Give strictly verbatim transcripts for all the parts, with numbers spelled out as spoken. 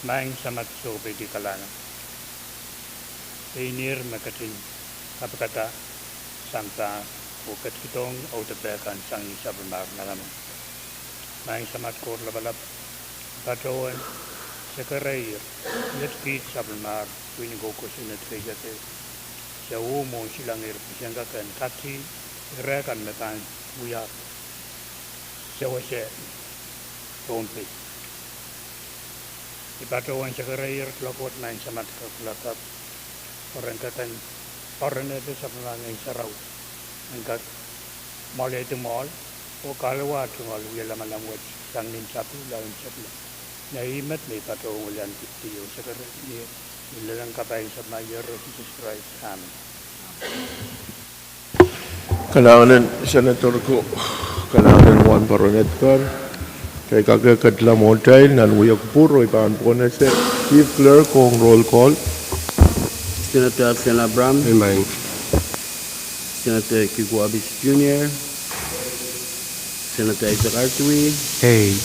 Maing Samat, sohpeidi kalahngan. Pein ihr me ketin kapikada sampah oh ketikihdohng audepe kan sang ni sapwellimar nanamwi. Maing Samat Koht Lapalap, patohwan sekereier, iet kiht sapwellimar pwihn ko kosonned kei sehse, se uh mwohn silangehr pisengkak en kati ire kan me pahn wia sewese Pohnpei. I patohwan sekereier kuloak wet Maing Samat Koht Lapalap, pwe ren kak en poaronehr sapwellimar Ngehn Sarawi en kak mwalehdi mwahl oh kahluwa tungoal wia lamalam wet sang ni tapihla en sapwellime. Nei met me I patohwan welian kihdi oh sekerehr ie, ni lelehng kapai en Sahm Iehros Sises Krais, amen. Kalahngan en Senator ko, kalahngan en wahnpoaron Edgar. Kitail kak ketila mwohtail nan wia kupwur oh I pahn pwonese Chief Clerk ong roll call. Senator Absen Abraham. Amen. Senator Kiko Abis Junior. Senator Isaac Artui. Hey.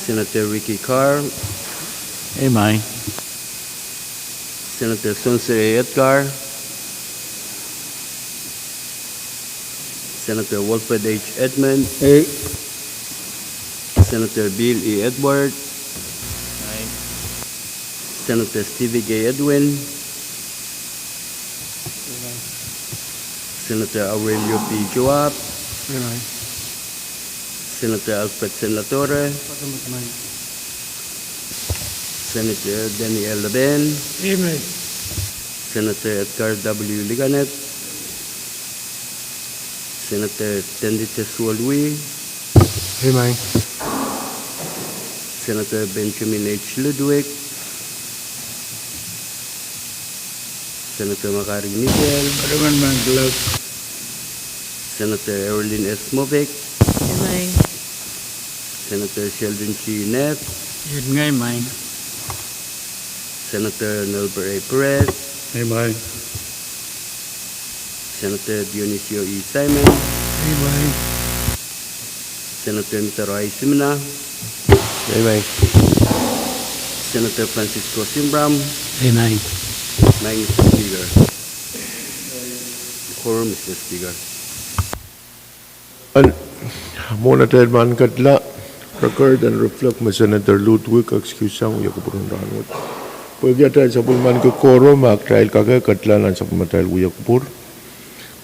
Senator Ricky Carl. Amen. Senator Spencer A. Edgar. Senator Wilfred H. Edmund. Hey. Senator Bill E. Edward. Aye. Senator Stevie K. Edwin. Aye. Senator Aurelio P. Joab. Aye. Senator Alfred Senatore. Aye. Senator Daniel Leben. Aye. Senator Edgar W. Liganet. Senator Tendite Suolwi. Aye. Senator Benjamin H. Ludwig. Senator Makari Mitchell. Aye. Senator Erilyn S. Moffitt. Aye. Senator Sheldon G. Nett. Aye. Senator Nelbert A. Perez. Aye. Senator Dionisio E. Simon. Aye. Senator Mister Roy Simina. Aye. Senator Francisco Simbram. Aye. Maing Mister Speaker. Quorum, Mister Speaker. Ahn, mwohn atail pahn ketila, record en reflect me Senator Ludwig excuse sang wia kupwur en rahnwet. Pwehki atail sapwellimaniki quorum, a kitail kak ketila nan sapwellimatail wia kupwur.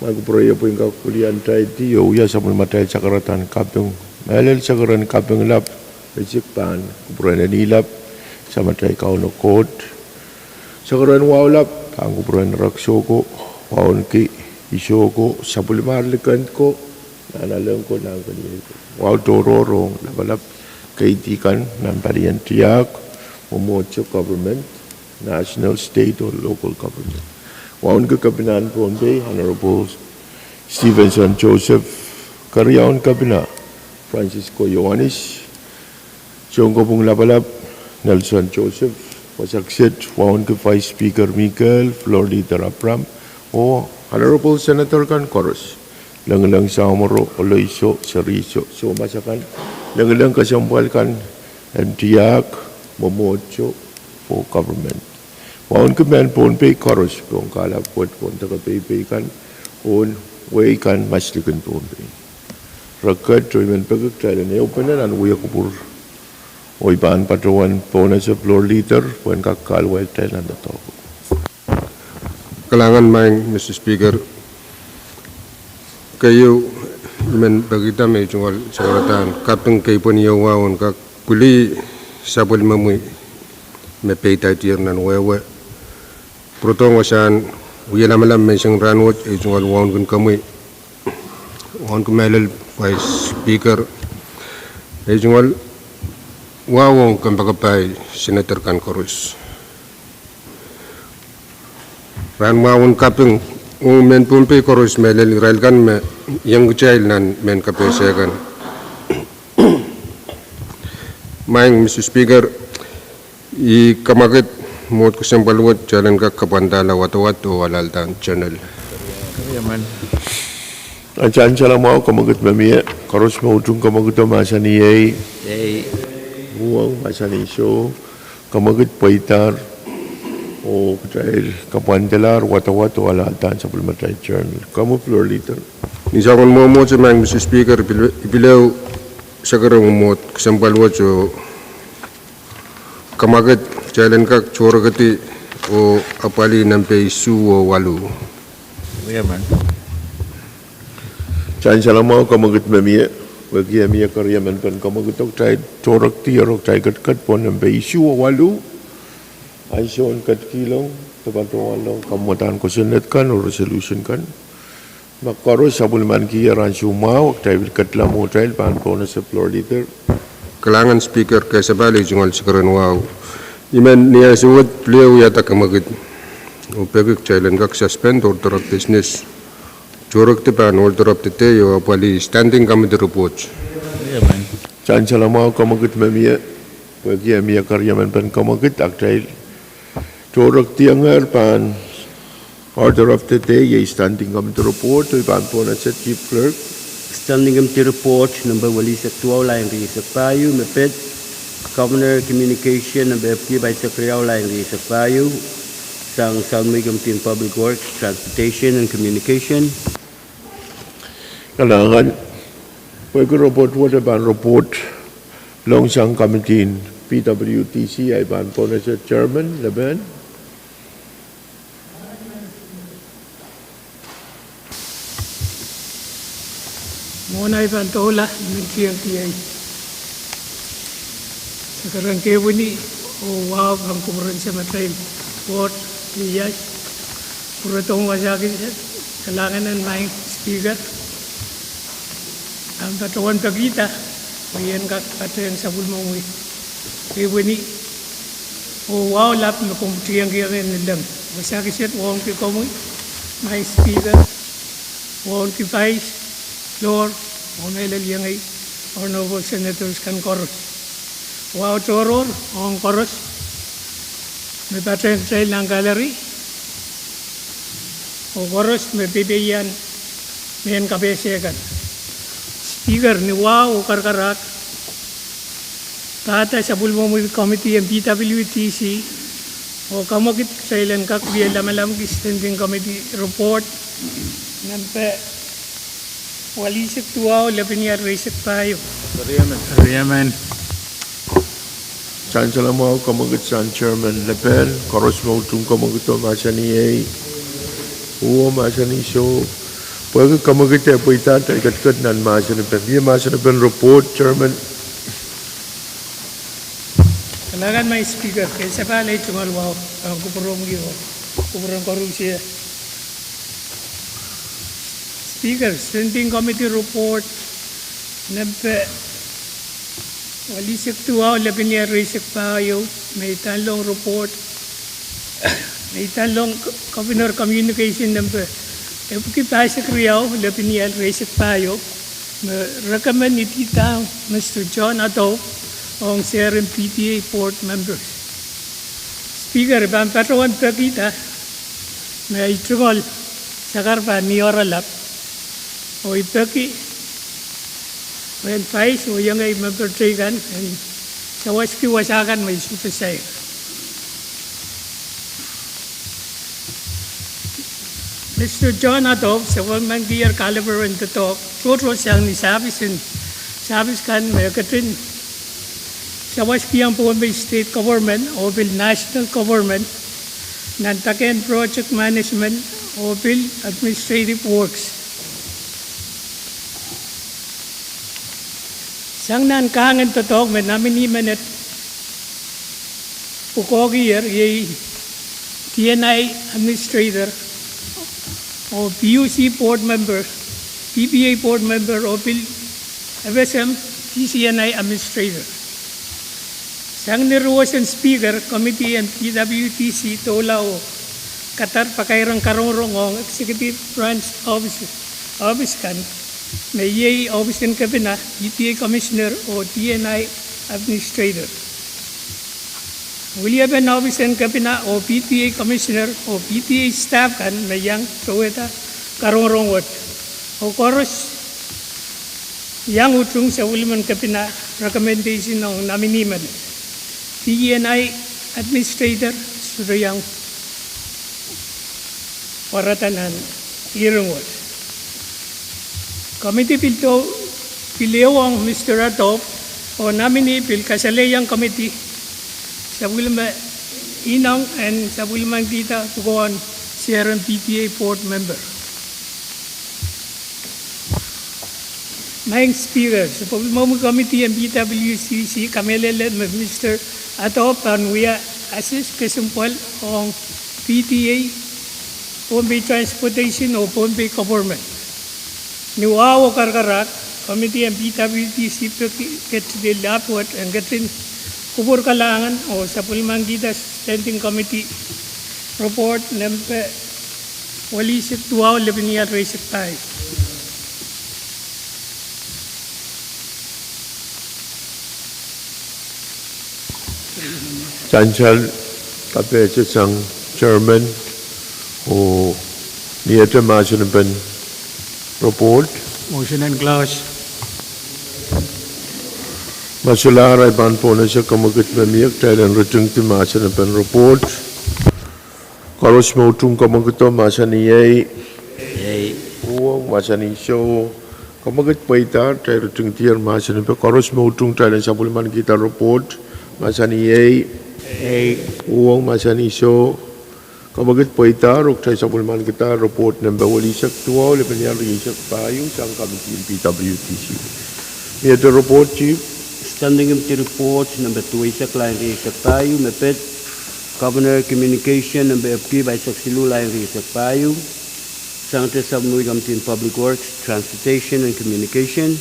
Mwahu kupwureie pwehn kak weliantaildi oh wia sapwellimatail sakaradahn kaping. Mehlel sakaradahn kaping lap, e sik pahn kupwuren eni lap, Samatail Kauno Koht. Sakaradahn wahu lap, pahn kupwuren Reksoko, Wauneki, Isoko, sapwellimar likend ko, Nanalek ko, Nahnkeniei ko. Wahu tohrohr ong lapalap keidi kan nan palien tiahk, mwomwohdiso, government, national, state oh local government. Wauneki Kepinahn Pohnpei, Honorable Stevenson Joseph, Keriaun Kepina Francisco Ioanis, Sounkopwung Lapalap Nelson Joseph, Wasakset, Wauneki Vice Speaker Mikel, Floor Leader Abraham, oh Honorable Senator kan koaros. Lengileng, Samoro, Oloiso, Seriso, Soumas akan. Lengileng kesempwal kan en tiahk, mwomwohdiso, oh government. Wauneki mehn Pohnpei koaros pohn kahlap wet, pohn deke peipei kan, oh wehi kan, maslikin Pohnpei. Record, oh I men peki kitail en ehupene nan wia kupwur. Oh I pahn patohwan pwonese Floor Leader pwehn kak kahluwa kitail nan doadoahk. Kalahngan maing Mister Speaker. Keieu, I men pekihda me ei tungoal sakaradahn kaping kei pwehn iouwahu en kak pwili sapwellimomwi me peidaidier nan wehwe. Pwurodohng wasahn wia lamalam menseng rahnwet, ei tungoal wauneki komwi, wauneki mehlel Vice Speaker, ei tungoal wahu ong kompoakepahi Senator kan koaros. Rahn mwahu en kaping ong mehn Pohnpei koaros mehlel irail kan me iang kitail nan mehn kapehse kan. Maing Mister Speaker, I kamwakid mwohd kesempwal wet kitail en kak kapwandahla wadawad oh alahldahr General. Atail sansal mwahu, kamwakid me mie, koaros me utung kamwakido mahsanih ei. Ei. Uhwong mahsanih soh. Kamwekid pweidahr oh kitail kapwandalahr wadawad oh alahldahn sapwellimatail journal. Komwi Floor Leader. Ni soangen mwomwohdiso, Madam Speaker, I pil, I pil ehu sakre mwomwohd kesempwal wet oh kamwekid kitail en kak tohrekdi oh apwalih nempe isuh oh waluh. Sansal mwahu, kamwekid me mie, pwehki e mie keriemen pen kamwekid oh kitail tohrekdi oh kitail ketiket pohn nempe isuh oh waluh. Ansou en ketikihong, de patohwan lohng kamwadahn kosonned kan oh resolution kan. Ma koaros sapwellimanikier ansou mwahu, kitail pil ketila mwohtail pahn pohnese Floor Leader. Kalahngan Speaker, kesepahl ei tungoal sakre en wahu. I men ni ansou wet pil wiahda kamwekid oh peki kitail en kak suspend order of business, tohrekdi pahn order of the day oh apwalih standing committee report. Sansal mwahu, kamwekid me mie, pwehki e mie keriemen pen kamwekid, a kitail tohrekdiengehr pahn order of the day, iei standing committee report, oh I pahn pohnese Chief Clerk. Standing committee report nempe welisek duwau, lain rieisek pahieu, me pid Governor communication nempe epwiki pahisek riau, lain rieisek pahieu, sang Sounmei Committee on Public Works, Transportation and Communication. Kalahngan, pwehki report wet e pahn report lohng sang committee en P W D C, I pahn pohnese Chairman Lepen. Mwohn ei pahn doula, I men kihong ie sakarang kehwehni oh wahu pahn kupwuren samatail board, ieias, pwurodohng wasakis, kalahngan en Madam Speaker. I pahn patohwan pekihda, pwe I en kak patehng sapwellimomwi kehwehni oh wahu lap me komw tiengkihong en leleng. Wasakis et wauneki komwi, Madam Speaker, wauneki Vice, Floor, oh mehlel iengei Honorable Senators kan koaros. Wahu tohrohr ong koaros me patehng kitail nan gallery, oh koaros me peipein mehn kapehse kan. Speaker, ni wahu oh karakarahk, pahda sapwellimomwi committee en P W D C, oh kamwekid kitail en kak wie lamalamki standing committee report nempe welisek duwau, lepin ial rieisek pahieu. Sansal mwahu, kamwekid sang Chairman Lepen, koaros me utung kamwekido mahsanih ei, uwe mahsanih soh. Pwehki kamwekid e pweida, kitail ketiket nan mahsanipen, ie mahsanipen report, Chairman. Kalahngan Madam Speaker, kesepahl ei tungoal wahu pahn kupwuromwi oh kupwuren koarusie. Speaker, standing committee report nempe welisek duwau, lepin ial rieisek pahieu, me idahn lohng report, me idahn lohng Governor communication nempe epwiki pahisek riau, lepin ial rieisek pahieu, me recommend ididahng Mister John Adop ong seren P T A board members. Speaker, I pahn patohwan pekihda me ei tungoal sakar pahn ni oaralap, oh I peki pwehn Vice oh iengei member teikan en sawaski wasa kan me I sohte sair. Mister John Adop sapwellimanikier kaliper en doadoahk tohto sang ni service en, service kan me e ketin sawaskihong Pohnpei State Government oh pil National Government nan dake en Project Management oh pil Administrative Works. Sang nan kahng en doadoahk me nominee menet pwukoahkier, iei D N I Administrator oh P U C Board Member, P P A Board Member oh pil F S M D C N I Administrator. Sang ni roson Speaker, committee en P W D C doula oh kadar pakairong karongorong ong executive branch office, office kan, me iei ohpis en kepina, P T A Commissioner oh D N I Administrator. Wiliepen ohpis en kepina oh P T A Commissioner oh P T A staff kan me iang towehda karongorong wet, oh koaros iang utung sapwellimen kepina recommendation ong nominee men. D N I Administrator, sohte iang pwarada nan hearing wet. Komiti pil do, pil ehuong Mister Adop, oh nominee pil kasalehiong komiti sapwellime inong en sapwellimanikihda pwukoahn Seren P T A board member. Maing Speaker, sapwellimomwi komiti en P W T C kamehlele me Mister Adop pahn wia assist kesempwal ong P T A, Pohnpei Transportation oh Pohnpei Government. Ni wahu oh karakarahk, komiti en P W T C peki ketin lap wet en ketin kupwur kalahngan oh sapwellimanikihda Standing Committee Report nempe welisek duwau, lepin ial rieisek pahieu. Sansal, kapehse sang chairman, oh miehte mahsen en report. Motion en close. Ma solahr, I pahn pohnese kamwekid me mie kitail en ritingdi mahsen en report. Koaros me utung kamwekido mahsanih ei. Ei. Uhwong mahsanih soh. Kamwekid pweida, kitail ritingdier mahsen en report. Koaros me utung kitail en sapwellimanikihda report mahsanih ei. Ei. Uhwong mahsanih soh. Kamwekid pweida, oh kitail sapwellimanikihda report nempe welisek duwau, lepin ial rieisek pahieu sang komiti en P W T C. Miehte report, Chief. Standing Committee Report nempe duweisek, lain rieisek pahieu, me pid Governor Communication nempe epwiki pahisek siluh, lain rieisek pahieu, sangete Subcommittee en Public Works, Transportation and Communication.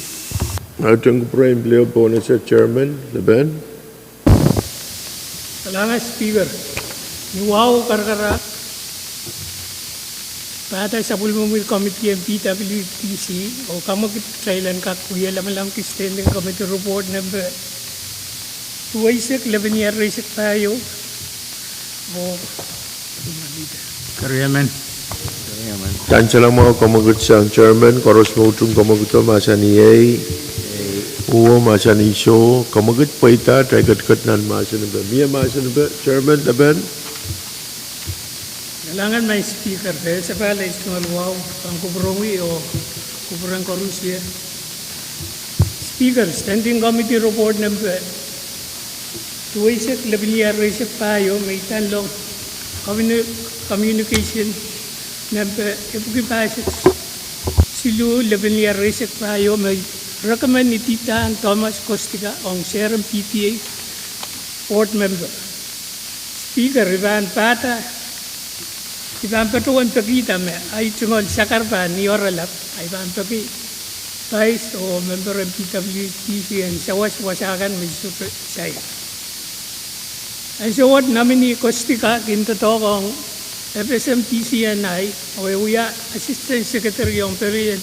Ahi kupwuren pil ehu pohnese chairman, Lepen. Kalahngan Speaker, ni wahu oh karakarahk, pahda sapwellimomwi komiti en P W T C, oh kamwekid kitail en kak wia lamalam ki Standing Committee Report nempe duweisek, lepin ial rieisek pahieu, oh Keriemen. Sansal mwahu, kamwekid sang chairman, koaros me utung kamwekido mahsanih ei. Uhwong mahsanih soh. Kamwekid pweida, kitail ketiket nan mahsen en report. Mie mahsen en report, chairman, Lepen. Kalahngan Maing Speaker, de sapahl eisek duwau, pahn kupwuromwi oh kupwuren koarusie. Speaker, Standing Committee Report nempe duweisek, lepin ial rieisek pahieu me idanlong Communication nempe epwiki pahisek siluh, lepin ial rieisek pahieu me recommend-idahng Thomas Kostika ong Seren P T A board member. Speaker, I pahn pahda, I pahn patohwan pekihda me ahi tungoal sakar pahn ioralap, ahi pahn peki pais oh member en P W T C en sawas wasa kan me I sohte sair. Ansou wet nominee Kostika kin doadoahk ong F S M P C N I, oh e wia Assistant Secretary ong pelien,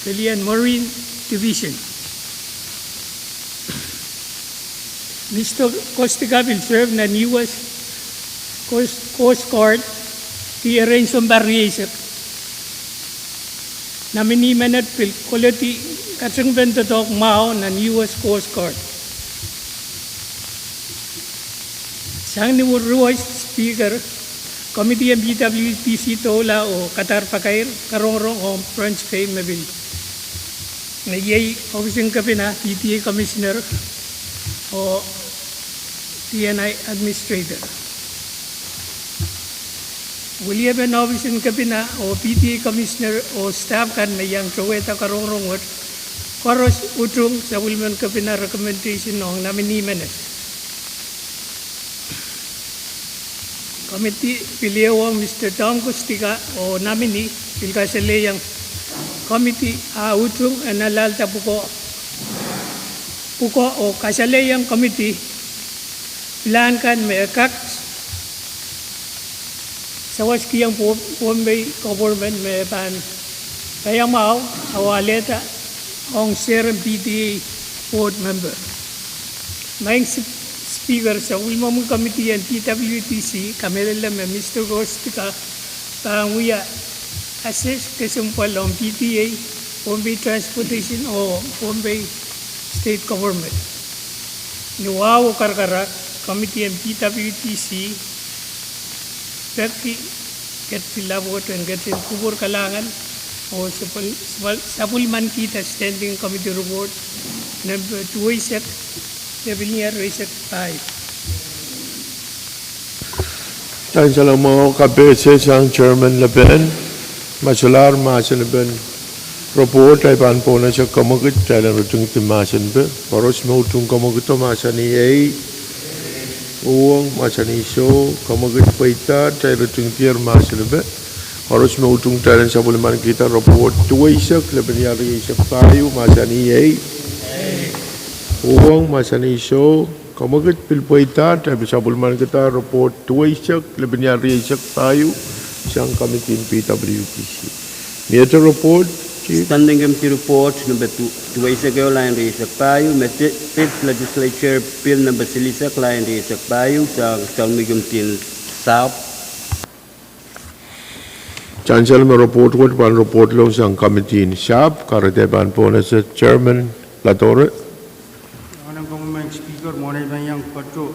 pelien Marine Division. Mister Kostika pil serve nan U S Coast, Coast Guard, ki erein sounpar rieisek. Nominee menet pil koledi katingpen doadoahk mwahu nan U S Coast Guard. Sang ni ruwei, Speaker, komiti en P W T C doula oh kadahr pakair karongorong ong branch kei me pil, me iei ohpis en kepina, P T A Commissioner, oh D N I Administrator. Weliepen ohpis en kepina oh P T A Commissioner oh staff kan me iang towehda karongorong wet, koaros utung sapwellimen kepina recommendation ong nominee menet. Komiti pil ehuong Mister Tom Kostika oh nominee pil kasalehiong komiti ah utung en alahlda pwukoa, pwukoa oh kasalehiong komiti pilahn kan me e kak sawaskihong Pohnpei government me pahn paiamwahu oh alehda ong Seren P T A board member. Maing Speaker, sapwellimomwi komiti en P W T C kamehlele me Mister Kostika pahn wia assist kesempwal ong P T A, Pohnpei Transportation oh Pohnpei State Government. Ni wahu oh karakarahk, Committee en P W D C, peki ketin lapwohto en ketin kupwur kalahngan oh sapwel-, sapwel-, sapwellimankihda Standing Committee Report nempe duweisek, lepin riesek pahieu. Sansal mwahu, kapehse sang Chairman Lepin. Ma solahr mahsen pen report, I pahn pohnese kamwekid, kitail en ritingidi mahsen pen. Koaros me utung kamwekido mahsanih ei. Uhwong mahsanih soh. Kamwekid pweida, kitail ritingdier mahsen pen. Koaros me utung, kitail en sapwellimankihda report duweisek, lepin riesek pahieu, mahsanih ei. Uhwong mahsanih soh. Kamwekid pil pweida, kitail pil sapwellimankihda report duweisek, lepin riesek pahieu, sang committee en P W D C. Miehte report, Chief? Standing Committee Report nempe du-, duweisek ehu, lain riesek pahieu, me State Legislature Bill nempe silihsek, lain riesek pahieu, sang Standing Committee en Sahpw. Sansal me report wet pahn report ong sang committee en Sahpw, kahrehda I pahn pohnese Chairman Ladore. Anahn komwi Madam Speaker, mwohn ei pahn iang patoh,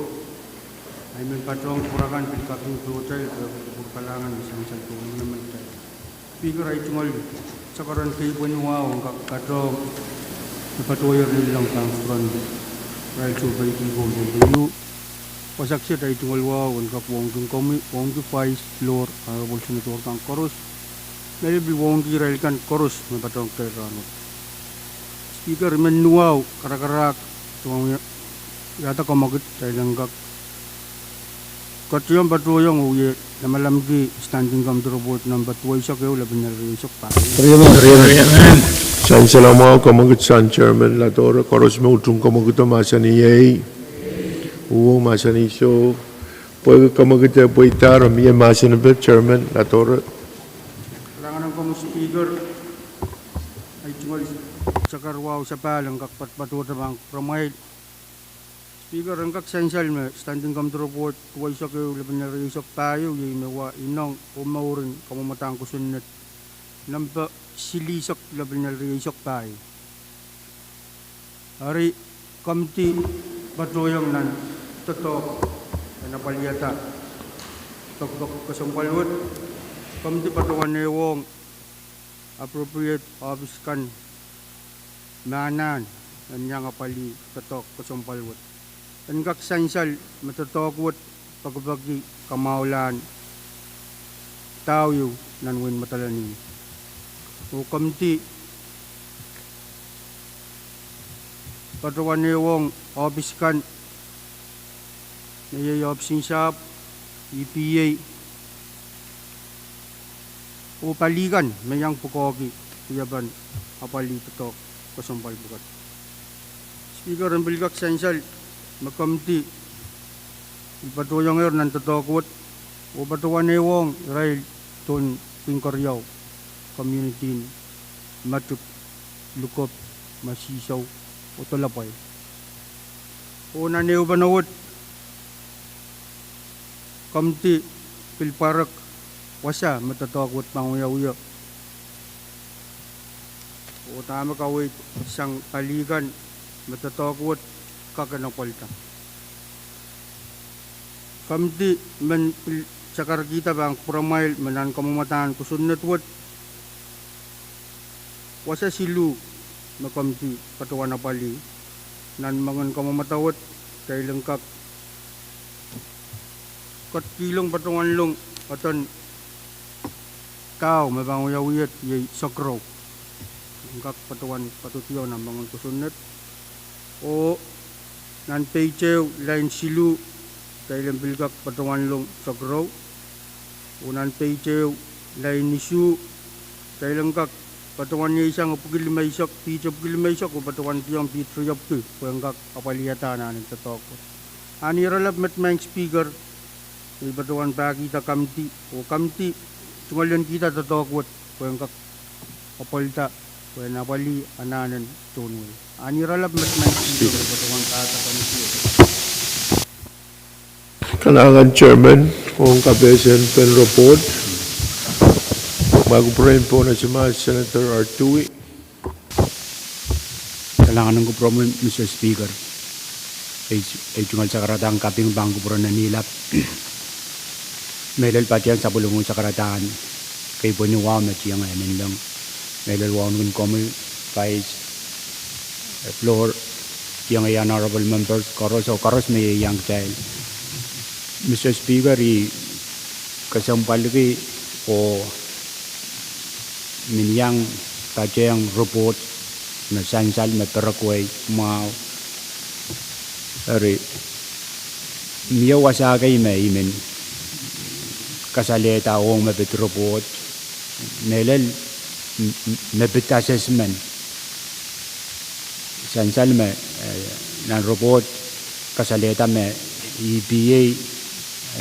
I men patohng kupwur akan pil kaping pohtail, pwe kupwur kalahngan me sansal pwe manaman kitail. Speaker, ei tungoal sakaradahn kei pwehn wahu en kak patohng, me patohwan eri lelong pahn kupwuren irail sohpeidi Pohnpei. Wasa kiset ei tungoal wahu en kak wauneki komwi, wauneki Vice, Floor, Honorable Senator kan koaros, me pil wauneki irail kan koaros me patohwan kitail rahnwet. Speaker, I men wahu karakarahk, tungoal wiahda kamwekid, kitail en kak kotiong patohwan oh wie lamalamki Standing Committee Report nempe duweisek ehu, lepin riesek pahieu. Sansal mwahu, kamwekid sang Chairman Ladore, koaros me utung kamwekido mahsanih ei. Uhwong mahsanih soh. Pwehki kamwekid pweida, mie mahsen pen Chairman Ladore. Anahn komwi Speaker, ei tungoal sakar wahu sapahl en kak patohdo pahn kupwuramwail. Speaker, en kak sansal me Standing Committee Report duweisek ehu, lepin riesek pahieu, iei me wa inong oh mouren kamwomwadahn kosonned nempe silihsek, lepin riesek pahieu. Eri komiti patohwan nan doadoahk en apwalihada pekipek kesempwal wet, komiti patohwan ehuong appropriate ohpis kan me anahn en iang apwalih doadoahk kesempwal wet. En kak sansal me doadoahk wet pekipeki kamwahulahn dahu ehu nan wehin Madolenihmw. Oh komiti patohwan ehuong ohpis kan, me iei ohpis en Sahpw, E P A, oh pali kan me iang pwukoahki wiepen apwalih doadoahk kesempwal pwukat. Speaker, en pil kak sansal me komiti pil patohwangehr nan doadoahk wet, oh patohwan ehuong irail tohn Pwihn Keriau, community en Matup, Lukop, Masihsou, oh Dolopwe. Oh nan ehupene wet, komiti pil pwarek wasa me doadoahk wet pahn wiawi, oh dahme kaweid sang pali kan me doadoahk wet kak en apwalihda. Komiti men pil sakarkihda pahn kupwuramwail me nan kamwomwadahn kosonned wet, wasa siluh me komiti patohwan apwalih. Nan moangen kamwomwada wet, kitail en kak ketikihong patohwanlong eden dahu me pahn wiawied iei Sohkero. En kak patohwan patohdiong nan moangen kosonned. Oh nan page ehu, lain siluh, kitail en pil kak patohwanlong Sohkero. Oh nan page ehu, lain isuh, kitail en kak patohwan iang sang pwuki limeisek, page pwuki limeisek, oh patohwandiong page riepwiki, pwe en kak apwalihada anahn en doadoahk wet. Ahniralap Madam Speaker, me I patohwan pahkihda komiti, oh komiti tungoal en kihda doadoahk wet pwe en kak apwalihda, pwe en apwalih anahn en tohn wehi. Ahniralap Madam Speaker, me I patohwan pahkihda komiti. Kalahngan Chairman, ong kapehse en pen report. Mwail kupwuramwail, Senator Artui. Kalahngan en kupwuramwail, Mister Speaker. Ei, ei tungoal sakaradahn kaping pahn kupwuren en ilap. Mehlel patehng sapwellimomwi sakaradahn keipweni wahu me tieng eh ninleng. Mehlel wauneki komwi, Vice, eh, Floor, tieng ei honorable members koaros oh koaros me ieiang kitail. Mister Speaker, I kesempwalki oh men iang patehng report me sansal me perekwei mwahu. Eri, mie wasa kei me I men kasalehda ong me pid report, mehlel m-, m-, me pid assessment. Sansal me, eh, nan report kasalehda me E P A,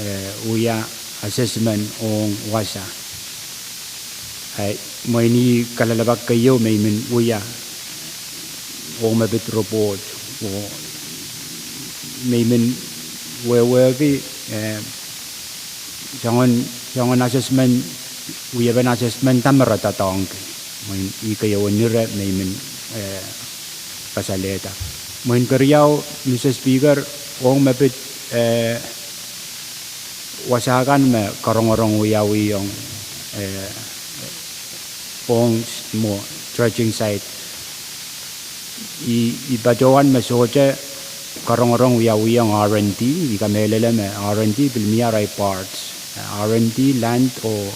eh, wia assessment ong wasa. Ahi, mwein ih kalelapak keieu me I men wia ong me pid report, oh me I men wehwehki, eh, soangen, soangen assessment, wiepen assessment da me re doadoahngki. Mwein ih keieun ire me I men, eh, kasalehda. Mwein keriau, Mister Speaker, ong me pid, eh, wasa kan me karongorong wiawiong, eh, ong s-, mwo dredging site. I, I patohwan me sohte karongorong wiawiong R and D, I kamehlele me R and D pil mie arail parts. Eh, R and D, land oh,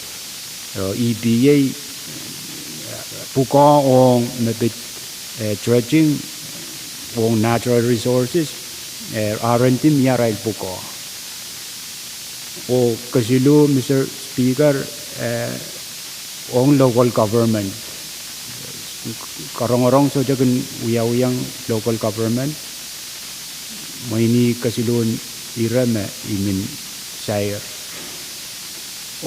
oh E P A, eh, pwukoa ong me pid, eh, dredging ong natural resources, eh, R and D mie arail pwukoa. Oh kesiluh, Mister Speaker, eh, ong local government. Karongorong sohte kin wiawiong local government. Mwein ih kesiluhn ire me I men sair.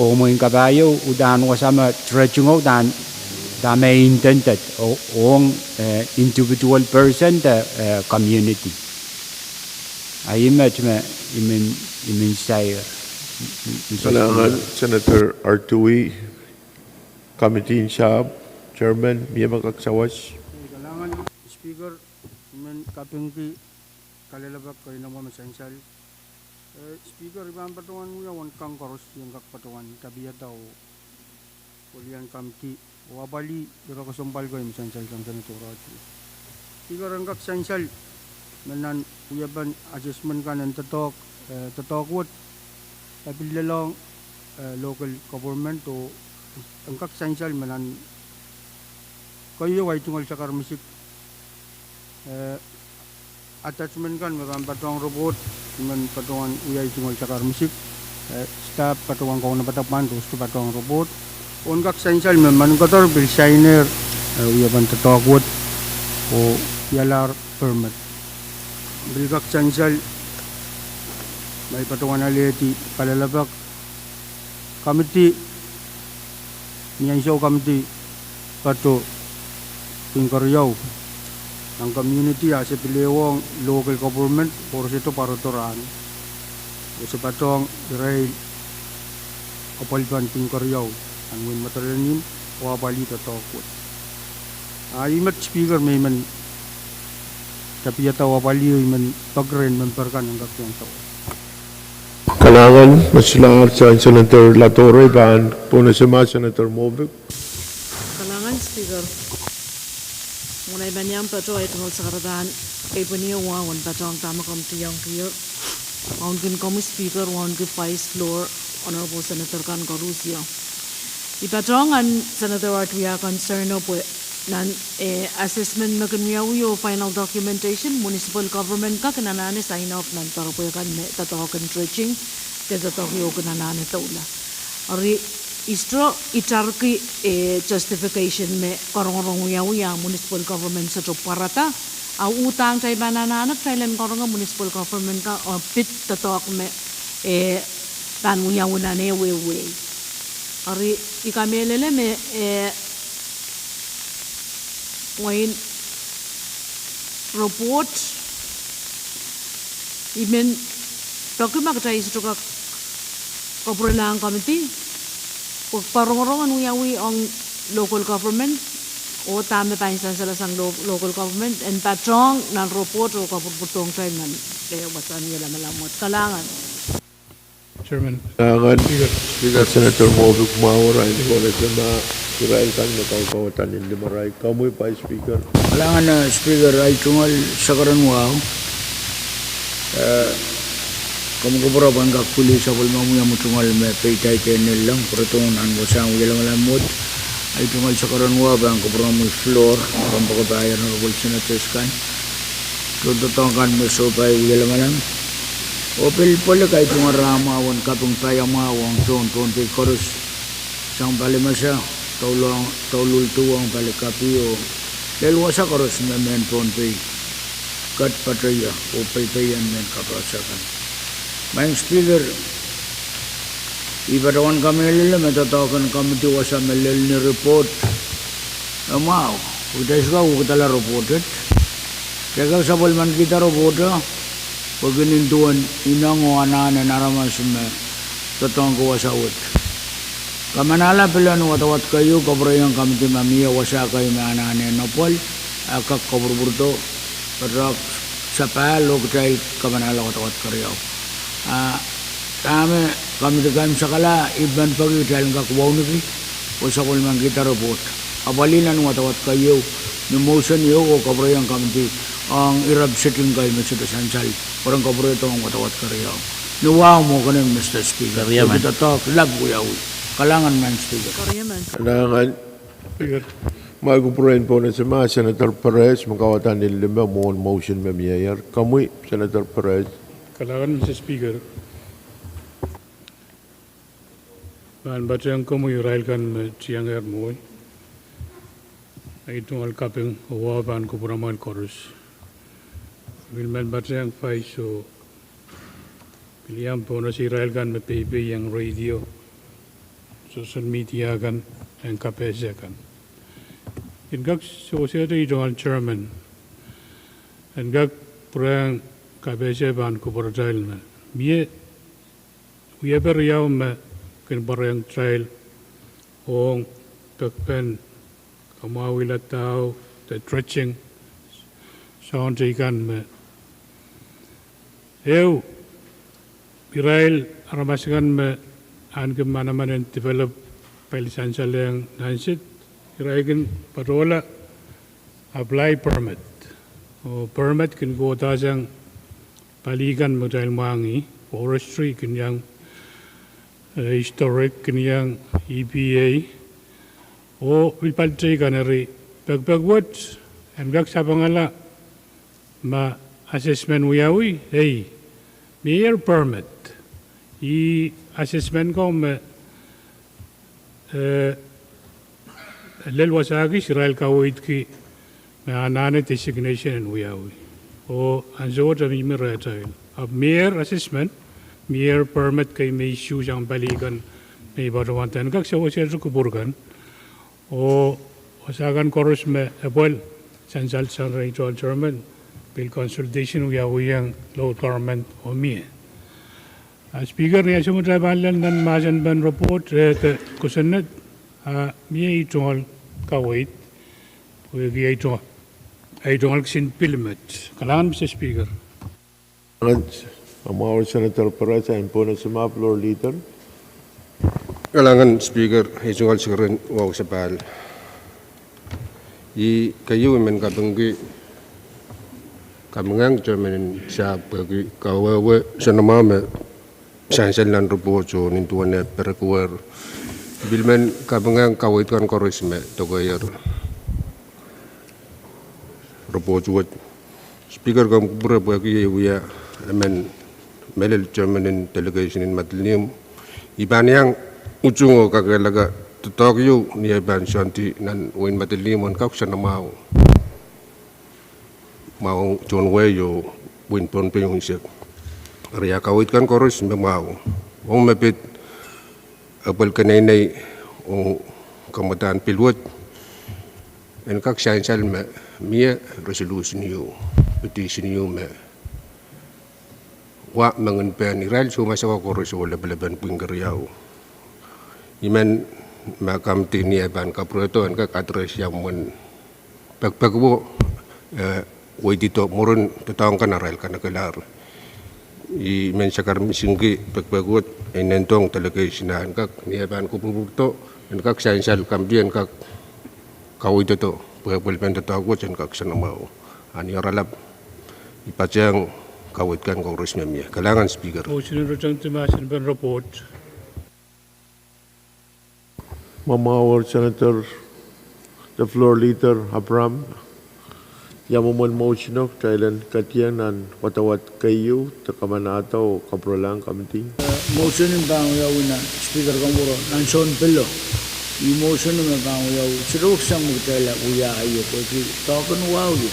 Oh mwein kapahieu uhdahn wasa me dredging o uhdahn, dahme intended, oh, ong, eh, individual person de, eh, community. Ahi met me I men, I men sair. Kalahngan, Senator Artui, committee in sahpw, chairman, mie me kak sawas. Kalahngan, Speaker, I men kapingki kalelapak keinemwe me sansal. Eh, Speaker, I pahn patohwan wia wen kan koaros en kak patohwan tapiada oh welien committee oh apwalih ire kesempwal kei me sansal sang Senator Artui. Speaker, en kak sansal me nan wiepen assessment kan en doadoahk, eh, doadoahk wet, e pil lelohng, eh, local government oh en kak sansal me nan keieu ahi tungoal sakar misik, eh, attachment kan me pahn patohng report, I men patohwan wia ahi tungoal sakar misik, eh, staff patohwan kaunopada pwand oh sohte patohng report. Oh en kak sansal me mankohdo pil sainer, eh, wiepen doadoahk wet oh wialahr permit. Pil kak sansal me I patohwan alehdi kalelapak committee, ni ansou committee patohng keriau, nan community a se pil ehuong local government, oh re sohte pwarodo rahn, oh se patohng irail apwalipen keriau nan wehin Madolenihmw oh apwalih doadoahk wet. Ah, ih met Speaker me I men tapiada oh apwalih oh I men peki rehn member kan en kak iang sawas. Kalahngan, me solahr sang Senator Latore pahn pohnese mah Senator Moavik. Kalahngan Speaker. Mwein I men iang patohwan tungoal sakaradahn keipweni wahu en patohng dahme committee iang kier. Wauneki komwi Speaker, wauneki Vice Floor, Honorable Senator kan koarusie. I patohwan Senator Artui ah concern o pwe nan, eh, assessment me kin wiawi oh final documentation, municipal government kan kin anahne sign off nan doaropwe kan me doadoahk en dredging, de doadoahk ieu kin anahne doula. Eri I sohte itarki, eh, justification me karongorong wiawi a municipal government sohte pwarada, a uhdahn kitail pahn anahne kitail en karonge municipal government kan, eh, pid doadoahk me, eh, pahn wiawi nan eh wehwe. Eri I kamehlele me, eh, wein report, I men peki ma kitail sohte kak kapwurelahng committee, pwe karongorong en wiawi ong local government, oh dahme pahn sansal sang lo-, local government, en patohng nan report oh kapwurpwurdohng kitail nan Kalahngan. Chairman. Kalahngan. Speaker. Speaker, Senator Moffitt, mwahu arail pohnese ma irail kan me kaukaudahn en limarail. Komwi Vice Speaker. Kalahngan, eh, Speaker, ahi tungoal sakaradahn wahu. Eh, komw kupwure pwehn kak pwili sapwellimomwi omwi tungoal me peidahte en nellahng, pwurodohng nan wasahn wie lamalam wet. Ahi tungoal sakaradahn wahu pahn kupwuromwi floor, kompoakepahi Honorable Senators kan. Tohn doadoahk kan me sohpai wie lamalam. Oh pil pwelek ahi tungoal rahn mwahu en kaping paiamwahu ong tohn Pohnpei koaros. Sang pali mese, douluhl, douluhl duwe ong pali kapi oh lel wasa koaros me mehn Pohnpei kat patohwan oh peipeien mehn kapehse kan. Maing Speaker, I patohwan kamehlele me doadoahk en committee wasa me lel ni report e mwahu. Witesika wukidala report et. Kehkehn sapwellimanikihda report e, pwehki nin duwen ineng oh anahn en aramas me doadoahngki wasa wet. Kamanahla pil en wadawad keieu, kapwurehiong committee ma mie wasa kei me anahne nopwel, a kak kapwurpwurdo, patohwan sapahl oh kitail kamanahla wadawad keriau. A, dahme committee kan sakala, I men peki kitail en kak wauneki, oh sapwellimanikihda report. Apwalih nan wadawad keieu, ni motion ieu oh kapwurehiong committee, ong irap setting kei me sohte sansal, pwe ren kapwurehdohng wadawad keriau. Ni wahu mwohn kenen Mister Speaker. Doadoahk lap wiawi. Kalahngan Maing Speaker. Kalahngan. Speaker. Mwahu kupwuren pohnese ma Senator Perez, me kaukaudahn en lime mwohn motion me mieier. Komwi Senator Perez. Kalahngan Mister Speaker. Pahn patehng komwi irail kan me tiangehr mwowe. Ahi tungoal kaping oh wahu pahn kupwuramwail koaros. Pil men patehng Vice oh pil iang pohnese irail kan me peipeiong radio, social media kan, en kapehse kan. En kak sewesehte ahi tungoal chairman en kak pwurehng kapehse pahn kupwuratail me mie wiepe riau me kin pwarehng kitail ong pekpen kamwahwihala dao de dredging soahng teikan me ehu, irail aramas akan me ahneki manaman en develop pali sansalehng nan side, irail kin patohla apply permit. Oh permit kin kohdahsang pali kan me kitail mwahngih, forestry kin iang, eh, historic kin iang, E P A, oh pil pali teikan. Eri pekpek wet en kak sapengala ma assessment wiawi, ei, mie permit. Ih assessment ko me, eh, lel wasa kis irail kaweidki me anahne designation en wiawi. Oh ansou wet e mihmi rehtail. Ahpw mie assessment, mie permit kei me issue sang pali kan me I patohwan en kak sewesehte kupwur kan. Oh wasa kan koaros me epwel sansal sang rehn ahi tungoal chairman, pil consultation wiawiong local government oh mie. A Speaker, ni ansou me kitail pahn lel nan mahsen pen report, eh, de kosonned, a mie ahi tungoal kaweid, pwehki ahi tungoal, ahi tungoal kisin pil met. Kalahngan Mister Speaker. Kalahngan, a mwahu Senator Perez, en pohnese ma floor leader. Kalahngan Speaker, ahi tungoal sakaradahn wahu sapahl. Ih keieu I men kapingki, kapinga chairman en sahpw pwehki kawehwe soanamwahu me sansal nan report oh nin duwen e perekuwer. Pil men kapinga kaweid kan koaros me dokeier report wet. Speaker, komw kupwure pwehki I wia emen mehlel chairman en delegation en Madolenihmw. I pahn iang utung oh kakehlaka doadoahk ieu ni ei pahn soandi nan wehin Madolenihmw en kak soanamwahu mwahu tohn wehi oh wehin Pohnpei unsek. Eri a kaweid kan koaros me mwahu, ong me pid epwel keneinei ong kamwadahn pil wet, en kak sansal me mie resolution ieu, petition ieu me wa mengin pehn irail soumas akan koaros oh lepelepen pwihn keriau. I men ma committee ni ei pahn kapwurehdo en kak address ia mwomwen pekpek wo, eh, weidido mwurin doadoahk kan arail kanekelahr. I men sakarada misingki pekipek wet, e nentong delegation en kak, ni e pahn kupwurupwurdo, en kak sansal kamdi en kak kaweid doadoahk, pwe pwelpen doadoahk wet en kak soanamwahu. A ni oaralap, I patehng kaweid kan koaros me mie. Kalahngan Speaker. Motion en ritingdi mahsen en report. Mwamwahwei Senator, the Floor Leader Abraham, ia mwomwen motion o, kitail en ketieng nan wadawad keieu de kamanahda oh kapwurelahng committee. Motion en pahn wiawi nan Speaker Komoro, nan Sounpil o. I motion me pahn wiawi, siluh sang me kitail wia aio, pwehki tohken wahu.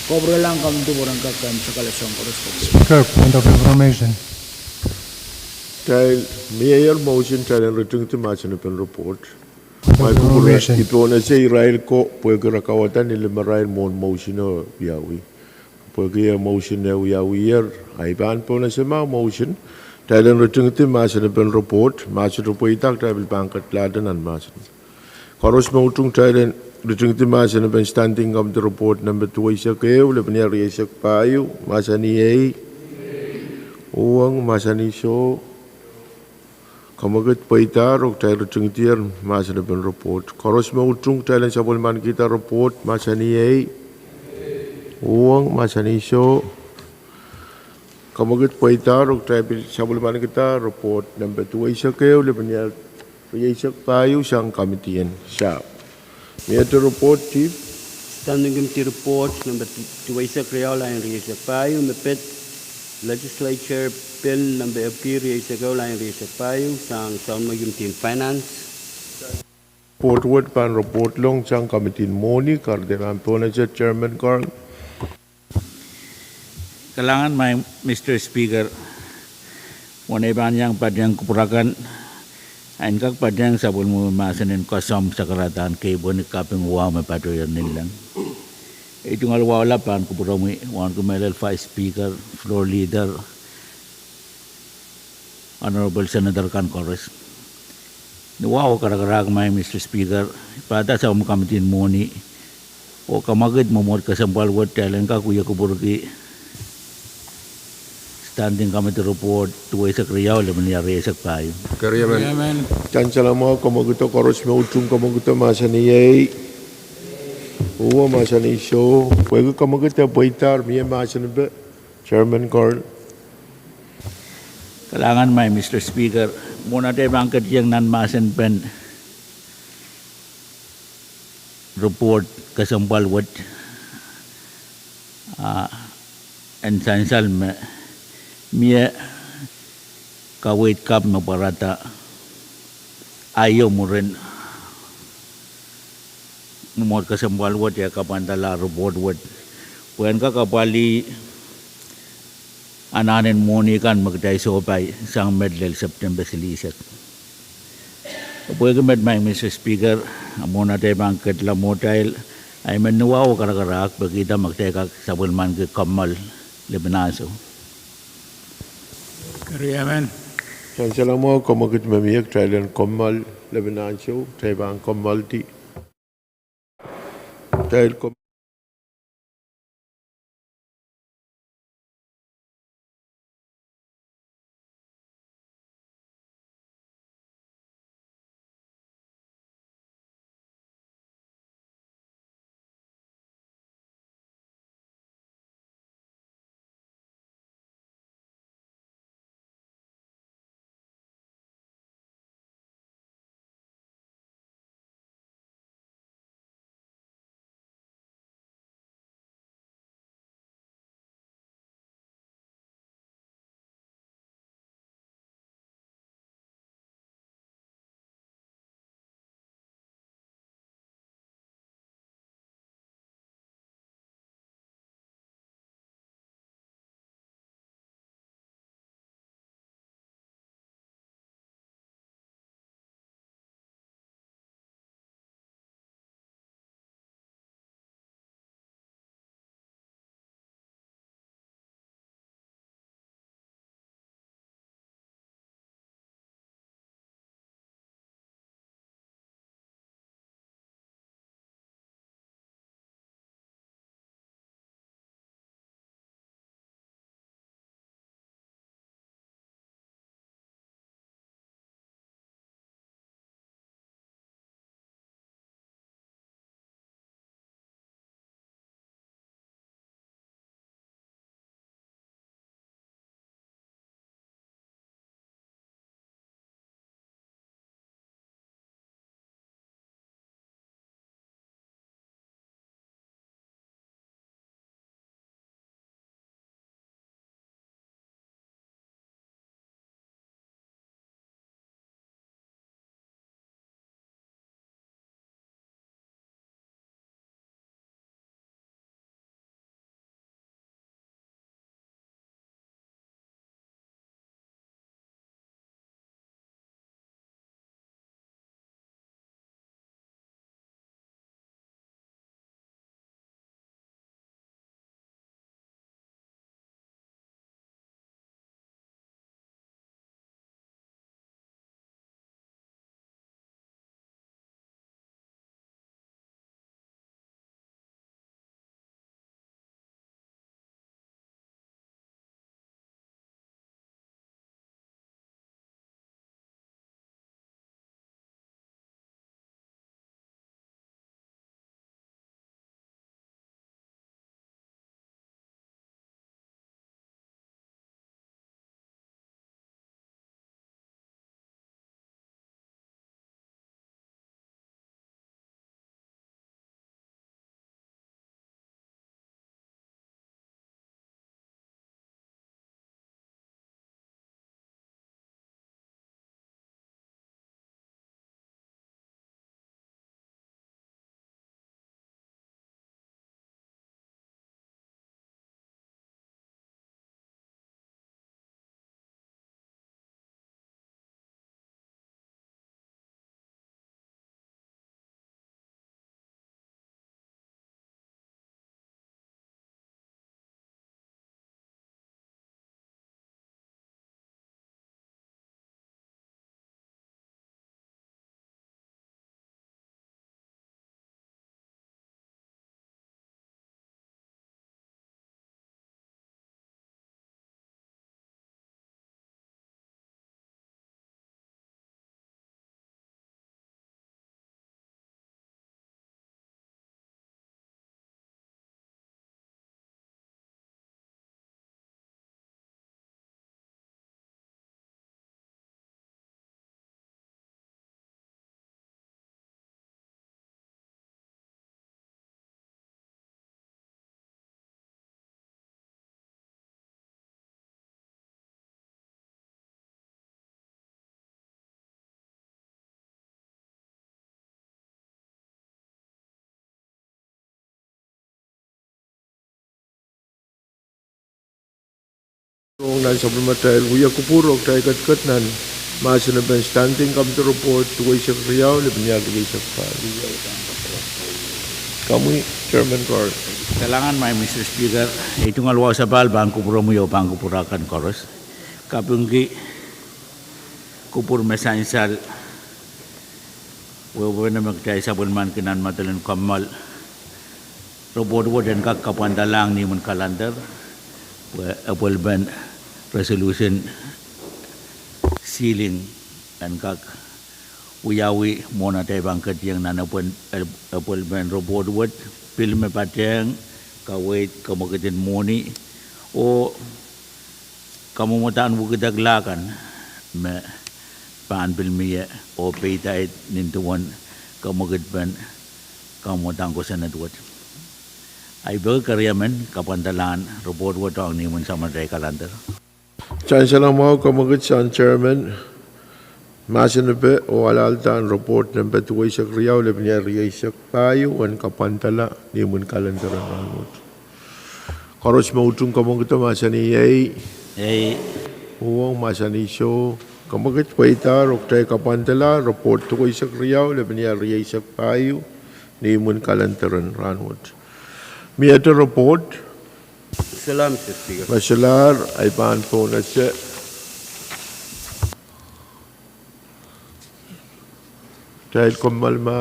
Kapwurelahng committee pwe ren kak kaimwisekala soahng koaros. Speaker, point of information. Kitail, mie motion, kitail en ritingdi mahsen en report. Point of information. I pohnese irail ko pwehki re kawada ni limarail mwohn motion o wiawi. Pwehki e motion e wiawier, ahi pahn pohnese ma motion, kitail en ritingdi mahsen en report, mahsen pweida kitail pil pahn ketlahte nan mahsen. Koaros me utung, kitail en ritingdi mahsen en standing committee report nempe duweisek ehu, lepenia rieisek pahieu, mahsanih iei. Uhwong, mahsanih soh. Kamwekid pweidahr oh kitail ritingdier mahsen en report. Koaros me utung, kitail en sapwellimanikihda report, mahsanih iei. Uhwong, mahsanih soh. Kamwekid pweidahr oh kitail pil sapwellimanikihda report nempe duweisek ehu, lepenia rieisek pahieu sang committee en sahpw. Miehte report, Chief. Standing Committee report nempe duweisek riau, lain rieisek pahieu, me pid Legislature Bill nempe epwiki rieisek ehu, lain rieisek pahieu, sang Standing Committee en Finance. Report wet pahn report ong sang committee en Mwohni, kahrehda pahn pohnese Chairman Carl. Kalahngan maing Mister Speaker, mwohn ei pahn iang patehng kupwur akan, I en kak patehng sapwellimomwi mahsen en koasomw sakarada en kepwehn kaping wahu me patohier ninleng. I tungoal wahu lap pahn kupwuromwi, wauneki mehlel Vice Speaker, Floor Leader, Honorable Senator kan koaros. Ni wahu karakarahk maing Mister Speaker, I pahda sapwellimomwi committee en Mwohni oh kamwekid mwomwohd kesempwal wet kitail en kak wie kupwurki Standing Committee report duweisek riau, lepenia rieisek pahieu. Sansal mwahu, kamwekido koaros me utung, kamwekido, mahsanih iei. Uhwong, mahsanih soh. Pwehki kamwekid e pweidahr, mie mahsen nempe, Chairman Carl. Kalahngan maing Mister Speaker, mwohn atail pahn ketieng nan mahsen pen report kesempwal wet, a, en sansal me mie kaweid kapw me pwarada aio mwurin mwomwohd kesempwal wet e kapwandala report wet pwehn kak apwalih anahn en Mwohni kan me kitail sohpai sang met lel September silihsek. Pwehki met maing Mister Speaker, a mwohn atail pahn ketla mwohtail, I men ni wahu karakarahk pekihda ma kitail kak sapwellimaniki kommoal lepin ahnsou. Sansal mwahu, kamwekid me mie, kitail en kommoal lepin ahnsou, kitail pahn kommoaldi. Kitail kom- Ong nan sapwellimatail wia kupwur oh kitail ketiket nan mahsen en Standing Committee Report duweisek riau, lepin iar rieisek pahieu. Komwi, Chairman Carr. Kalahngan, Mister Speaker, ei tungoal wau sapahl pahn kupwuromwi oh pahn kupwur akan koaros. Kapingki kupwur me sansal wehwehki me kitail sapwellimaniki nan medelen kommoal report wet en kak kapwandalahng ni imwin calendar, pwe epwelipen resolution sealing en kak wiawi mwohn atail pahn ketieng nan epwel-, epwelipen report wet, pil me patehng kaweid kamwekid en mwohni oh kamwomwdahn wekidekla kan me pahn pil mie oh peidahte nin duwen kamwekidpen kamwomwdahn kosonned wet. Ahi peki keriemen kapwandalahn report wet ong ni imwin samatail calendar. Sansal mwahu, kamwekid sang Chairman, mahsenepe oh alahldahn report nempe duweisek riau, lepin iar rieisek pahieu en kapwandala ni imwin calendar en rahnwet. Koaros me utung kamwekido mahsanih ei. Ei. Uhwong mahsanih soh. Kamwekid pweidahr oh kitail kapwandala report duweisek riau, lepin iar rieisek pahieu ni imwin calendar en rahnwet. Miehte report? Solahr, Mister Speaker. Me solahr, ahi pahn pohnese. Kitail kommoal ma,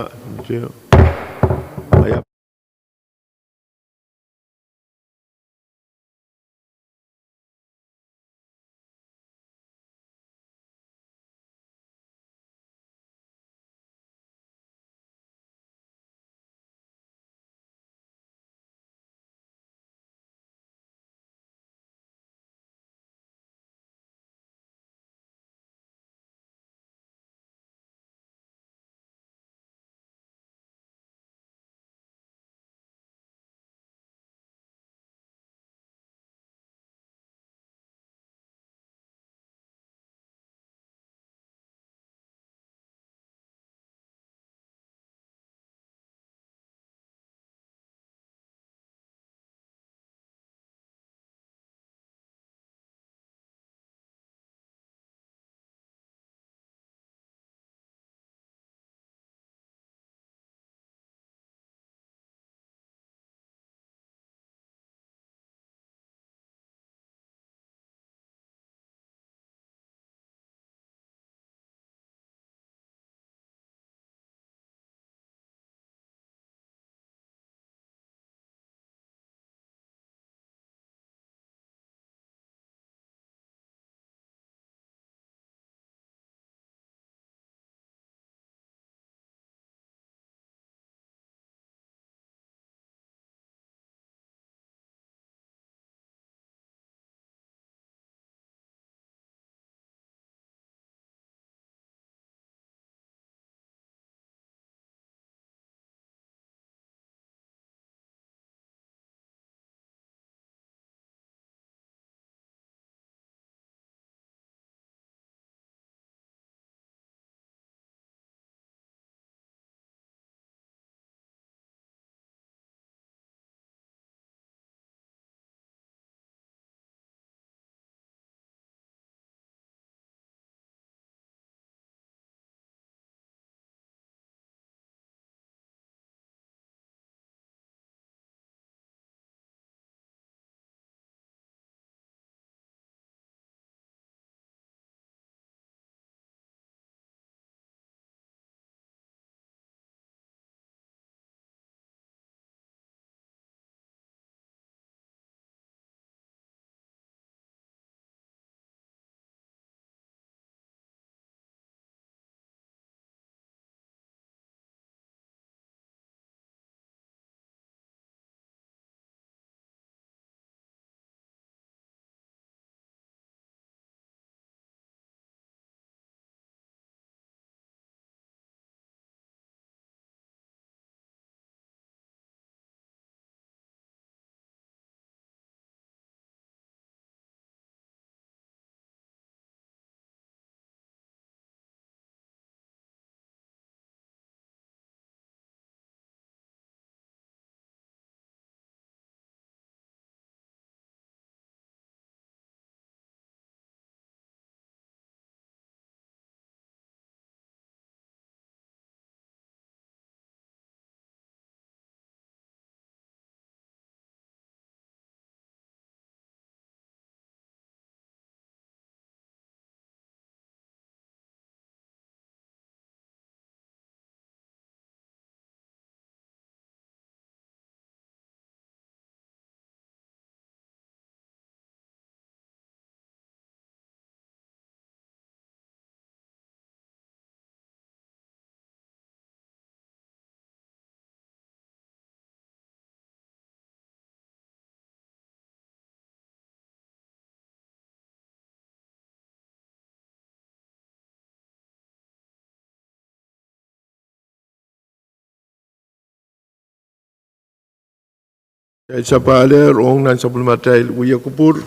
Kitail sapahl ehr ong nan sapwellimatail wia kupwur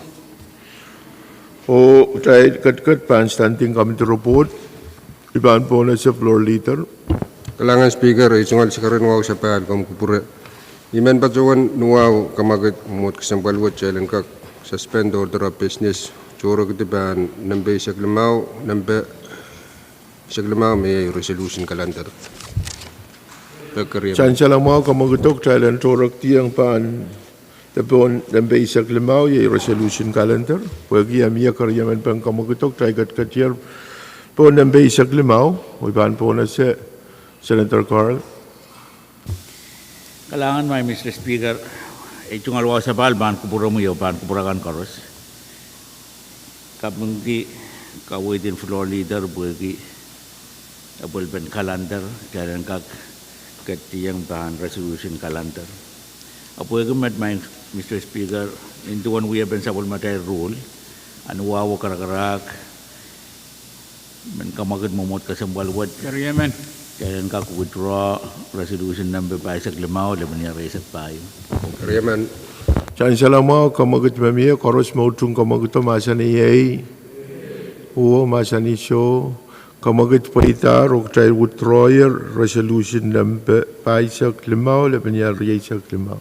oh kitail ketiket pahn standing committee report. I pahn pohnese floor leader. Kalahngan Speaker, ei tungoal sikaren wahu sapahl komw kupwure. I men patohwan nuwahu kamwakid mwomwohd kesempwal wet kitail en kak suspend order of business, tohrohrki pahn nempe eisek limau, nempe eisek limau me iei resolution calendar. Pek eri. Sansal mwahu kamwakido kitail en tohrohrkihong pahn de pohn nempe eisek limau iei resolution calendar. Pwehki e mie keriemen pahn kamwakido kitail ketiketier pohn nempe eisek limau, oh I pahn pohnese Senator Carl. Kalahngan maing Mister Speaker, ei tungoal wahu sapahl pahn kupwuromwi oh pahn kupwur akan koaros. Kapingki kaweid en floor leader pwehki apwalpen calendar, kitail en kak ketikihong pahn resolution calendar. Ahpw pwehki met maing Mister Speaker, nin duwen wiepen sapwellimatail rule, anuwahu oh karakarahk, men kamwakid mwomwohd kesempwal wet. Keriemen. Kitail en kak withdraw resolution nempe pahisek limau, lepin iar eisek pahieu. Keriemen. Sansal mwahu kamwakid me mie, koaros me utung kamwakido mahsanih ei. Uwo mahsanih soh. Kamwakid pweidahr oh kitail withdrawer resolution nempe pahisek limau, lepin iar rieisek limau.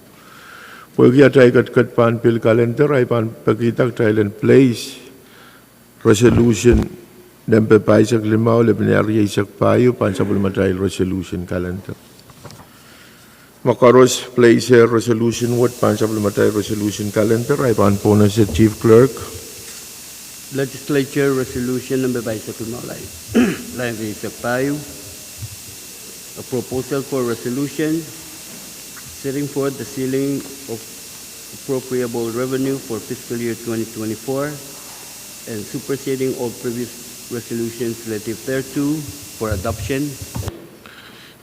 Pwehki atail ketiket pahn pil calendar, ahi pahn pekihda kitail en place resolution nempe pahisek limau, lepin iar rieisek pahieu pahn sapwellimatail resolution calendar. Ma koaros place resolution wet pahn sapwellimatail resolution calendar, ahi pahn pohnese Chief Clerk. Legislature resolution nempe pahisek limau, lain rieisek pahieu. A proposal for resolution setting forth the ceiling of appropriable revenue for fiscal year twenty twenty-four and superseding all previous resolutions relative thereto for adoption.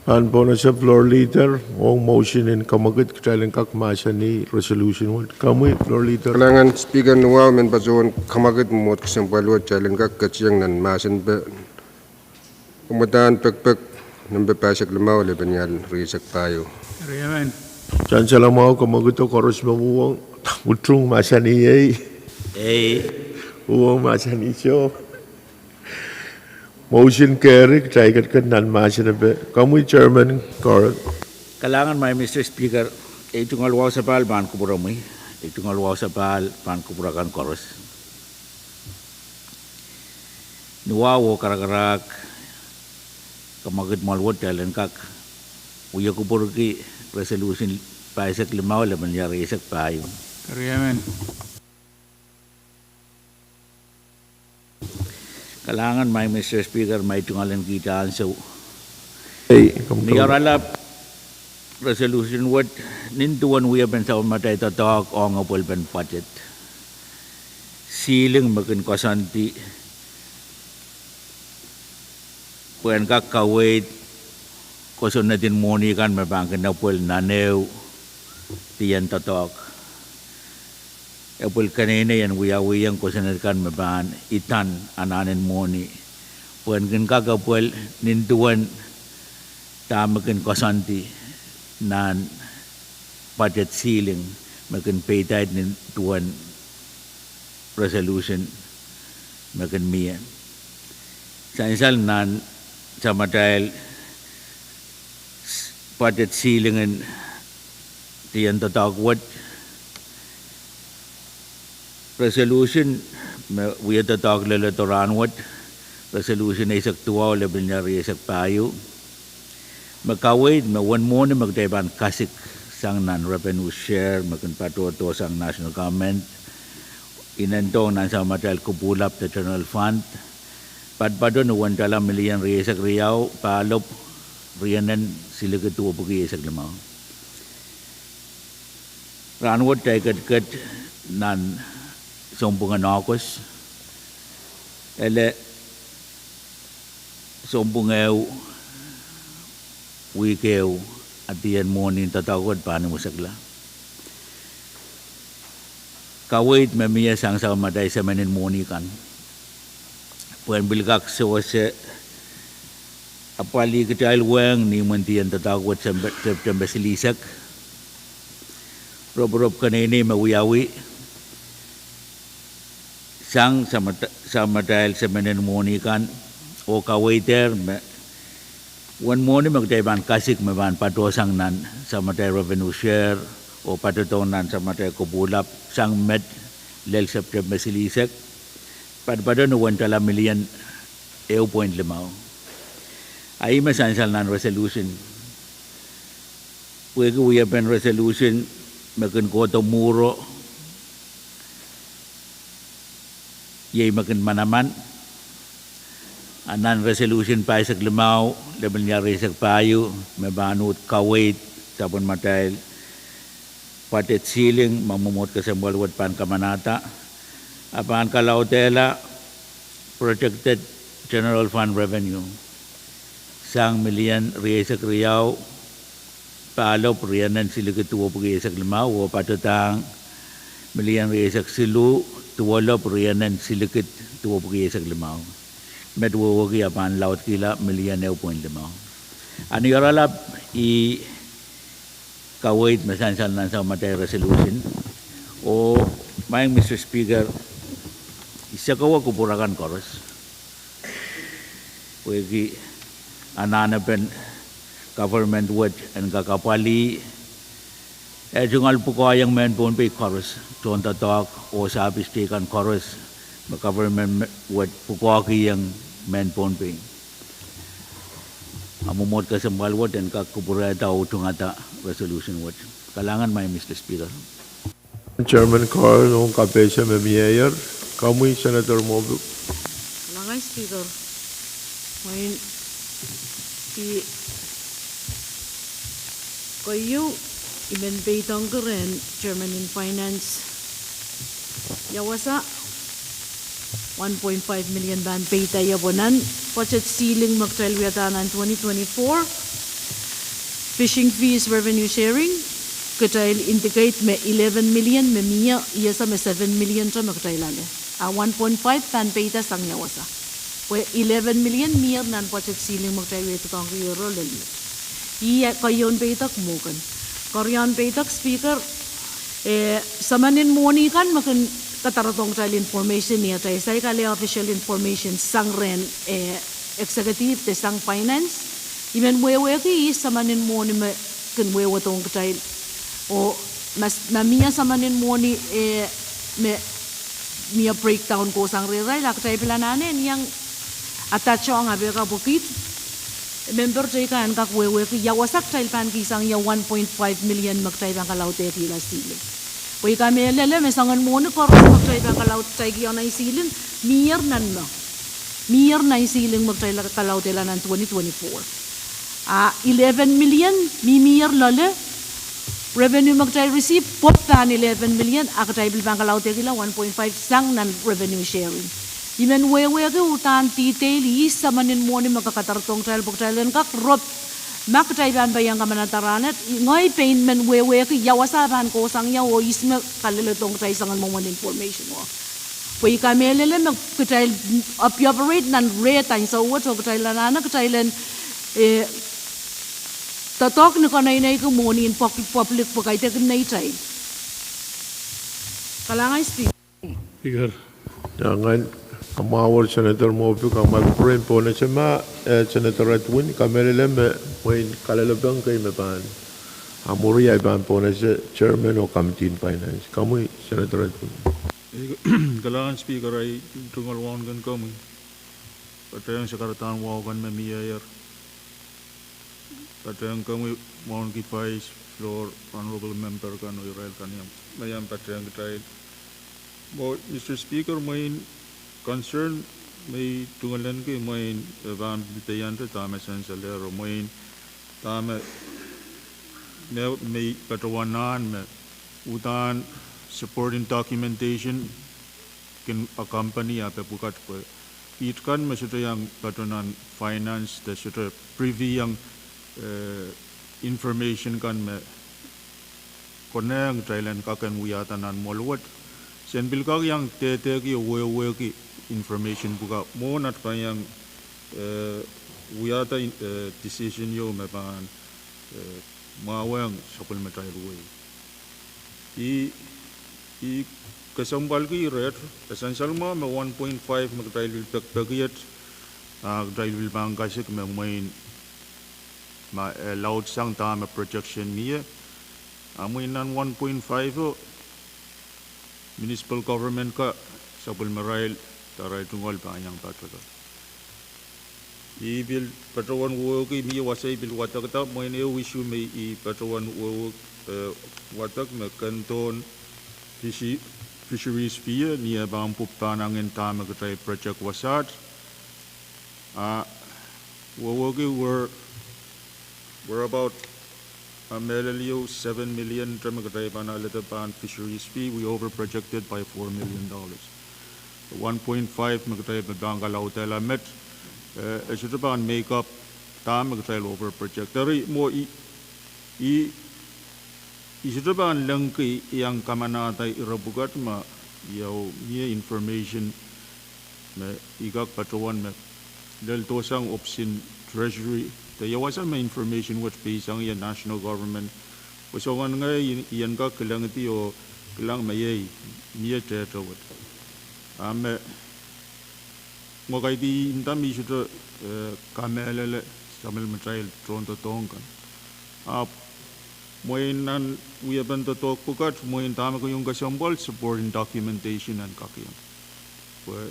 Pahn pohnese floor leader ong motion en kamwakid kitail en kak mahsanih resolution wet. Komwi floor leader. Kalahngan Speaker, nuwahu men patohwan kamwakid mwomwohd kesempwal wet kitail en kak ketikihong nan mahsen pe Komwedahn pekpek nempe pahisek limau, lepin iar rieisek pahieu. Sansal mwahu kamwakido, koaros me uhwong, utung mahsanih ei. Ei. Uhwong mahsanih soh. Motion carry, kitail ketiket nan mahsen epe. Komwi Chairman Carl. Kalahngan maing Mister Speaker, ei tungoal wahu sapahl pahn kupwuromwi, ei tungoal wahu sapahl pahn kupwur akan koaros. Nuwahu oh karakarahk, kamwakid mwoal wet kitail en kak wia kupwurki resolution pahisek limau, lepin iar rieisek pahieu. Kalahngan maing Mister Speaker, ma i tungoal en kihda ansou. Ni oaralap resolution wet, nin duwen wiepen sapwellimatail doadoahk ong apwalipen budget ceiling me kin koasoandi pwehn kak kaweid kosonned en mwohni kan me pahn kin apwal nan ehu dien doadoahk. Apwal keneinei en wiawihong kosonned kan me pahn idan anahn en mwohni pwehn kin kak apwal nin duwen dahme kin koasoandi nan budget ceiling me kin peidaid nin duwen resolution me kin mie. Sansal nan samatail budget ceiling en dien doadoahk wet, resolution me wia doadoahk leledo rahnwet, resolution eisek duwau lepin iar rieisek pahieu, me kaweid me uwen mwohni me kitail pahn kasik sang nan revenue share me kin patohdo sang national government, inendohng nan samatail kupwulap de general fund, patpato ni uwen tala milion rieisek riau, pahlop, rienen, siliki duwepwiki eisek limau. Rahnwet kitail ketiket nan sounpwungen August, ele sounpwung ehu, wihk ehu, a dien mwohni doadoahk wet pahn imwisekla. Kaweid me mie sang samatail semen en mwohni kan pwehn pil kak sewese apwalih kitail wehng ni imwin dien doadoahk wet September, September silihsek. ropirop keneinei me wiawi sang samatail semen en mwohni kan, oh kaweidehr me uwen mwohni me kitail pahn kasik me pahn patohsang nan samatail revenue share oh patohdohng nan samatail kopwulap sang met lel Septempe silihsek, patopato ni wen tala milion ehu point limau. A ih me sansal nan resolution, pwehki wiepen resolution me kin kohdo mwuhr, iei me kin manaman, a nan resolution pahisek limau, lepin liare eisek pahieu, me pahn uhd kaweid sapwellimatail budget ceiling me mwomwohd kesempwal wet pahn kamanahda, a pahn kalaudehla projected general fund revenue sang milion rieisek riau, pahlop rienen silikid duwepwiki eisek limau, oh patohdahng milion rieisek siluh, duwelop rienen silikid duwepwiki eisek limau. Met wehwehki a pahn laudkihla milion ehu point limau. A ni oaralap, ih kaweid me sansal nan samatail resolution. Oh maing Mister Speaker, I sekewe kupwur akan koaros, pwehki anahnepen government wet en kak apwalih, eh tungoal pwukoahiong mehn Pohnpei koaros, tohndoadoahk oh service teikan koaros me government wet pwukoahkihong mehn Pohnpei. A mwomwohd kesempwal wet en kak kupwurehda oh tungada resolution wet. Kalahngan, maing Mister Speaker. Chairman Carl, ong kapeise me mieier, komwi Senator Moffitt. Kalahngan Speaker, mwein I keieu I men peidohngki rehn Chairman en Finance ia wasa one point five million pahn peida ie pwe nan budget ceiling me kitail wiahda nan twenty twenty-four fishing fees revenue sharing, kitail indicate me eleven million me mie, I ese me seven million te me kitail ale. A one point five pahn peida sang ia wasa, pwe eleven million mier nan budget ceiling me kitail wiahda tongki ero lel met. Ih keieun peidek mwohken. Keriaun peidek, Speaker, eh, semen en mwohni kan me kin kadarodohng kitail information, ni atail saikinte ale official information sang rehn, eh, executive de sang finance, I men wehwehki ih semen en mwohni me kin wehwehdohng kitail. Oh ma, ma mie semen en mwohni, eh, me mie breakdown kohsang rehrail, a kitail pil anahne en iang adatohng apehka pwe kiht memper teikan kak wehwehki ia wasa kitail pahn kihsang ie one point five million me kitail pahn kalaudehkihla ceiling. Pwe I kamehlele me soangen mwohni koaros me kitail pahn kalaudehkihla ceiling, mier nan me mier nan ceiling me kitail kalaudehla nan twenty twenty-four. A eleven million mihmier loale, revenue me kitail receive pwoud pahn eleven million, a kitail pil pahn kalaudehkihla one point five sang nan revenue sharing. I men wehwehki uhdahn detail, ih semen en mwohni me kak kadarodohng kitail pwe kitail en kak rop ma kitail pahn peiong kamanada rahnwet. Ngehi pein men wehwehki ia wasa pahn kohsang ie oh ihs me kaleledohng kitail soangen mwomwen information o. Pwe I kamehlele me kitail operate nan rehn ansou wet oh kitail anahne kitail en, eh, doadoahk ni keneinei ki mwohni en public pwe kaidehkin neitail. Kalahngan Speaker. Speaker. Ia ngehi, a mwahu Senator Moffitt, a mwahu kupwuren pohnese ma, eh, Senator Edwin, kamehlele me mwein kalelapak kei me pahn, a mwuri ahi pahn pohnese Chairman oh Committee en Finance. Komwi Senator Edwin. Kalahngan Speaker, ahi tungoal wauneki komwi. Patehng sakaradahn wahu kan me mieier. Patehng komwi wauneki Vice, Floor, Honorable Member kan oh irail kan iang, me iang patehng kitail. Mwo, Mister Speaker, mwein concern me I tungoal wauneki mwein, eh, pahn pil peiente dahme sansal ero mwein dahme me, me I patohwan ahn me uhdahn supporting documentation kin accompany a pil pwukat pwe kiht kan me sohte iang patohwan finance de sohte privy iang, eh, information kan me konehng kitail en kak en wiahda nan mwohl wet. Sen pil kak iang dehdehki oh wehwehki information pwukat mwohn at pahn iang, eh, wiahda, eh, decision ieu me pahn, eh, mwahwehng sapwellimatail wehi. I, i kesempwalki reht, e sansal mwahu me one point five me kitail pil pekipeki iet, a kitail pil pahn kasik me mwein ma, e laudsang dahme projection mie. A mwein nan one point five o, municipal government ka, sapwellimarail, dahme irail tungoal pahn iang patohdo. I pil patohwan wehwehki, mie wasa I pil wadekda, mwein ehu issue me I patohwan wehwehki, eh, wadek me kendohn fishi-, fisheries fee, ni e pahn pwupwudiong dahme kitail project wasaht. A wehwehki we're, we're about, a mehlel ehu seven million te me kitail pahn alehda pahn fisheries fee, we over projected by four million dollars. One point five me kitail pahn kalaudehla met, eh, e sohte pahn make up dahme kitail over project. Eri mwo I, I, I sohte pahn lengki iang kamanahda ire pwukat ma ia mie information me I kak patohwan me lel dohsang ohpis en Treasury, de ia wasa me information wet peisangie national government. Pwe soangen ngehi I en kak kilangdi oh kilang me iei mie tehte wet. A me mwo kaidehn I nda me I sohte, eh, kamehlele sapwellimatail tohndoadoahk kan. Ahpw mwein nan wiepen doadoahk pwukat, mwein dahme keieu kesempwal supporting documentation en kak iang. Pwe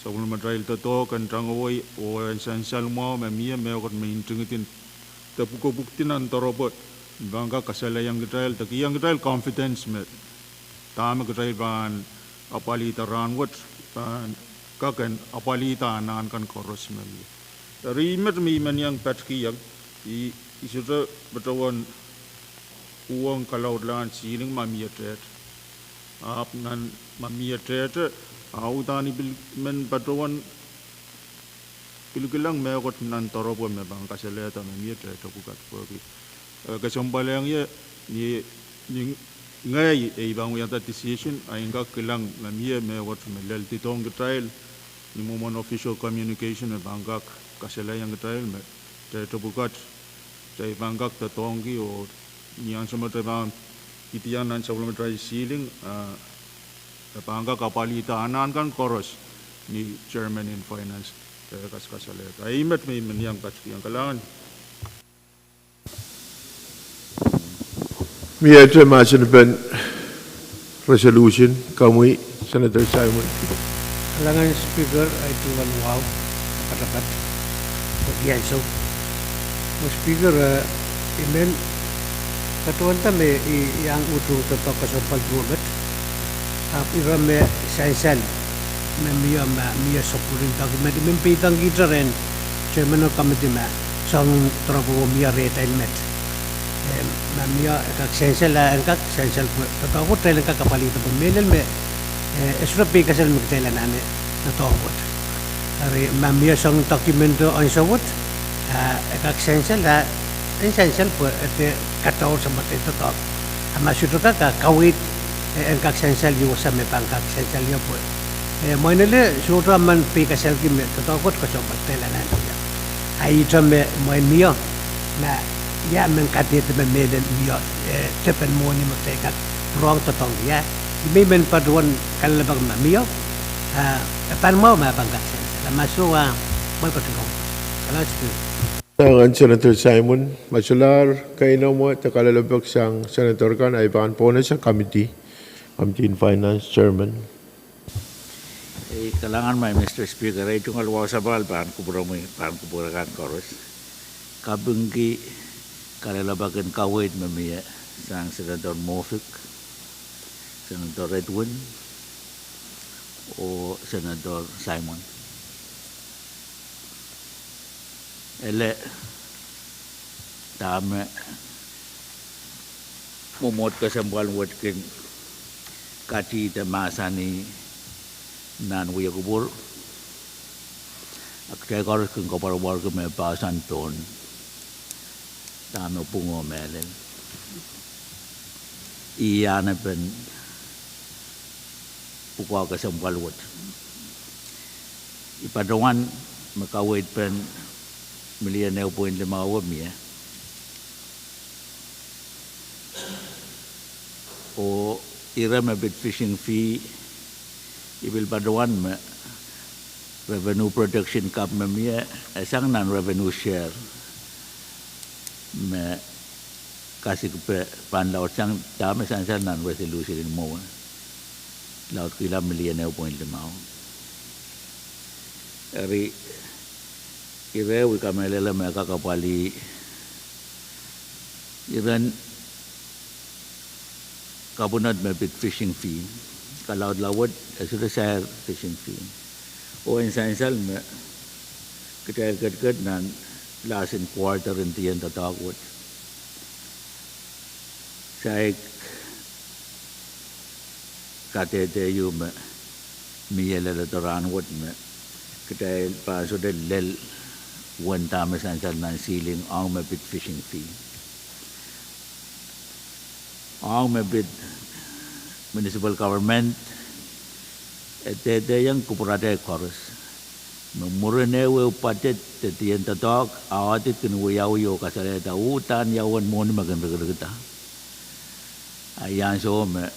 sapwellimatail doadoahk en tangawei oh en sansal mwahu me mie mehkot me ntingdi de pwukopwukdi nan doaropwe, pahn kak kasalehiong kitail, de kihong kitail confidence me dahme kitail pahn apwalihda rahnwet, pahn kak en apwalihda anahn kan koaros me mie. Eri met me I men iang patkihong, I, I sohte patohwan uhwong kalaudlahn ceiling ma mie tehte. Ahpw nan ma mie tehte, a udahn I pil men patohwan pil kilang mehkot nan doaropwe me pahn kasalehda me mie tehte pwukat pwehki, eh, kesempwal ong ie, ni, ni ngehi I pahn wiahda decision, a I kak kilang me mie mehkot me lel doadoahk ong kitail, ni mwomwen official communication me pahn kak kasalehiong kitail me tehte pwukat, kitail pahn kak doadoahngki oh ni ansou me kitail pahn idiang nan sapwellimatail ceiling, ah, e pahn kak apwalihda anahn kan koaros ni chairman en finance, eh, kakasalehda. Ih met me I men iang patkihong. Kalahngan. Miehte mahsen pen resolution, komwi, Senator Simon. Kalahngan Speaker, ahi tungoal wahu, patapat, oh ni ansou. Mwo Speaker, eh, I men patohwanda me I iang utung doadoahk kesempwal duwe met. Ahpw ire me sansal me mie, ma mie supporting document, I men peidohngkihte rehn chairman en committee me soangen doaropwe mie rehtail met. Eh, ma mie e kak sansal, ah, en kak sansal pwe doadoahk wet kitail en kak apwalihda pwe mehlel me, eh, e sohte peikasal me kitail anahne doadoahk wet. Eri ma mie soangen document ansou wet, ah, e kak sansal, ah, en sansal pwe e dehr kadaur samatail doadoahk. A ma sohte kak, ah, kaweid, eh, en kak sansal ieu wasa me pahn kak sansal ie pwe, eh, mwein ele sohte emen peikasalki me doadoahk wet kesempwal kitail anahne wia. A ihte me mwein mie, ma ia men kadehde me mehlel mie, eh, depen mwohni me kitail kak pwurehng doadoahngki ia. I men men patohwan kalelapak ma mie, ah, e pahn mwahu ma pahn kak sansal. A ma soh, ah, mwein patohwan. Kalahngan Speaker. Kalahngan Senator Simon, ma solahr keinemwe de kalelapak sang Senator kan, ahi pahn pwonehsang committee, committee en finance chairman. Eh, kalahngan, Mister Speaker, ahi tungoal wahu sapahl pahn kupwuromwi, pahn kupwure kan koaros. Kapingki kalelapak en kaweid me mie sang Senator Moffitt, Senator Redwin, oh Senator Simon. Ele dahme mwomwohd kesempwal wet kin katihda mahsanih nan wia kupwur, a kitail koaros kin koapworopworki me poahsoan pohn dahme pwung oh mehlel. Ih anahnepen pwukoa kesempwal wet. I patohwan me kaweid pen million ehu point limau mie. Oh ire me pid fishing fee, I pil patohwan me revenue projection kapw me mie, e sang nan revenue share me kasikpe pahn laudsang dahme sansal nan resolution en mwowe, laudkihla million ehu point limau. Eri, ire I kamehlele me kak apwalih iren kapwunod me pid fishing fee, kalaudla wet e sohte sair fishing fee. Oh en sansal me kitail ketiket nan last en quarter en dien doadoahk wet, saik kadehde ieu me mie leledo rahnwet me kitail pahn sohte lel uwen dahme sansal nan ceiling ong me pid fishing fee. Ong me pid municipal government, e dehdehiong kupwuratail koaros me mwurin ehuehu budget de dien doadoahk, a audit kin wiawi oh kasalehda uhdahn ia uwen mwohni me kin rikirikda. A iei ansou me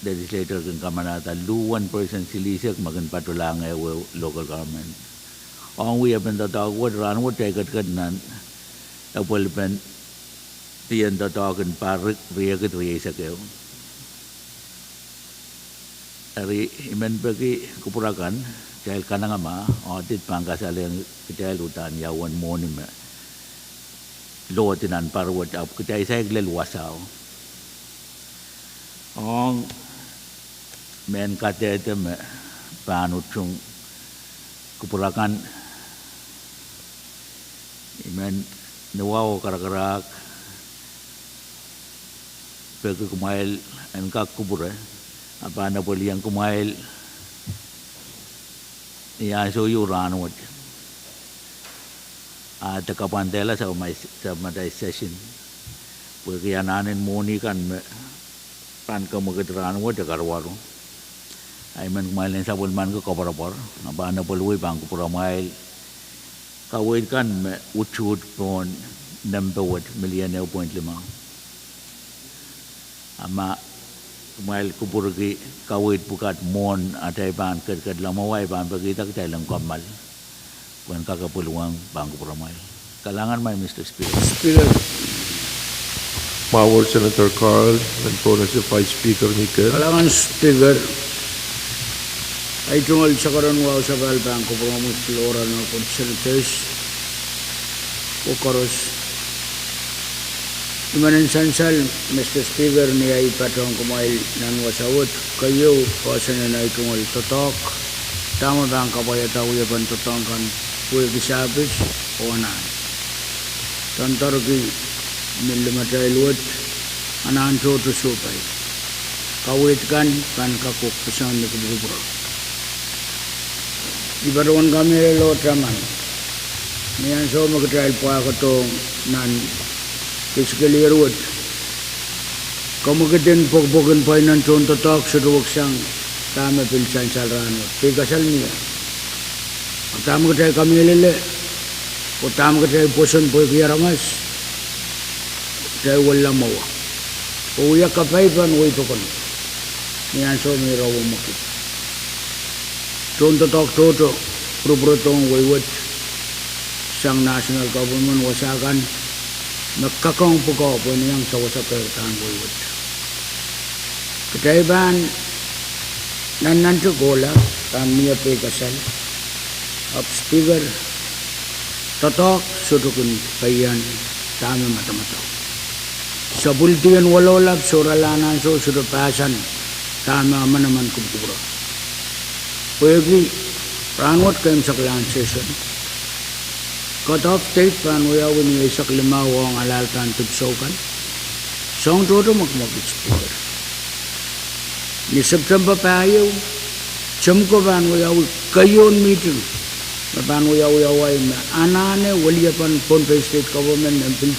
legislature kin kamanahda luhwen percent silihsek me kin patohlahng ehuehu local government. Ong wiepen doadoahk wet, rahnwet kitail ketiket nan epwelipen dien doadoahk en pahr riekid rieisek ehu. Eri I men peki kupwur akan, kitail kanengamah, audit pahn kasalehiong kitail uhdahn ia uwen mwohni me lohdi nan pahr wet, ahpw kitail saik lel wasao. Ong mehn kadehde me pahn utung kupwur akan, I men ni wahu oh karakarahk peki kumwail en kak kupwure, a pahn epweliong kumwail ni ansou ieu rahnwet, a de kapwandehla sapwmatail session, pwehki anahnen mwohni kan me pahn kemwekid rahnwet e karuwaru. A I men kumwail en sapwellimaniki koapworopwor, a pahn epwelwi pahn kupwuramwail kaweid kan me utuht pohn nempe wet, million ehu point limau. A ma kumwail kupwurki kaweid pwukat mwohn atail pahn ketiket lamwo, I pahn pekihda kitail en kommoal pwehn kak epwelwong pahn kupwuramwail. Kalahngan mai, Mister Speaker. Speaker. Mwahu wet Senator Carl, en pohnese Vice Speaker Nikel. Kalahngan Speaker. Ei tungoal sakaradahn wahu sapahl pahn kupwuromwi Flora, nohpwon Senators, oh koaros. I men en sansal, Mister Speaker, ni ei patehng kumwail nan wasa wet, keieu poahsoan en ei tungoal doadoahk, dahme pahn kapwaiada wiepen doadoahk kan pwehki sahpis oh anahn. Doandoarki me limatail wet, anahn tohto sohpai. Kaweid kan pahn kak wekpeseng ni kupwukupwuro. I patohwan kamehlele oh taman, ni ansou me kitail pwahkodohng nan fiscal year wet, kemwekid en pwekpwok en pwain nan tohndoadoahk sohte weksang dahme pil sansal rahnwet. Peikasal mie. Dahme kitail kamehlele, oh dahme kitail pwoson pwehki aramas, kitail wella mwowe oh wia kapai pahn wehi pokono ni ansou me ira wemwekid. Tohndoadoahk tohto pwurupwurodohng wehi wet, sang national government wasa kan me kak ong pwukoa pwehn iang sawasepehdan wehi wet. Kitail pahn nannante kohla, pahn mie peikasal. Ahpw Speaker, doadoahk sohte kin peian dahme madamadau. Sapwellimen wolohlap sohrala nan ansou sohte pahsan dahme manaman kupwukupwuro. Pwehki rahnwet keimwseklahn session, cut-off date pahn wiawi ni eisek limau ong alahldan dipwisou kan. Soahng tohto mwekmwekid, Speaker. Ni September pahieu, Temko pahn wiawi keieun mihting me pahn wiawi Hawaii me anahne weliepen Pohnpei State Government en pil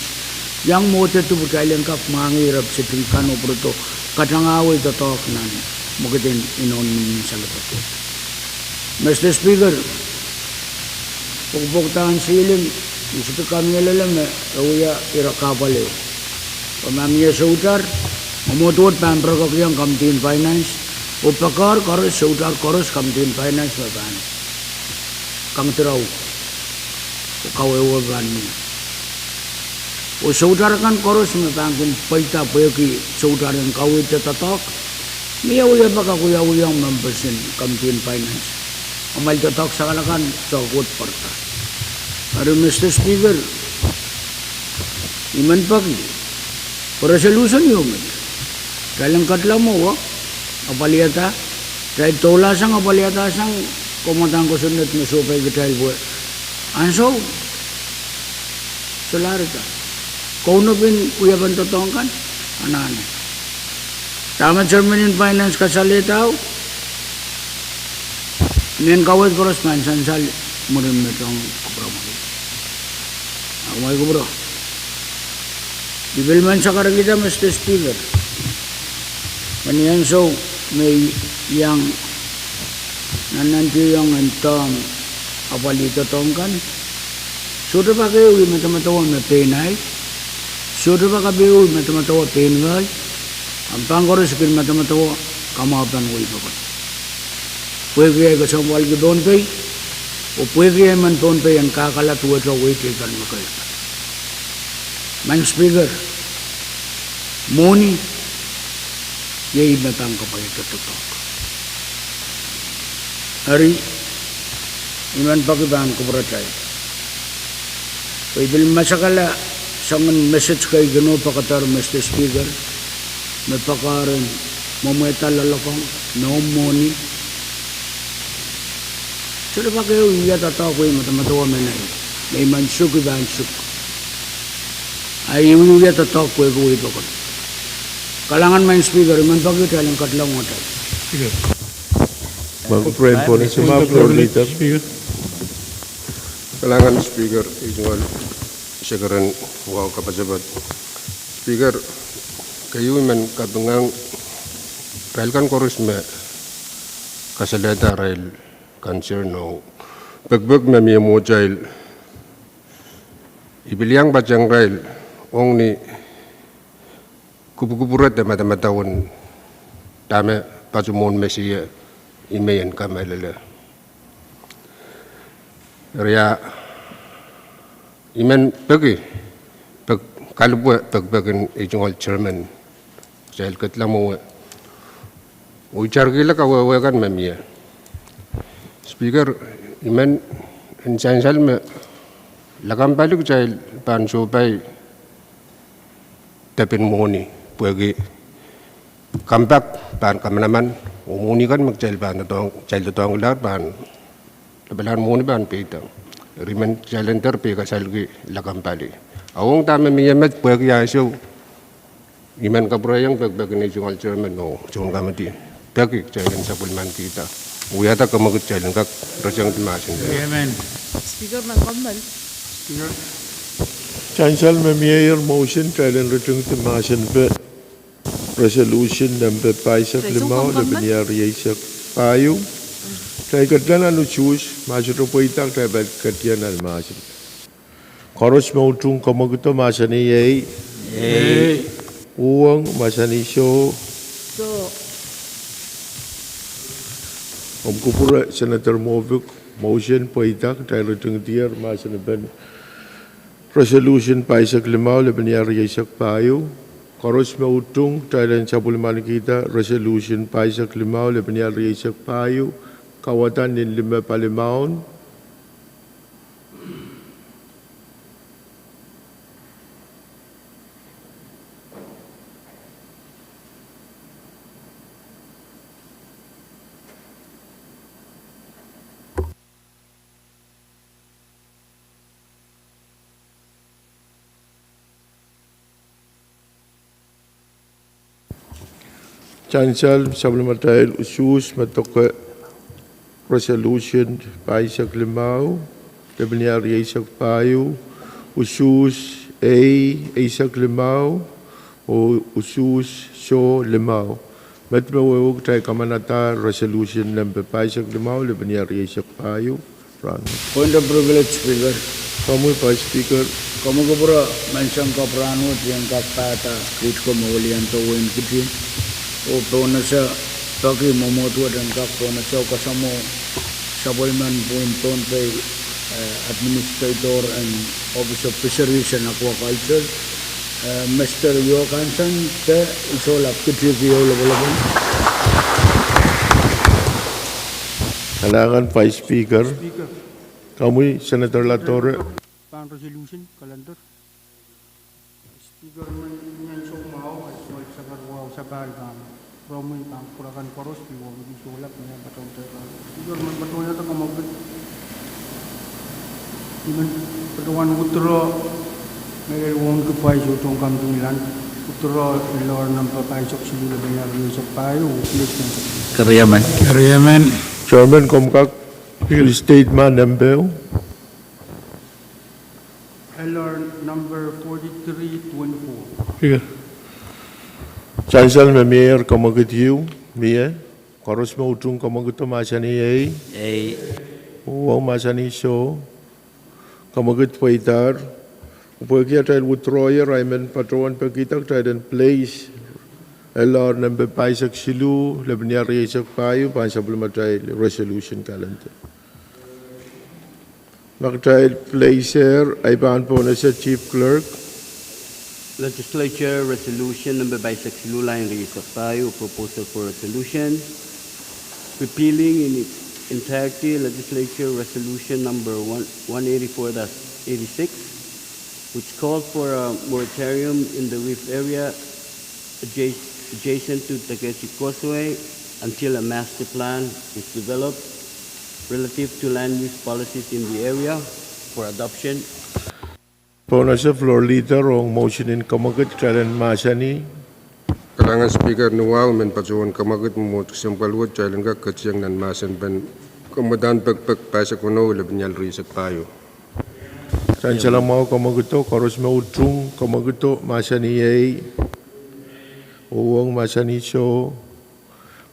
iang mwohde dipatail en kak mwahngih representing kan oh pwurodo katangahwei doadoahk nan mwekid en inoun mihmihsang doadoahk. Mister Speaker, pwukpwukdahn ceiling, I sohte kamehlele me e wia ire kahpwal ehu. Pwe ma mie soutar, Mwohd wet pahn poarokekiong Committee on Finance, oh pekar koaros, soutar koaros Committee on Finance me pahn kangdirau, oh kawehwe pahn mie. Oh soutar kan koaros me pahn kin pweida pwehki soutar en kaweid doadoahk, mie wiepe kak wiawihong members en Committee on Finance. Amwail doadoahk sakala kan soahng wet pwarada. Eri Mister Speaker, I men peki pwe resolution ieu met, kitail en ketilong mwowe apwalihada, kitail doulahsang apwalihada sang kamwadang kosonned me sohpeikitail pwe ansou solahr ida. Kaunopen wiepen doadoahk kan, anahne. Dahme Chairman en Finance kasalehda, mehn kaweid koaros pahn sansal mwurin me tohn kupwuramwail. Ahmw kupwuro. I pil men sakarkihda Mister Speaker, me ni ansou me I iang nannantihong en doahmw apwalih doadoahk kan, sohte pak ehu I medemedewe me pein ahi, sohte pak ehu I medemedewe pein ngehi, ahpw pahn koaros I kin medemedewe kamwahupen wehi pokon. Pwehki ahi kesempwalki Pohnpei, oh pwehki ahi men Pohnpei en kahkala duwehte wehi teikan me keirda. Madam Speaker, mwohni iei me pahn kapwaiada doadoahk. Eri, I men peki pahn kupwuratail pwe I pil masakala soangen message kei kin pekeder Mister Speaker, me pekeren mwomwehda loalokong, nohn mwohni. Sohte pak ehu I wia doadoahk pwe I medemedewe me nei, me I men suk I pahn suk. Ahi I wia doadoahk pwehki wehi pokon. Kalahngan Madam Speaker, I men peki kitail en ketilong atail. Kalahngan Speaker, I tungoal sekeren wahu kapasapat. Speaker, keieu I men kapingahng irail kan koaros me kasalehda arail concern oh pekipek me mie mwohtail. I pil iang patehng irail ong ni kupwukupwure de madamadau en dahme patohwan mwohn me sie I men kamehlele. Eri I men peki, pek, kalipwe pekipek en I tungoal Chairman, kitail ketilong mwowe, oh I tarkihla kawehwe kan me mie. Speaker, I men en sansal me lakapw pali kitail pahn sohpai depin mwohni, pwehki kompak pahn kamanaman, oh mwohni kan me kitail pahn doadoahngkilahr pahn, lapalahn mwohni pahn peida. Eri I men kitail en dehr peikasalki lakapw pali. A ong dahme mie met pwehki ansou, I men kapwurehiong pekipek en I tungoal Chairman oh tohn committee, peki kitail en sapwellimanikihda, wiahda kamwekid kitail en kak ritingdi mahsen. Sansal me mie ier motion kitail en ritingdi mahsen pe resolution nempe pahisek limau, lepin iar rieisek pahieu. Kitail ketilahng nan usuhs, ma sohte pweida kitail pahn ketilahng nan mahsen. Koaros me utung kamwekido mahsanih ei. Uhwong mahsanih soh. Omw kupwure Senator Mofik, motion pweida, kitail ritingdier mahsen pen resolution pahisek limau, lepin iar rieisek pahieu. Koaros me utung, kitail en sapwellimanikihda resolution pahisek limau, lepin iar rieisek pahieu, kauwadahn nin lime palimaun. Sansal sapwellimatail usuhs me doke resolution pahisek limau, lepin iar rieisek pahieu, usuhs ei, eisek limau, oh usuhs soh limau. Met me wehwehki kitail kamanada resolution nempe pahisek limau, lepin iar rieisek pahieu. Point of privilege, Speaker. Komwi Vice Speaker. Komwi kupwure, menseng kapw rahnwet I en kak pahda kiht ko me weliandi wein Kiti. Oh pohnese peki mwomwohd wet en kak pohnese kasamwo sapwellimen pwihn Pohnpei, eh, Administrator en Office of Fisheries and Aquaculture, eh, Mister Johansson, de I sohla Kiti kieu lopwolopwol. Kalahngan Vice Speaker. Komwi Senator Latore. Pahn resolution, calendar. Speaker, me I men soumwahu, I sohla Senator Latore, I pahn kupwurki pahn koaros pil wahn kihsang me patohwan teikan. Speaker, me patohwan teikan, I men patohwan withdraw, mehlel wahn kihsang sohte kan pil wahn withdraw, L R number pahisek siluh, lepin rieisek pahieu, please. Keriemen. Keriemen. Chairman, komw kak restate ma nempeo. L R number forty-three twenty-four. Ie. Sansal me mie, komwekid ieu, mie. Koaros me utung komwekido mahsanih ei. Ei. Uhwong mahsanih soh. Komwekid pweidahr. Pwehki atail withdraw-ier, I men patohwan pekihda kitail en place L R number pahisek siluh, lepin rieisek pahieu, pahn sapwellime atail resolution calendar. Ma kitail place-er, I pahn pohnese Chief Clerk. Legislature Resolution number pahisek siluh, lain rieisek pahieu, proposal for resolution repealing in its entirety Legislature Resolution number one, one eighty-four dash eighty-six, which called for a moratorium in the reef area adjac-, adjacent to Takesi Causeway until a master plan is developed relative to land use policies in the area for adoption. Pohnese Floor Leader ong motion en komwekid, kitail en mahsanih. Kalahngan Speaker, ni wahu I men patohwan komwekid mwomwohd kesempwal wet, kitail en kak ketieng nan mahsen pen komwedahn pekipek pahisek weneu, lepin rieisek pahieu. Sansal mwahu komwekido, koaros me utung komwekido mahsanih ei. Uhwong mahsanih soh.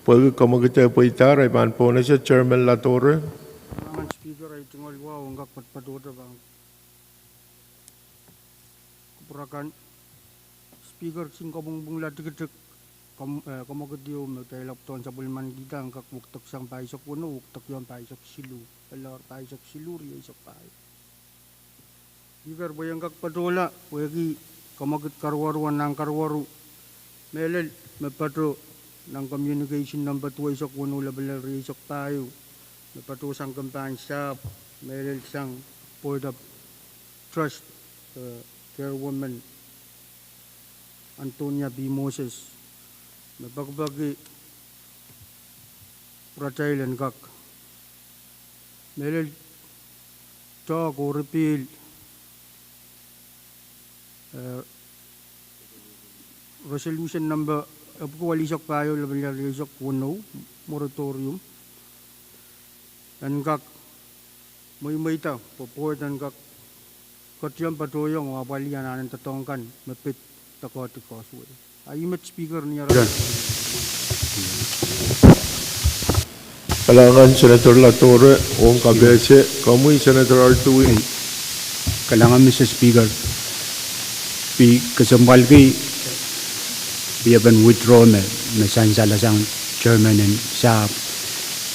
Pwehki komwekid pweidahr, I pahn pohnese Chairman Latore. Kalahngan Speaker, I tungoal wahu en kak patopato pahn kupwurki Speaker, kisin kapwungpwungla tikitik, kom-, eh, komwekid ieu me kitail ahpw patohwan sapwellimanikihda en kak wekdeksang pahisek weneu, wekdek ieu pahisek siluh, L R pahisek siluh, rieisek pahieu. Speaker, pwe I en kak patohla, pwehki komwekid karuwaru, anahn karuwaru, mehlel me patoh nan communication number duweisek weneu, lepin rieisek pahieu, me patohsang kempahn sahpw, mehlel sang Board of Trust, eh, Chairwoman Antonia P. Moses, me pekipeki pwuratail en kak mehlel talk oh repeal, eh, resolution number epwiki walisek pahieu, lepin rieisek weneu, moratorium, en kak mweimweida pwe Board en kak ketiong, patohiong oh apwalih anahn en doadoahk kan me pid Takesi Causeway. Ahi met Speaker, ni ara. Kalahngan Senator Latore ong kapehse, komwi Senator Artui. Kalahngan Mister Speaker. Pil kesempwalki wiepen withdraw me, me sansalasang Chairman en sahpw.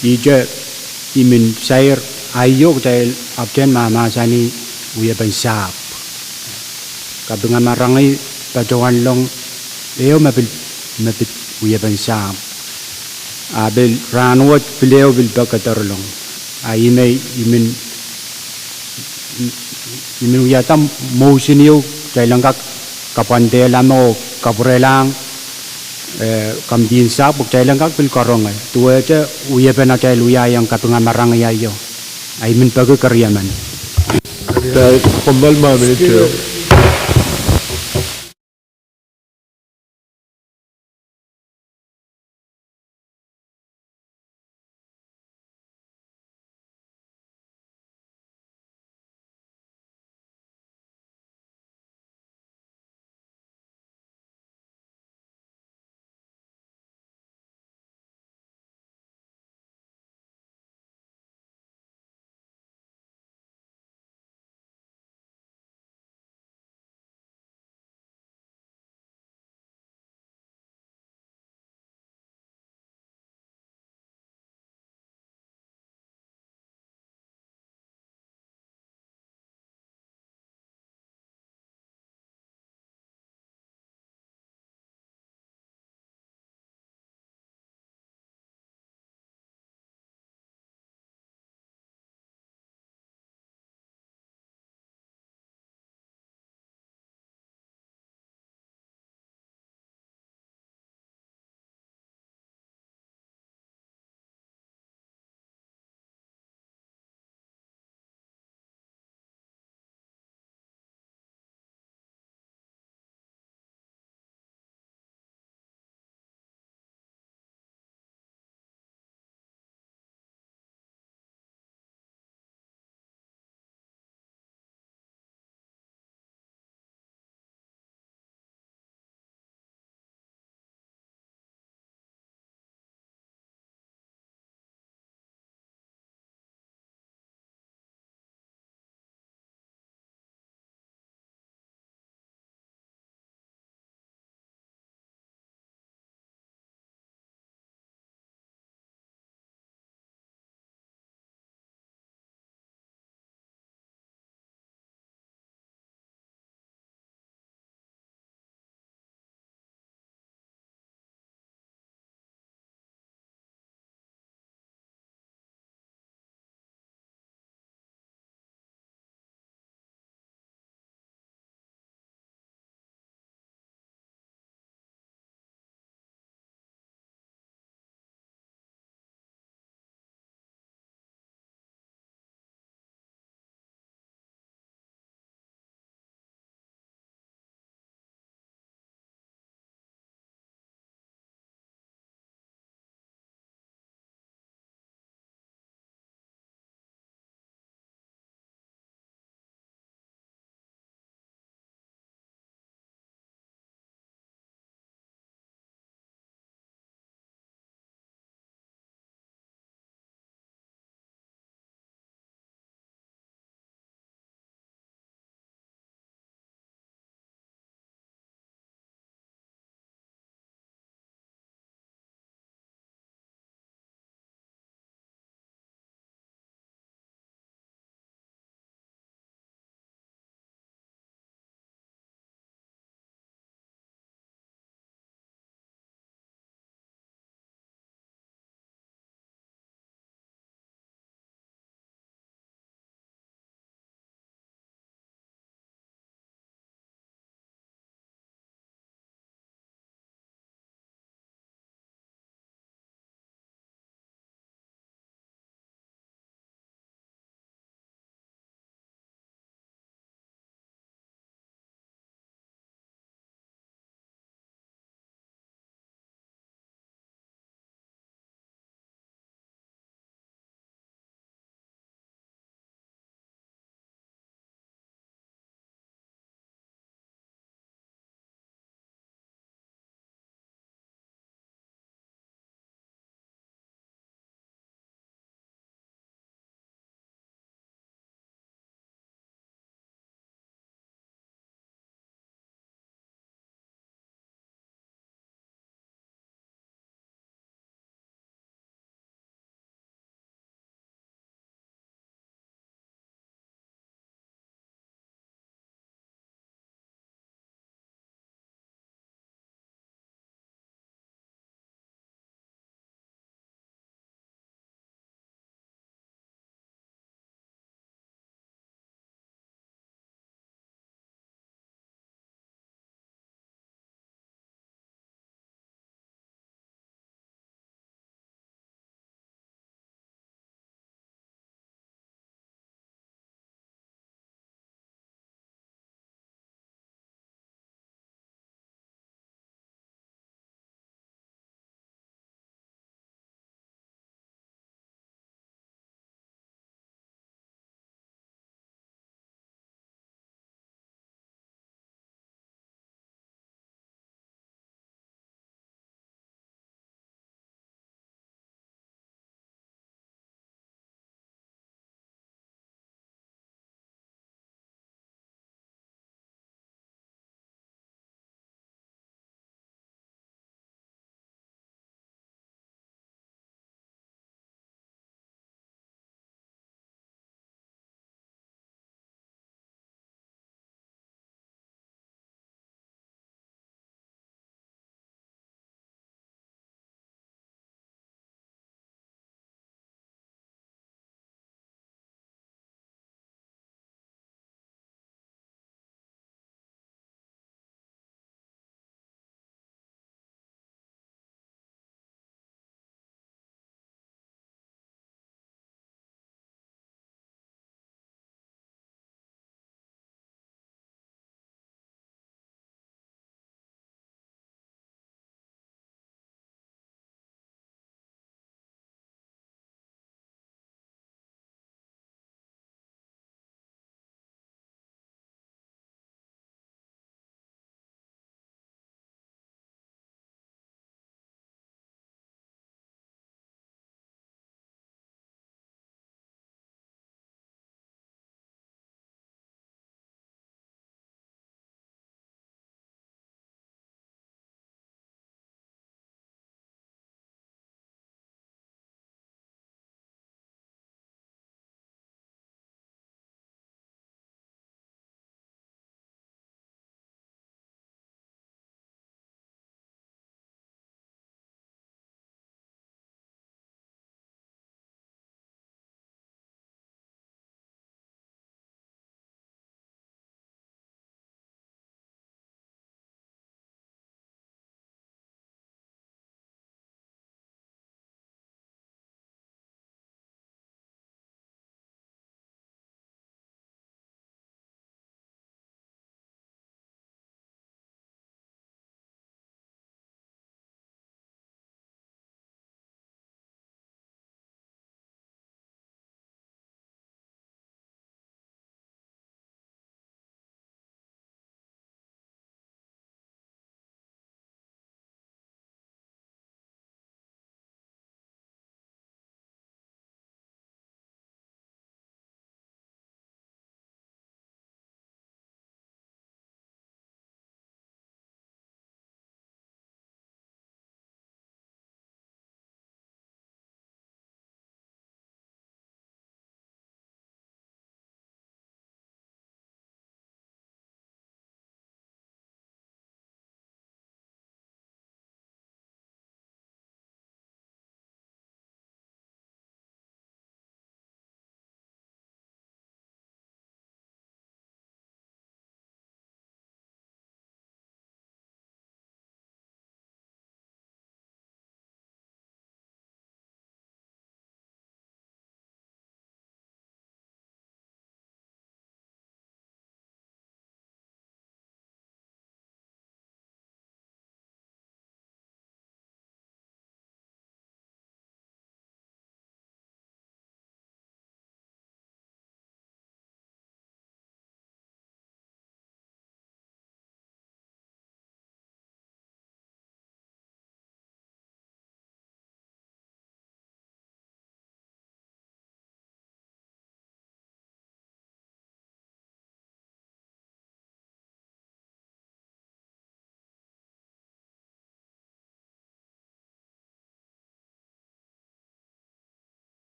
Ihte I men sair, aio kitail ahpwtehn mahmahsanih wiepen sahpw. Kapingamarangi patohwanlong ehu me pil, me pid wiepen sahpw. A pil rahnwet pil ehu pil pekederlong. A I men, I men, I men wiahda motion ieu, kitail en kak kapwandehla me oh kapwurelahng, eh, kampin sahpw, kitail en kak pil karonge. Duwehte wiepen atail wiahiong kapingamarangi aio. A I men peki keriemen. Komw pali ma minit ehu.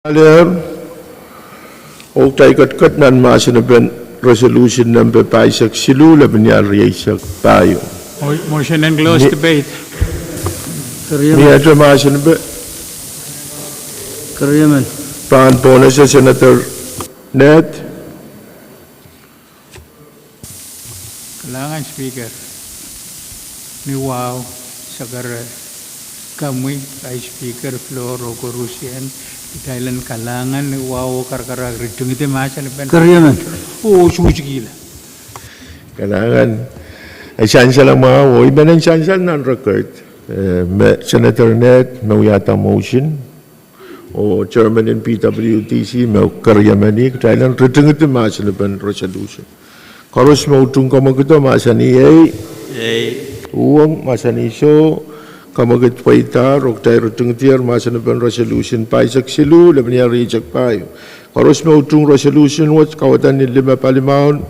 Alehr, oh kitail ketiket nan mahsen en resolution nempe pahisek siluh, lepin ial rieisek pahieu. Mo-, motion en close debate. Mie mahsen en pe- Keriamen. Pahn pohnese Senator Ned. Kalahngan Speaker, ni wahu, sakara, komwi, Vice Speaker, floor, oh koarusie, kitail en kalahngan ni wahu oh karakarahk ritingidi mahsen en pen. Keriamen. Oh, suhskihla. Kalahngan, ei sansal mwahu, oh I men en sansal nan record, eh, me Senator Ned me wiahda motion. Oh chairman en P W D C me keriameni, kitail en ritingidi mahsen en pen resolution. Koaros me utung kamwekid mahsanih ei. Ei. Uhwong mahsanih soh, kamwekid pweidahr, oh kitail ritingidier mahsen en pen resolution pahisek siluh, lepin ial rieisek pahieu. Koaros me utung resolution wet, kaweid ni lime palimaun.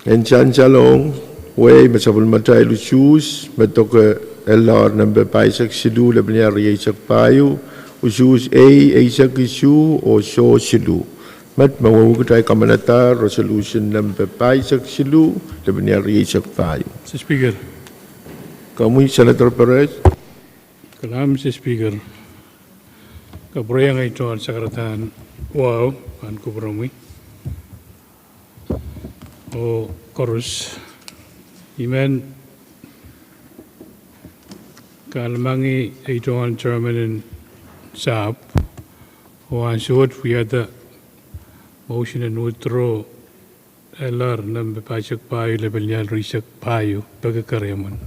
En sansalong, wehi me sapwellimatail usuhs, me doke L R nempe pahisek siluh, lepin ial rieisek pahieu, usuhs ei, eisek isuh, oh soh siluh. Met me wehwehki kitail kamanada resolution nempe pahisek siluh, lepin ial rieisek pahieu. Mister Speaker. Komwi Senator Perez. Kalahngan Mister Speaker. Kapwurehiong ei tohn sakaradahn wahu, pahn kupwuromwi. Oh koaros, I men kahlemengih ei tohn chairman en sahpw, oh ansou wet wiahda motion en withdraw L R nempe pahisek pahieu, lepin ial rieisek pahieu, peki keriamen.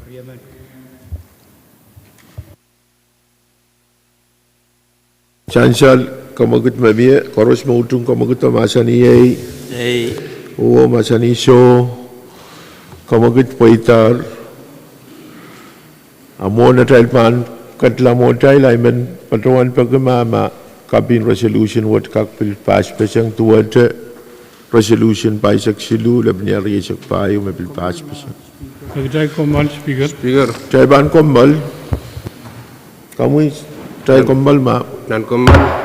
Sansal kamwekid me mie, koaros me utung kamwekid mahsanih ei. Ei. Uhwong mahsanih soh, kamwekid pweidahr. A mwohn atail pahn kedla mwohtail, I men patohwan peki ma, ma kapin resolution wet kak pil passpaseng duwehte resolution pahisek siluh, lepin ial rieisek pahieu me pil passpaseng. Kitail kommoal, Speaker. Speaker. Kitail pahn kommoal. Komwi, kitail kommoal ma. Nan kommoal.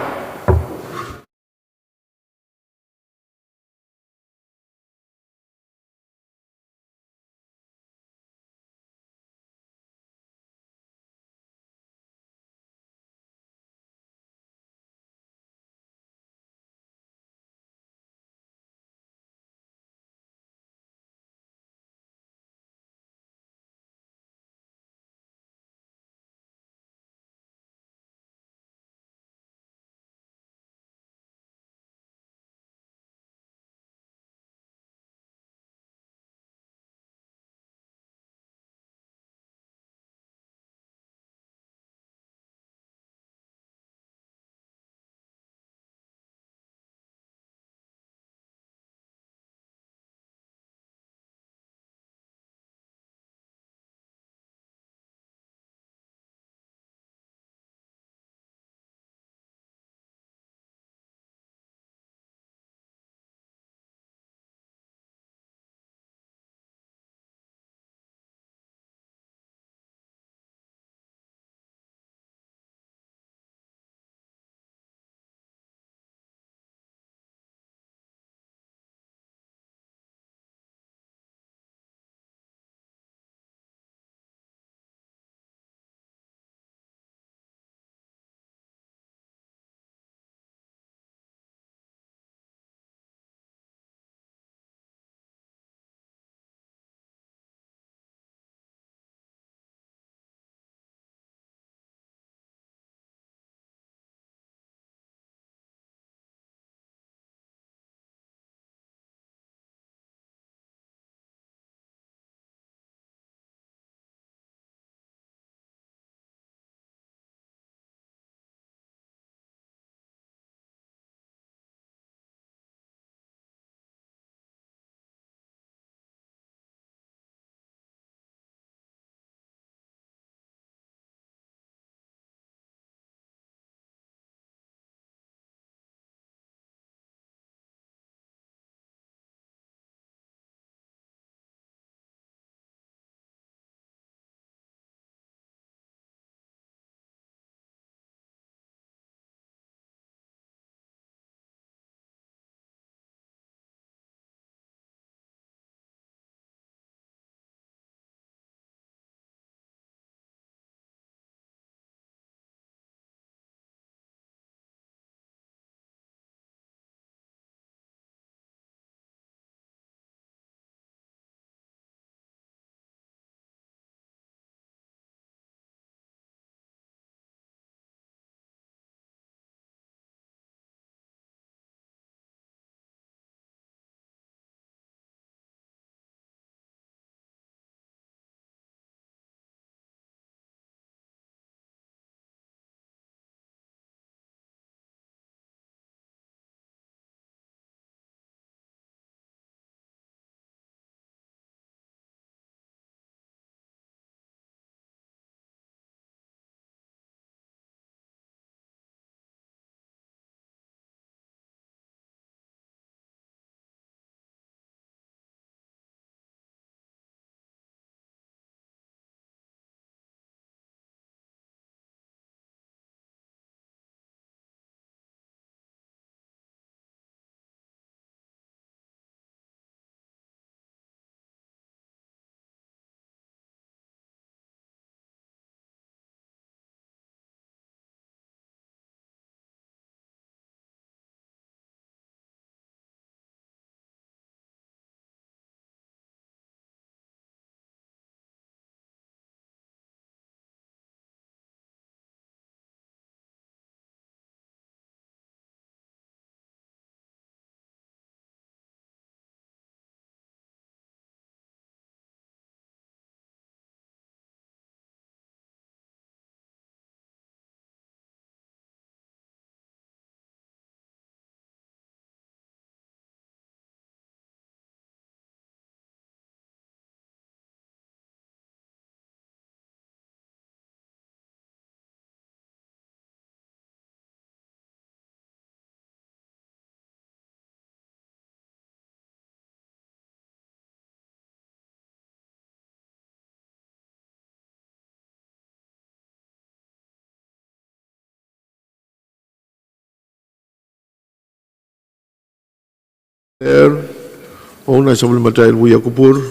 Ong nan sapwellimatail wia kupwur,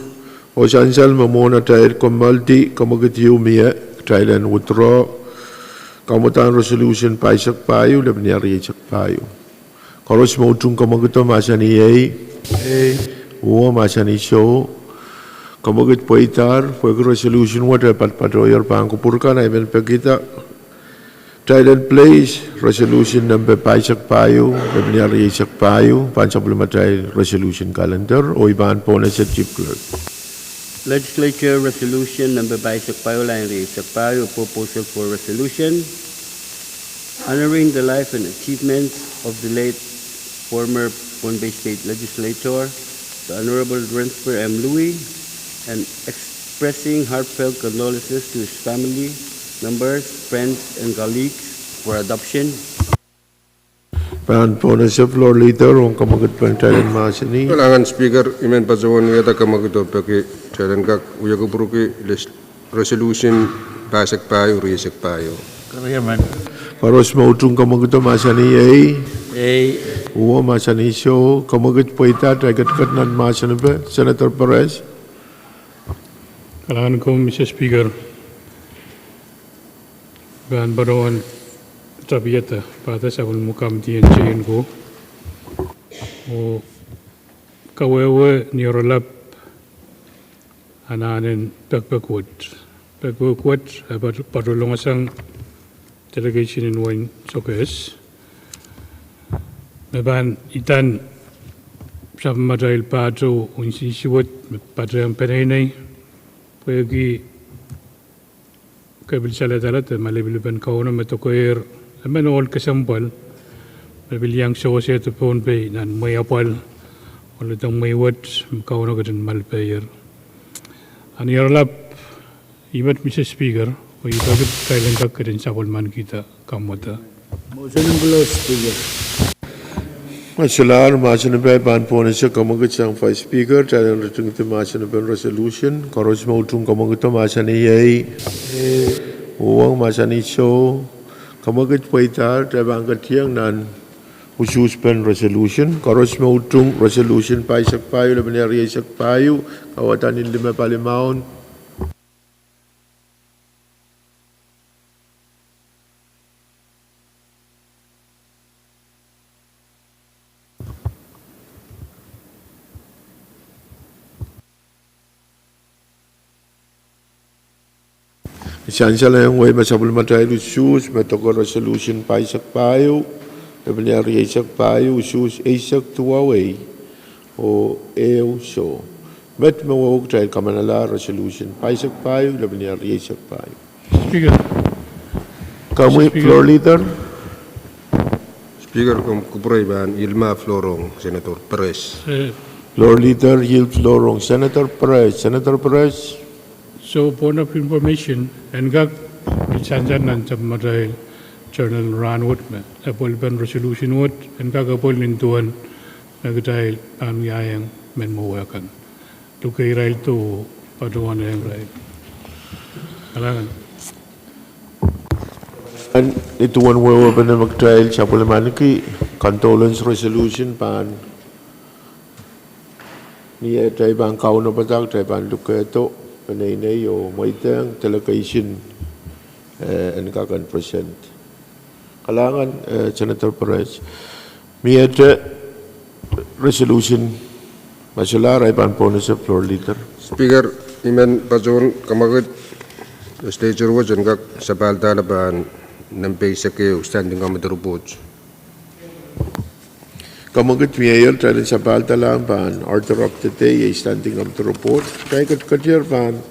oh sansal me mwohn atail kommoaldi kamwekid ieu mie, kitail en withdraw kamwadahn resolution pahisek pahieu, lepin ehu rieisek pahieu. Koaros me utung kamwekido mahsanih ei. Uwen mahsanih soh. Kamwekid pweidahr, pwehki resolution wet e patpatohier pahn kupwur kan, I men pekihda kitail en place resolution nempe pahisek pahieu, lepin ehu rieisek pahieu, pahn sapwellimatail resolution calendar, oh I pahn pohnese Chief Clerk. Legislature Resolution number pahisek pahieu, lain rieisek pahieu, proposal for resolution honoring the life and achievements of the late former Pohnpei State Legislator, the Honorable Rensburg M. Lui, and expressing heartfelt condolences to his family members, friends, and colleagues for adoption. Pahn pohnese Floor Leader ong kamwekid pen kitail en mahsanih. Kalahngan Speaker, I men patohwan wiahda kamwekid oh peki kitail en kak wia kupwurki resolution pahisek pahieu, rieisek pahieu. Koaros me utung kamwekido mahsanih ei. Uwen mahsanih soh. Kamwekid pweidahr, kitail ketiket nan mahsanipe, Senator Perez. Kalahngan komwi Mister Speaker. Pahn patohwan tapiada pahda sapwellime kamidi en tehnko, oh kawehwe ni oaralap anahnen pekpek wet. Pekpek wet e patohlongasang delegation en wehin Sokehs me pahn idan sapwellimatail pahtou unsisiwed me patehng peneinei, pwehki kepil saledaled de malipilipen Kauno me dokedoke emen ohl kesempwal me pil iang sewesehdo Pohnpei nan mwehi apwal oh lide mwehi wet me Kauno ketin malipehier. A ni oaralap, I met Mister Speaker, oh I peki kitail en kak ketin sapwellimanikihda kamwada. Motion and close, Speaker. Solahr mahsanipe pahn pohnese kamwekid sang Vice Speaker, kitail en ritingdi mahsanipen resolution, koaros me utung kamwekido mahsanih ei. Uwen mahsanih soh. Kamwekid pweidahr, kitail pahn ketiong nan usuhspen resolution, koaros me utung resolution pahisek pahieu, lepin ehu rieisek pahieu, kauwada ni lime palimaun. I sansal ong wehi me sapwellimatail usuhs me doke resolution pahisek pahieu, lepin ehu rieisek pahieu, usuhs eisek duwau ei oh ehu soh. Met me wehwehki kitail kamanala resolution pahisek pahieu, lepin ehu rieisek pahieu. Speaker. Komwi Floor Leader. Speaker, komw kupwurei, pahn yield floor ong Senator Perez. Floor Leader yield floor ong Senator Perez. Senator Perez. So point of information, en kak pil sansal nan sapwellimatail journal rahnwet me approval pen resolution wet, en kak approval nin duwen me kitail pahn wiahiong mehn mwowe kan. Luke irail duwe patohwan irail. Kalahngan. Ni duwen wehwehpene me kitail sapwellimaniki, condolence resolution pahn, ni atail pahn kaunopada kitail pahn lukehdo peneinei oh mweidehng delegation en kak en present. Kalahngan Senator Perez. Miehte resolution me solahr, I pahn pohnese Floor Leader. Speaker, I men patohwan kamwekid legislature wet en kak sapahlahla pahn nempe eisek ehu standing committee report. Kamwekid mie, kitail en sapahlahla pahn order of the day, standing committee report. Kitail ketiketier pahn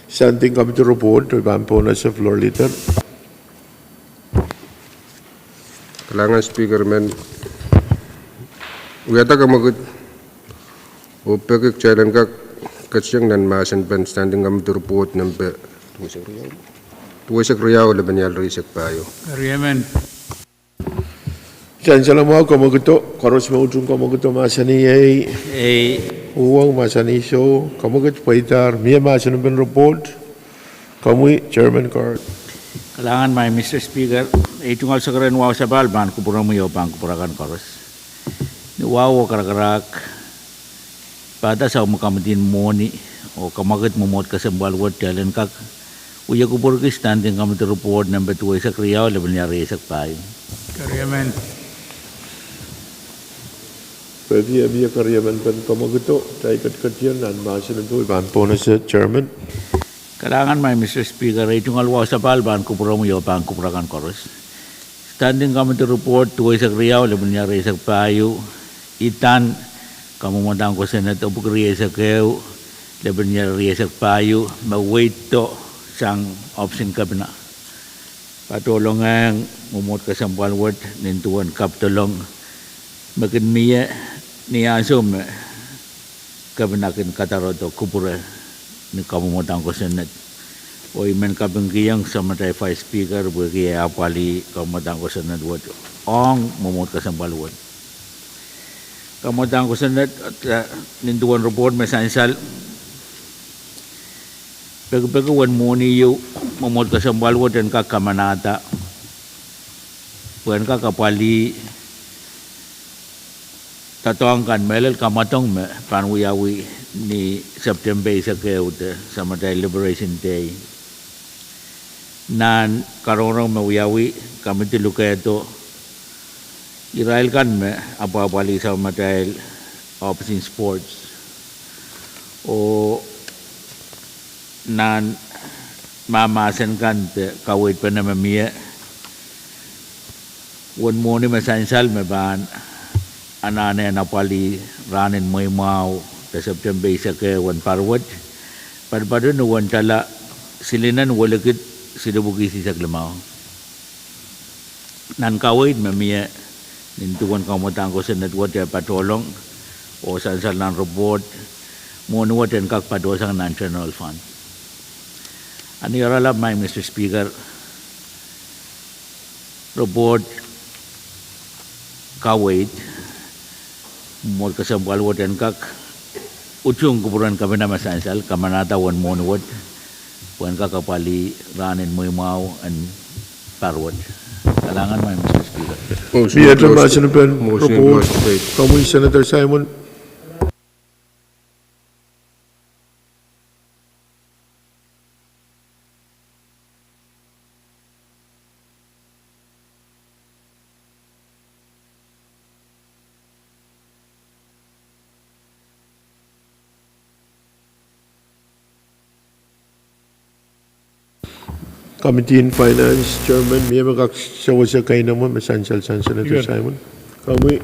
standing committee report, I pahn pohnese Floor Leader. Kalahngan Speaker, I men wiahda kamwekid oh peki kitail en kak ketiong nan mahsen pen standing committee report nempe duwehsek riau, lepin ehu rieisek pahieu. Riemen. Sansal mwahu, kamwekido, koaros me utung kamwekido mahsanih ei. Uhwong mahsanih soh, kamwekid pweidar, mie mahsen pen report. Komwi Chairman Card. Kalahngan Mister Speaker, ei tungoal sakaradahn wahu sapahl pahn kupwuromwi oh pahn kupwur akan koaros. Wahu oh karakarahk, pahda sang me committee en mwohni oh kamwakid mwomwohd kesempwal wet, kitail en kak wie kupwurki Standing Committee Report nempe duweisek riau, lepin ire rieisek pahieu. Keriamen. Peki, e mie keriamen pen kamwakido, kitail ketiket nan mahsen en pwuhk, I pahn pohnese, Chairman. Kalahngan, Maing Mister Speaker, ei tungoal wahu sapahl pahn kupwuromwi oh pahn kupwur akan koaros. Standing Committee Report duweisek riau, lepin ire rieisek pahieu, idan kamwomwodahn kosonned epwiki rieisek ehu, lepin ire rieisek pahieu, me weiddo sang ohpis en kepina. Patohlong ong mwomwohd kesempwal wet nin duwen kapidolong me kin mie ni ansou me kepina kin kadarodo kupwure ni kamwomwodahn kosonned. Oh I men kapingkihong Samatail Vice Speaker pwehki e apwalih kamwomwodahn kosonned wet ong mwomwohd kesempwal wet. Kamwomwodahn kosonned, eh, nin duwen report me sansal, pekipeki uwen mwohni ieu, mwomwohd kesempwal wet en kak kamanahda pwe en kak apwalih doadoahk kan, mehlel kamwadong me pahn wiawi ni September eisek ehu de Samatail Liberation Day. Nan karongorong me wiawi, committee lukehdo irail kan me apwapwalih Samatail ohpis en sports. Oh nan mahmahsen kan de kaweidpene me mie, uwen mwohni me sansal me pahn anahne en apwalih rahn en mweimwahu de September eisek ehu en pahr wet, patopatohng uwen doala silinen welikid silipwuki eisek limau. Nan kaweid me mie nin duwen kamwomwodahn kosonned wet e patohlong oh sansal nan report, mwohni wet en kak patohsang nan general fund. Ahn ni oaralap, Maing Mister Speaker, report kaweid, mwomwohd kesempwal wet en kak utung kupwuren kepina me sansal, kamanahda uwen mwohni wet pwe en kak apwalih rahn en mweimwahu en pahr wet. Kalahngan, Maing Mister Speaker. Motion close. Mahsen en report, komwi Senator Simon. Committee en Finance Chairman, mie me kak sewese keinemwe me sansal sang Senator Simon? Komwi.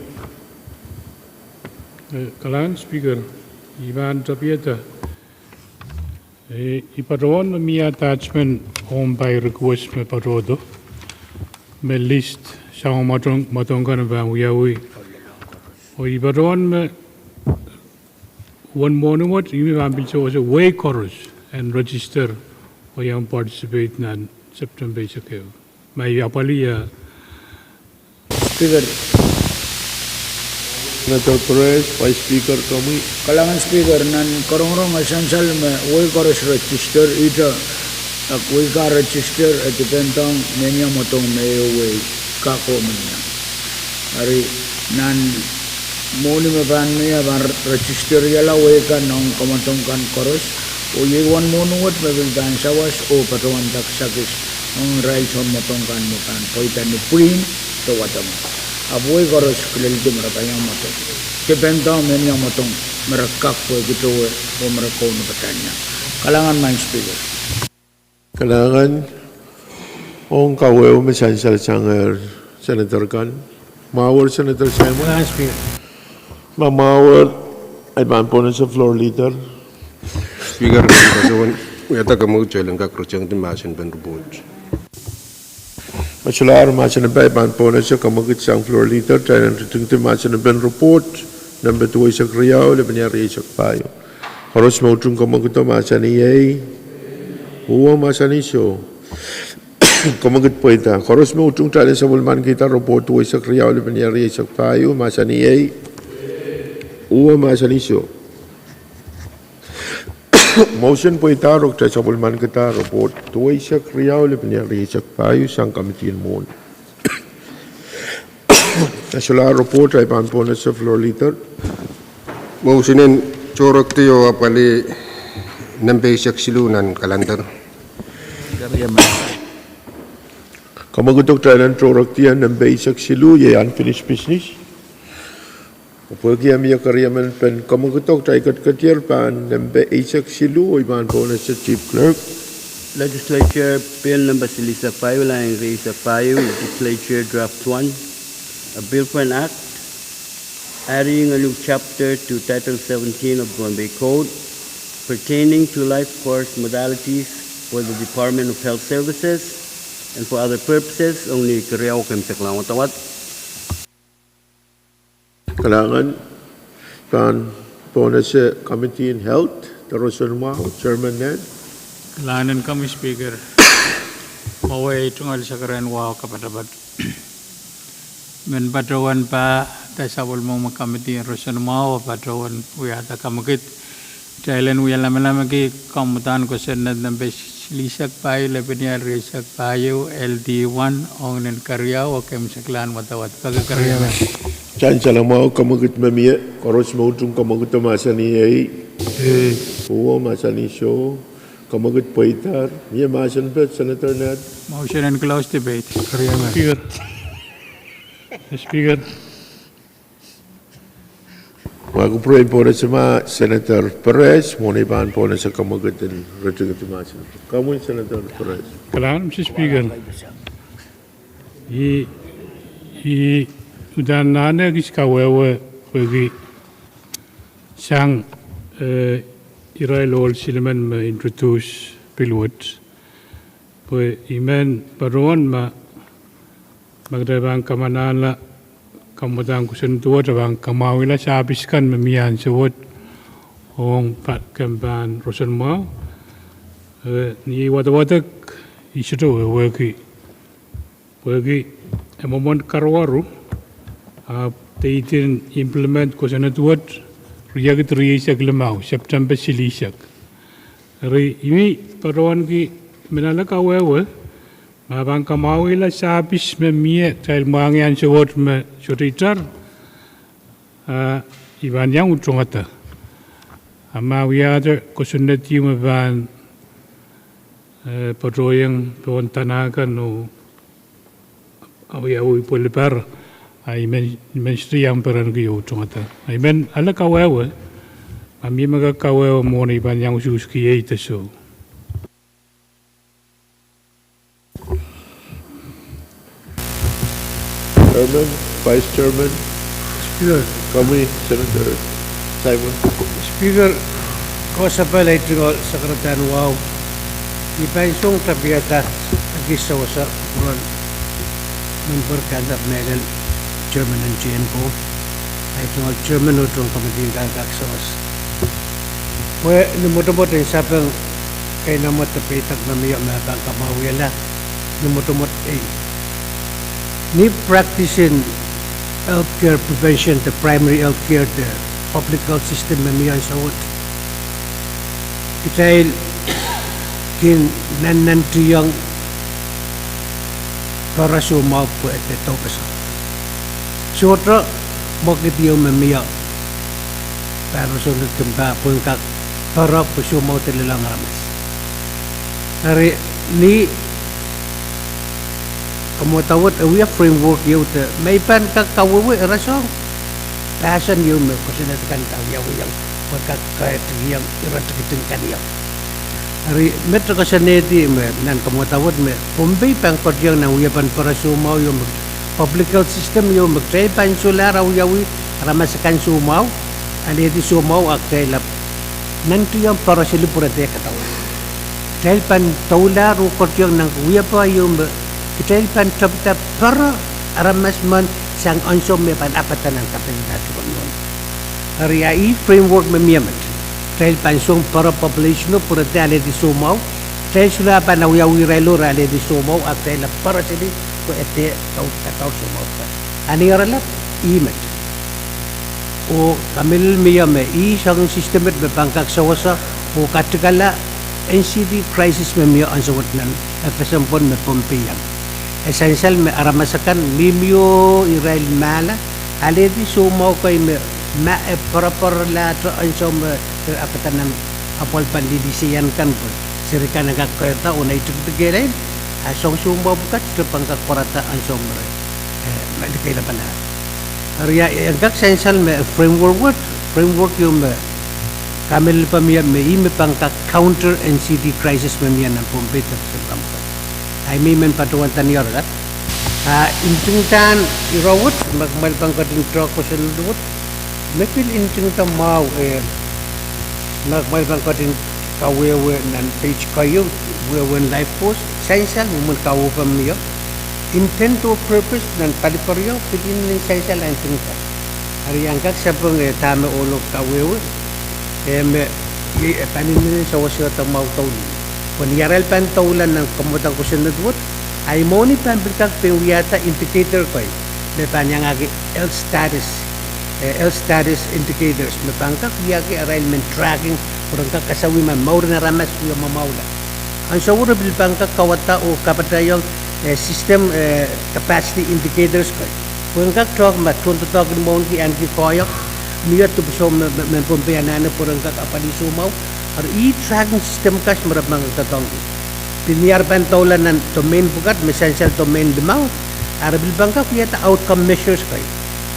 Eh, kalahngan Speaker, I pahn tapiada. Eh, I patohwan me mie attachment omw pai request me patohdo, me list sang mwadong, mwadong kan me pahn wiawi. Oh I patohwan me uwen mwohni wet, I me pahn pil sewese wehi koaros en register oh iang participate nan September eisek ehu. Ma I apwalih ia? Speaker. Senator Perez, Vice Speaker, komwi. Kalahngan Speaker, nan karongorong e sansal me wehi koaros register, ihte, eh, wehi kar register, eh, depend ong mehnia mwadong me e wehi kak oh mihmi ie. Eri nan mwohni me pahn mie pahn register iala wehi kan ong kamwadong kan koaros, oh iei uwen mwohni wet me pil pahn sawas oh patohwan kak sakis ong irail sounmwadong kan me pahn pweida ni pwihn de wadong. Ahpw wehi koaros kileldi me re pahn iang mwadong, depend ong mehnia mwadong me re kak pwehki towe oh me re kaunopada ie. Kalahngan, Maing Speaker. Kalahngan. Ong kawehwe me sansal sang Senator kan. Mwahuer Senator Simon? Kalahngan Speaker. Ma mwahuer, I pahn pohnese Floor Leader. Speaker, I pahn wiahda kamwekid kitail en kak ritingdi mahsen pen report. Me solahr mahsen pai, I pahn pohnese kamwekid sang Floor Leader, kitail en ritingdi mahsen pen report nempe duweisek riau, lepin ire rieisek pahieu. Koaros me utung kamwekido mahsanih ei. Uwe mahsanih soh. Kamwekid pweida. Koaros me utung kitail en sapwellimankihda report duweisek riau, lepin ire rieisek pahieu, mahsanih ei. Uwe mahsanih soh. Motion pweida, oh kitail sapwellimankihda report duweisek riau, lepin ire rieisek pahieu sang committee en mwohni. Solahr report, ahi pahn pohnese floor leader. Mousen en tohroktih oh apwalih nempe eisek siluh nan kalender. Kamwekid, kitail en tohroktih nempe eisek siluh, iei unfinished business. Pwehki eh mie keriemen pen kamwekid, kitail ketiketier pahn nempe eisek siluh, oh I pahn pohnese Chief Clerk. Legislature Bill number silihsek pahieu, lain rieisek pahieu, Legislature Draft One, a bill for an act adding a new chapter to Title seventeen of Pohnpei Code pertaining to life course modalities for the Department of Health Services and for other purposes. Ong ni keriau, keimwseklahn wadawad. Kalahngan, pahn pohnese Committee on Health, de roson mwahu, Chairman Ned. Kalahngan en komwi Speaker. Mwowe ei tungoal sakaradahn wahu kapatapat. Men patohwan pahda sapwellimomwi committee en roson mwahu, patohwan wiahda kamwekid. Kitail en wia lamalamki komwi udahn kosonned nempe silihsek pahieu, lepin ial rieisek pahieu, L D one, ong ni keriau, oh keimwseklahn wadawad. Peki keriau. Kitail en salemwahu kamwekid me mie, koaros me utung kamwekido mahsanih ei. Ei. Uwo mahsanih soh. Kamwekid pweida. Mie mahsen pet, Senator Ned. Motion en close debate. Keriau, Speaker. Speaker. Wa kupwuren pohnese ma Senator Perez, mwohn ei pahn pohnese kamwekid en ritingidi mahsen. Komwi Senator Perez. Kalahngan, Mister Speaker. I, i, udahn anahne kis kawehwe pwehki sang, eh, irail ohl silimen me introduce bill wet. Pwe I men patohwan ma, ma kitail pahn kamanahla kamwadahn kosonned wet, e pahn kamwahwihala service kan me mie ansou wet ong pa-, kemp en roson mwahu. Eh, ni wadwadek I sohte wehwehki. Pwehki e mwomwen karuwaru, ahpw date en implement kosonned wet, riekid rieisek limau, September silihsek. Eri I men patohwanki, I men ale kawehwe, ma pahn kamwahwihala service me mie, kitail mwahngih ansou wet me sohte itar, a, I pahn iang utungada. A ma wiahda kosonned ieu me pahn, eh, patohiong pohn dana kan oh awiawi pwelipar, a I men, I men sohte iang perenki oh utungada. A I men ale kawehwe, ma mie me kak kawehwe mwohn ei pahn iang usuhski ei de soh. Chairman, Vice Chairman. Speaker. Komwi, Senator Simon. Speaker, koasoiapel ei tungoal sakaradahn wahu. I pahn song tapiada ekis sewese kupwuren member kan ahpw mehlel chairman en T N ko. Ei tungoal chairman oh tohn committee kan kak sewese. Pwe ni mwotomwot en sapeng keinemwe de peidek me mie me pahn kamwahwihala ni mwotomwot ei. Ni practice en healthcare prevention de primary healthcare de public health system me mie ansou wet, kitail kin nannantiong pere soumwahu pwe e de doupese. Sohte mwekid ieu me mie pahn roson kin pahn pwehn kak pere pwe soumwahu de lelohng aramas. Eri ni kamwadawet e wia framework ieu de me I pahn kak kawehwe irail soang passion ieu me kosonned kan awiawiong pwe kak kaidehn iang ire tikitik kan iang. Eri met e koasoanehdi me nan kamwadawet me Pohnpei pahn koasoiong nan wiepen pere soumwahu ieu me public health system ieu me kitail pahn solahr awiawi aramas akan soumwahu, alehdi soumwahu a kitail ahpw nantihong pere seli pwurehng kadaur. Kitail pahn doulahr oh koasoiong nan wiepe ieu me kitail pahn tepda pere aramas men sang ansou me pahn apwada nan kapehd en tukan nohno. Eri a ih framework me mie met. Kitail pahn song pere population o pwurehng alehdi soumwahu. Kitail solahr pahn awiawi irail o re alehdi soumwahu a kitail ahpw pere seli pwe e de kadaur soumwahu. A ni aralap ih met. Oh kamehlel mie me ih soangen system met me pahn kak sewese oh katikala N C D crisis me mie ansou wet nan FSM pwon me Pohnpei iang. E sansal me aramas akan mihmi oh irail mahla, alehdi soumwahu kei me, ma e poaropoaralahte ansou me re ahpw pahn nan apwal pahn lih liseian kan pwe seri kan en kak keirda oh nei tikitik elail, a soang soumwahu pwukat te pahn kak pwarada ansou me re, eh, me likeilapala. Eri e en kak sansal me framework wet, framework ieu me kamehlele pahn mie me ih me pahn kak counter N C D crisis me mie nan Pohnpei de Sempalm. Ahi me I men patohwan nda ni oaralap. A ntingdahn ire wet, ma kumwail pahn ketin tohk kosonned wet, me pil ntingda mwahu, eh, ma kumwail pahn ketin kawehwe nan page keieu, wehwehn life force, sansal mwomwen kawewe pahn mie. Intent oh purpose nan palipereo, pil inenen sansal a ntingda. Eri I en kak sapeng, eh, dahme ohlo kawehwe, eh, me, eh, pahn inenen sewesehda mwahu douluhl. Pwe ni arail pahn doula nan kamwadang kosonned wet, ahi mwohni pahn pil kak pein wiahda indicator kei me pahn iangahki health status, eh, health status indicators, me pahn kak wiahki arail men tracking, pwe ren kak kasawih ma mour en aramas wie mwamwahula. Ansou wet re pil pahn kak kauwada oh kapatahiong, eh, system, eh, capacity indicators kei. Pwe en kak tohk ma tohndoadoahk en mwohnki ahneki koahiek, mie dipwisou me, me, mehn Pohnpei anahne pwe ren kak apwalih soumwahu. Eri ih tracking system kis me re pahn kak doadoahngki. Pil ni ar pahn doula nan domain pwukat, me sansal domain limau, a re pil pahn kak wiahda outcome measures kei.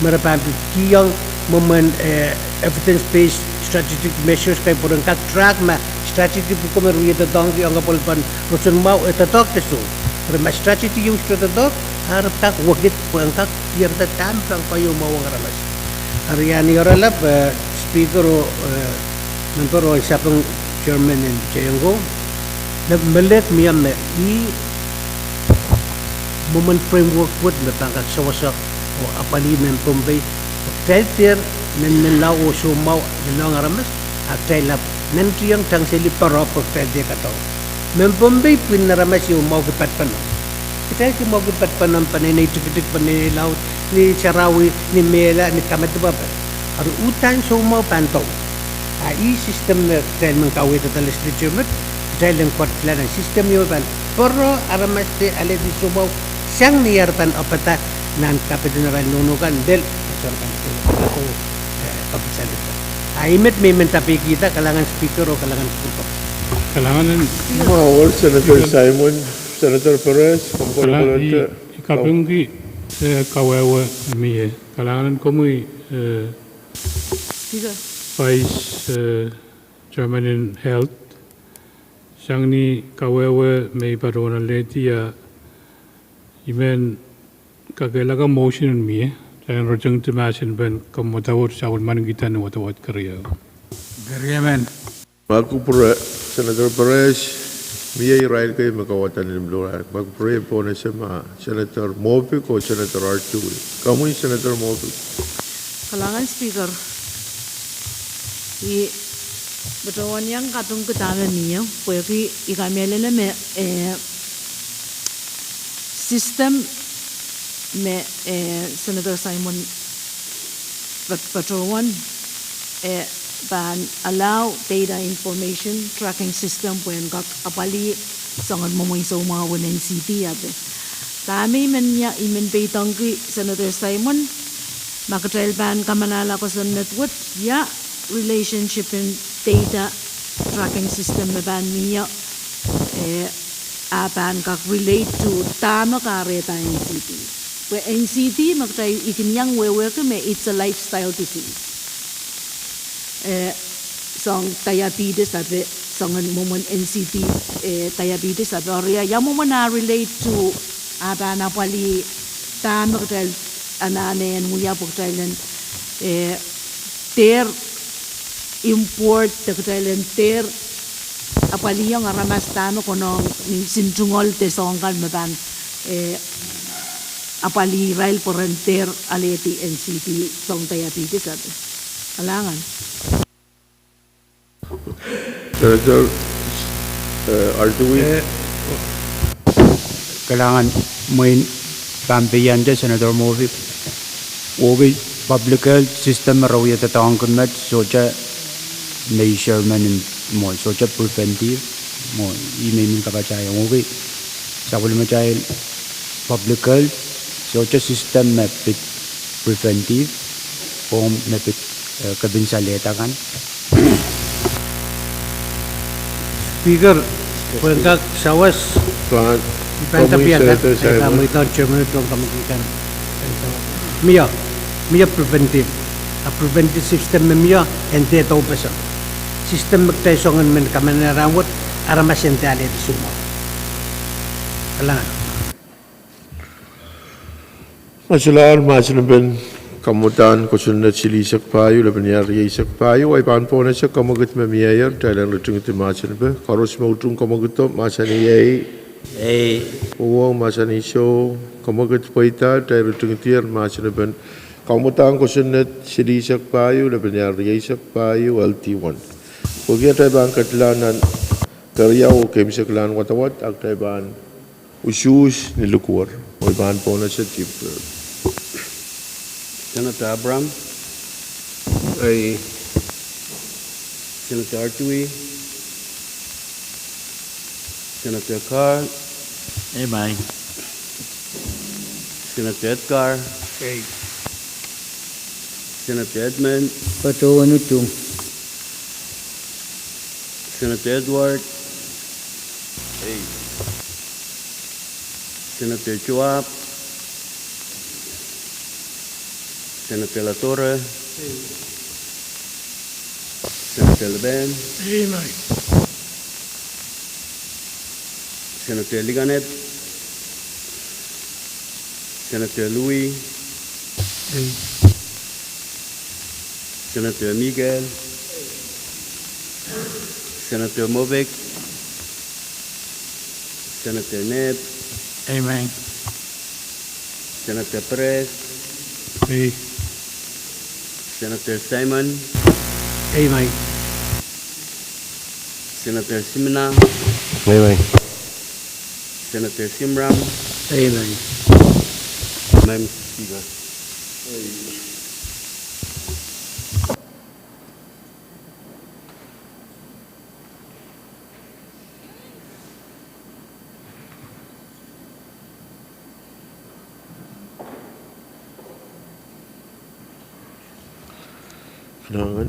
Me re pahn pil kihong mwomwen, eh, evidence-based strategic measures kei pwe ren kak track ma strategy pwuko me re wie doadoahngki ong apwal pahn roson mwahu e doadoahk de soh. Eri ma strategy ieu sohte doadoahk, a re kak wekid pwe en kak diarada dahme pahn keieu mwahu ong aramas. Eri ni oaralap, eh, Speaker oh, eh, member oh sapeng chairman en Jayangko, lep melek mie me ih mwomwen framework wet me pahn kak sewese oh apwalih mehn Pohnpei. Kitail dehr menmenlau oh soumwahu lelohng aramas, a kitail ahpw nantihong tangseli poarohng pwe kitail dehr kadaun. Mehn Pohnpei pwihn en aramas ieu mwahuki patpene. Kitail kin mwahuki patpene, peneinei tikitik, peneinei laud, ni sarawi, ni mehla, ni kamedipapa. Eri uhdahn soumwahu pahn dou. A ih system me kitail men kaweidada legislature met, kitail en ketido nan system ieu me pahn poarohng aramas de alehdi soumwahu sang ni ar pahn opada nan kapehden arail nohno kan lel, eh, eh, kapehden. A ih met me I men tapiekihda, kalahngan Speaker oh kalahngan Speaker. Kalahngan en Mwahu, Senator Simon, Senator Perez, komw kalahngan, I kapingki, eh, kawehwe mie. Kalahngan en komwi, eh, Speaker. Vice, eh, Chairman en Health, sang ni kawehwe me I patohwan alehdi a I men kakehlaka motion en mie, sang en rochengdi mahsen pen komw wadawad, sapwellimaniki ni wadawad keriau. Keriau men. Ma kupwure, Senator Perez, mie irail kei me kauwada limpoak. Ma kupwure pohn ese ma Senator Moffitt oh Senator Artui. Komwi Senator Moffitt. Kalahngan Speaker. I patohwan iang kapingki dahme mie, pwehki I kamehlele me, eh, system me, eh, Senator Simon pat-, patohwan, eh, pahn allow data information tracking system pwe en kak apwalih soangen mwomwen soumwahu en N C D ape. Dahme I men ia, I men peidohngki Senator Simon, ma kitail pahn kamanahla kosonned wet, ia relationship en data tracking system me pahn mie, eh, a pahn kak relate to dahme kahrehda N C D. Pwe N C D me kitail kin iang wehwehki me it's a lifestyle disease. Eh, soang diabetes ape, soangen mwomwen N C D, eh, diabetes ape, eri ia mwomwen a relate to, a pahn apwalih dahme kitail anahne en wia pwe kitail en, eh, dehr import de kitail en dehr apwaliong aramas dahme konehng ni sin tungoal de soahng kan me pahn, eh, apwalih irail pwe ren dehr alehdi N C D, soang diabetes ape. Kalahngan. Senator, eh, Artui. Eh, kalahngan, mwein pahn peian de Senator Moffitt. Wehwehki public health system me re wie doadoahngki met, sohte measurement mwo, sohte preventive mwo, ih me I men kapatahiong. Wehwehki sapwellimatail public health, sohte system me pid preventive, oh me pid, eh, kepin salehda kan. Speaker, pwehn kak sawas. Pahn, I pahn komwi tapihada, Senator Simon. Pahn mweidohng chairman oh komiti kan. Mie, mie preventive. A preventive system me mie, en dehr doupesa. System me kitail soangen men kamanena rahnwet, aramas en dehr alehdi soumwahu. Kalahngan. Masulahr mahsen en kamwadahn kosonned silihsek pahieu, lepin ehu rieisek pahieu, ahi pahn pwonese kamwekid me mieier, kitail en ritingidi mahsen en, koaros me utung kamwekido, mahsanih ei. Ei. Uhwong mahsanih soh, kamwekid pweida, kitail ritingidier mahsen en kamwadahn kosonned silihsek pahieu, lepin ehu rieisek pahieu, L D one. Pwehki atail pahn kedlahng nan keriau oh keimwseklahn wadawad, a kitail pahn usuhs ni likuwer. Oh I pahn pwonese Chief Clerk. Senator Abraham. Ei. Senator Artui. Senator Carl. Ei, mie. Senator Edgar. Ei. Senator Edmund. Patohwan utung. Senator Edward. Ei. Senator Joab. Senator Latorre. Ei. Senator Leben. Ei, mie. Senator Liganet. Senator Louis. Ei. Senator Miguel. Senator Movic. Senator Ned. Ei, mie. Senator Perez. Ei. Senator Simon. Ei, mie. Senator Simina. Ei, mie. Senator Simram. Ei, mie. Madam Speaker. Kalahngan.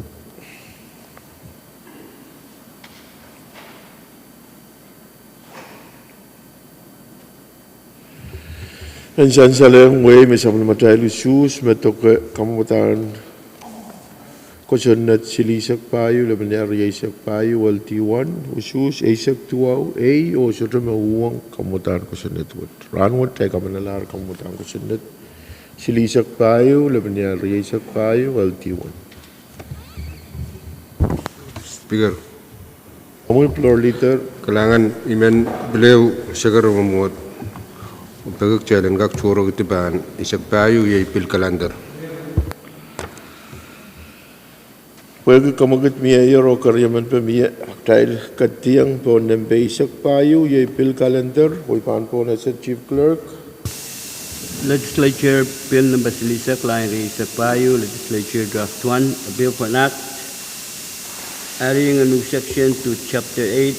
En sansalehng wehi me sapwellimatail usuhs me doke kamwadahn kosonned silihsek pahieu, lepin ehu rieisek pahieu, L D one, usuhs eisek duwau, ei, oh sohte me uhwong kamwadahn kosonned wet. Rahnwet kitail kamanalahr kamwadahn kosonned silihsek pahieu, lepin ehu rieisek pahieu, L D one. Speaker. Komwi Floor Leader. Kalahngan, I men pil ehu seker me mwohd. Peki kitail en kak tohrohrki pahn eisek pahieu, iei pil calendar. Pwehki kamwekid mieier oh keriemen pil mie, kitail ketieng pohn nempe eisek pahieu, iei pil calendar, oh I pahn pwonese Chief Clerk. Legislature Bill number silihsek, lain rieisek pahieu, Legislature Draft one, a bill for an act adding a new section to Chapter eight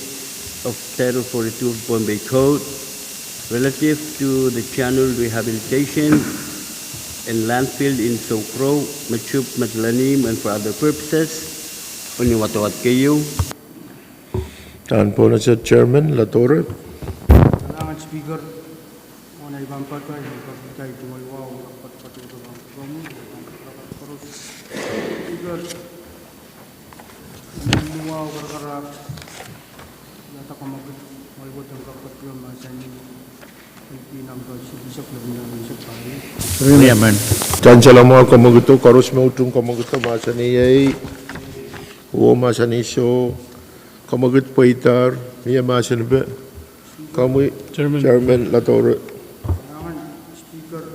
of Title forty-two of Pohnpei Code relative to the channel rehabilitation and landfill in Soukro, Matup, Madolenihmw, and for other purposes. Ong wadawad keieu. Pahn pwonese Chairman Latore. Kalahngan Speaker, mwohn ei pahn patohwan, pahn patohwan, Speaker, mwohn ei pahn patohwan, ia dah kamwekid, mwohn ei pahn patohwan mahsanih, L P number silihsek, lepin ehu rieisek pahieu. Riemen. Sansalamwahu kamwekido, koaros me utung kamwekido, mahsanih ei, oh mahsanih soh, kamwekid pweidahr, mie mahsen pe, komwi Chairman. Chairman Latore. Kalahngan Speaker,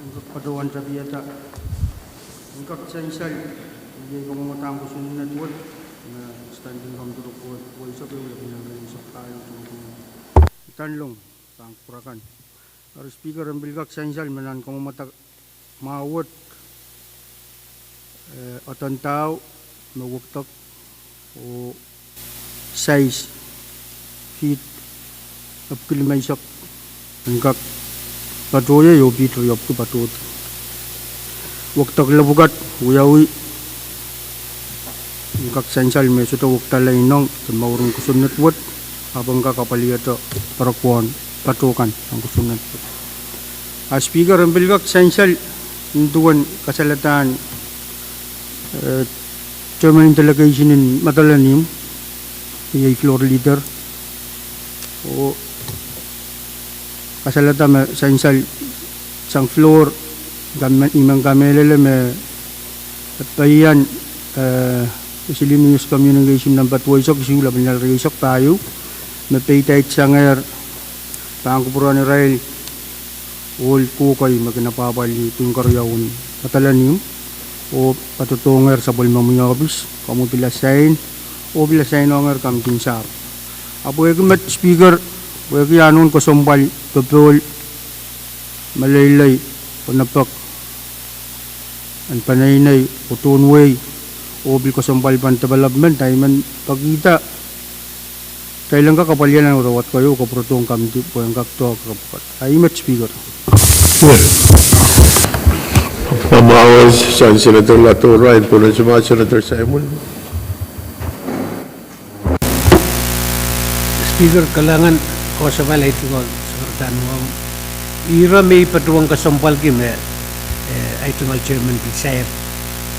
en kak patohwan tapihada, en kak sansal, iei kamwadahn kosonned wet, me Standing Committee Report, wehwehki lepin ehu rieisek pahieu, Tanlong, pahn kupwur akan. Eri Speaker, en pil kak sansal me nan kamwadahn mwahu wet, eh, odon dau me wekdek oh sais feet epwiki limeisek, en kak patohieng oh pid riepwuki patohdi. Wekdek lepwukat wiawi, en kak sansal me sohte wekdala ineng de mouren kosonned wet, ahpw en kak apwalihada pwarokohng patokan en kosonned wet. A Speaker, en pil kak sansal nin duwen kasaledahn, eh, chairman en delegation en Madolenihmw, iei floor leader, oh kasalehda me sansal sang floor, I men kamehlele me peian, eh, Muslim News Communication namba duweisek isuh, lepin lel rieisek pahieu, me peidait sangehr pahn kupwuren irail ohl kohkei me kin apwahpwalih pwihn keriau en Madolenihmw, oh patohdohngehr sapwellimomwi ohpis, komwi pil sain, oh pil sainohngehr kamidin sahpw. A pwehki met Speaker, pwehki anahn kesempwal popohl, meleilei, onepek en peneinei, oh tohn wehi, oh pil kesempwal pahn development, a I men pekihda kitail en kak apwalih nan wadawad keieu, kapwurodohng kamidi pwe en kak doh kapwukat. A ih met Speaker. Amwail sang Senator Ladora, en pwunen sumwa Senator Simon. Speaker, kalahngan, koasoapahl ahi tungoal Senator Tanwong. Ira me I patohwan kesempwalki me, eh, ahi tungoal chairman pil sair,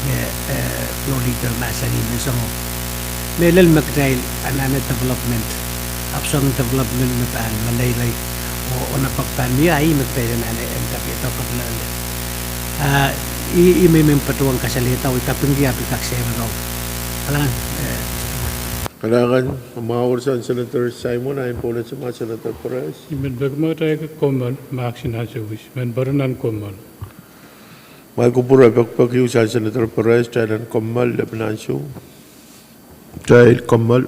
me, eh, floor leader mahsanih me soangen mehlel me kitail anahne development, ahpw soangen development me pahn meleilei, oh, oh onepek pahn mie, a ih me kitail anahne en kak iang kapilale. Ah, I, I men men patohwan kasalehda oh I kapingki ahpw I kak sair rong. Kalahngan, eh, Kalahngan, amwail sang Senator Simon, en pwunen sumwa Senator Perez. I men peki me kitail kommoal me action ansou wis, men peren nan kommoal. Amwail kupwure pekipeki sang Senator Perez, kitail en kommoal lepin ansou. Kitail kommoal.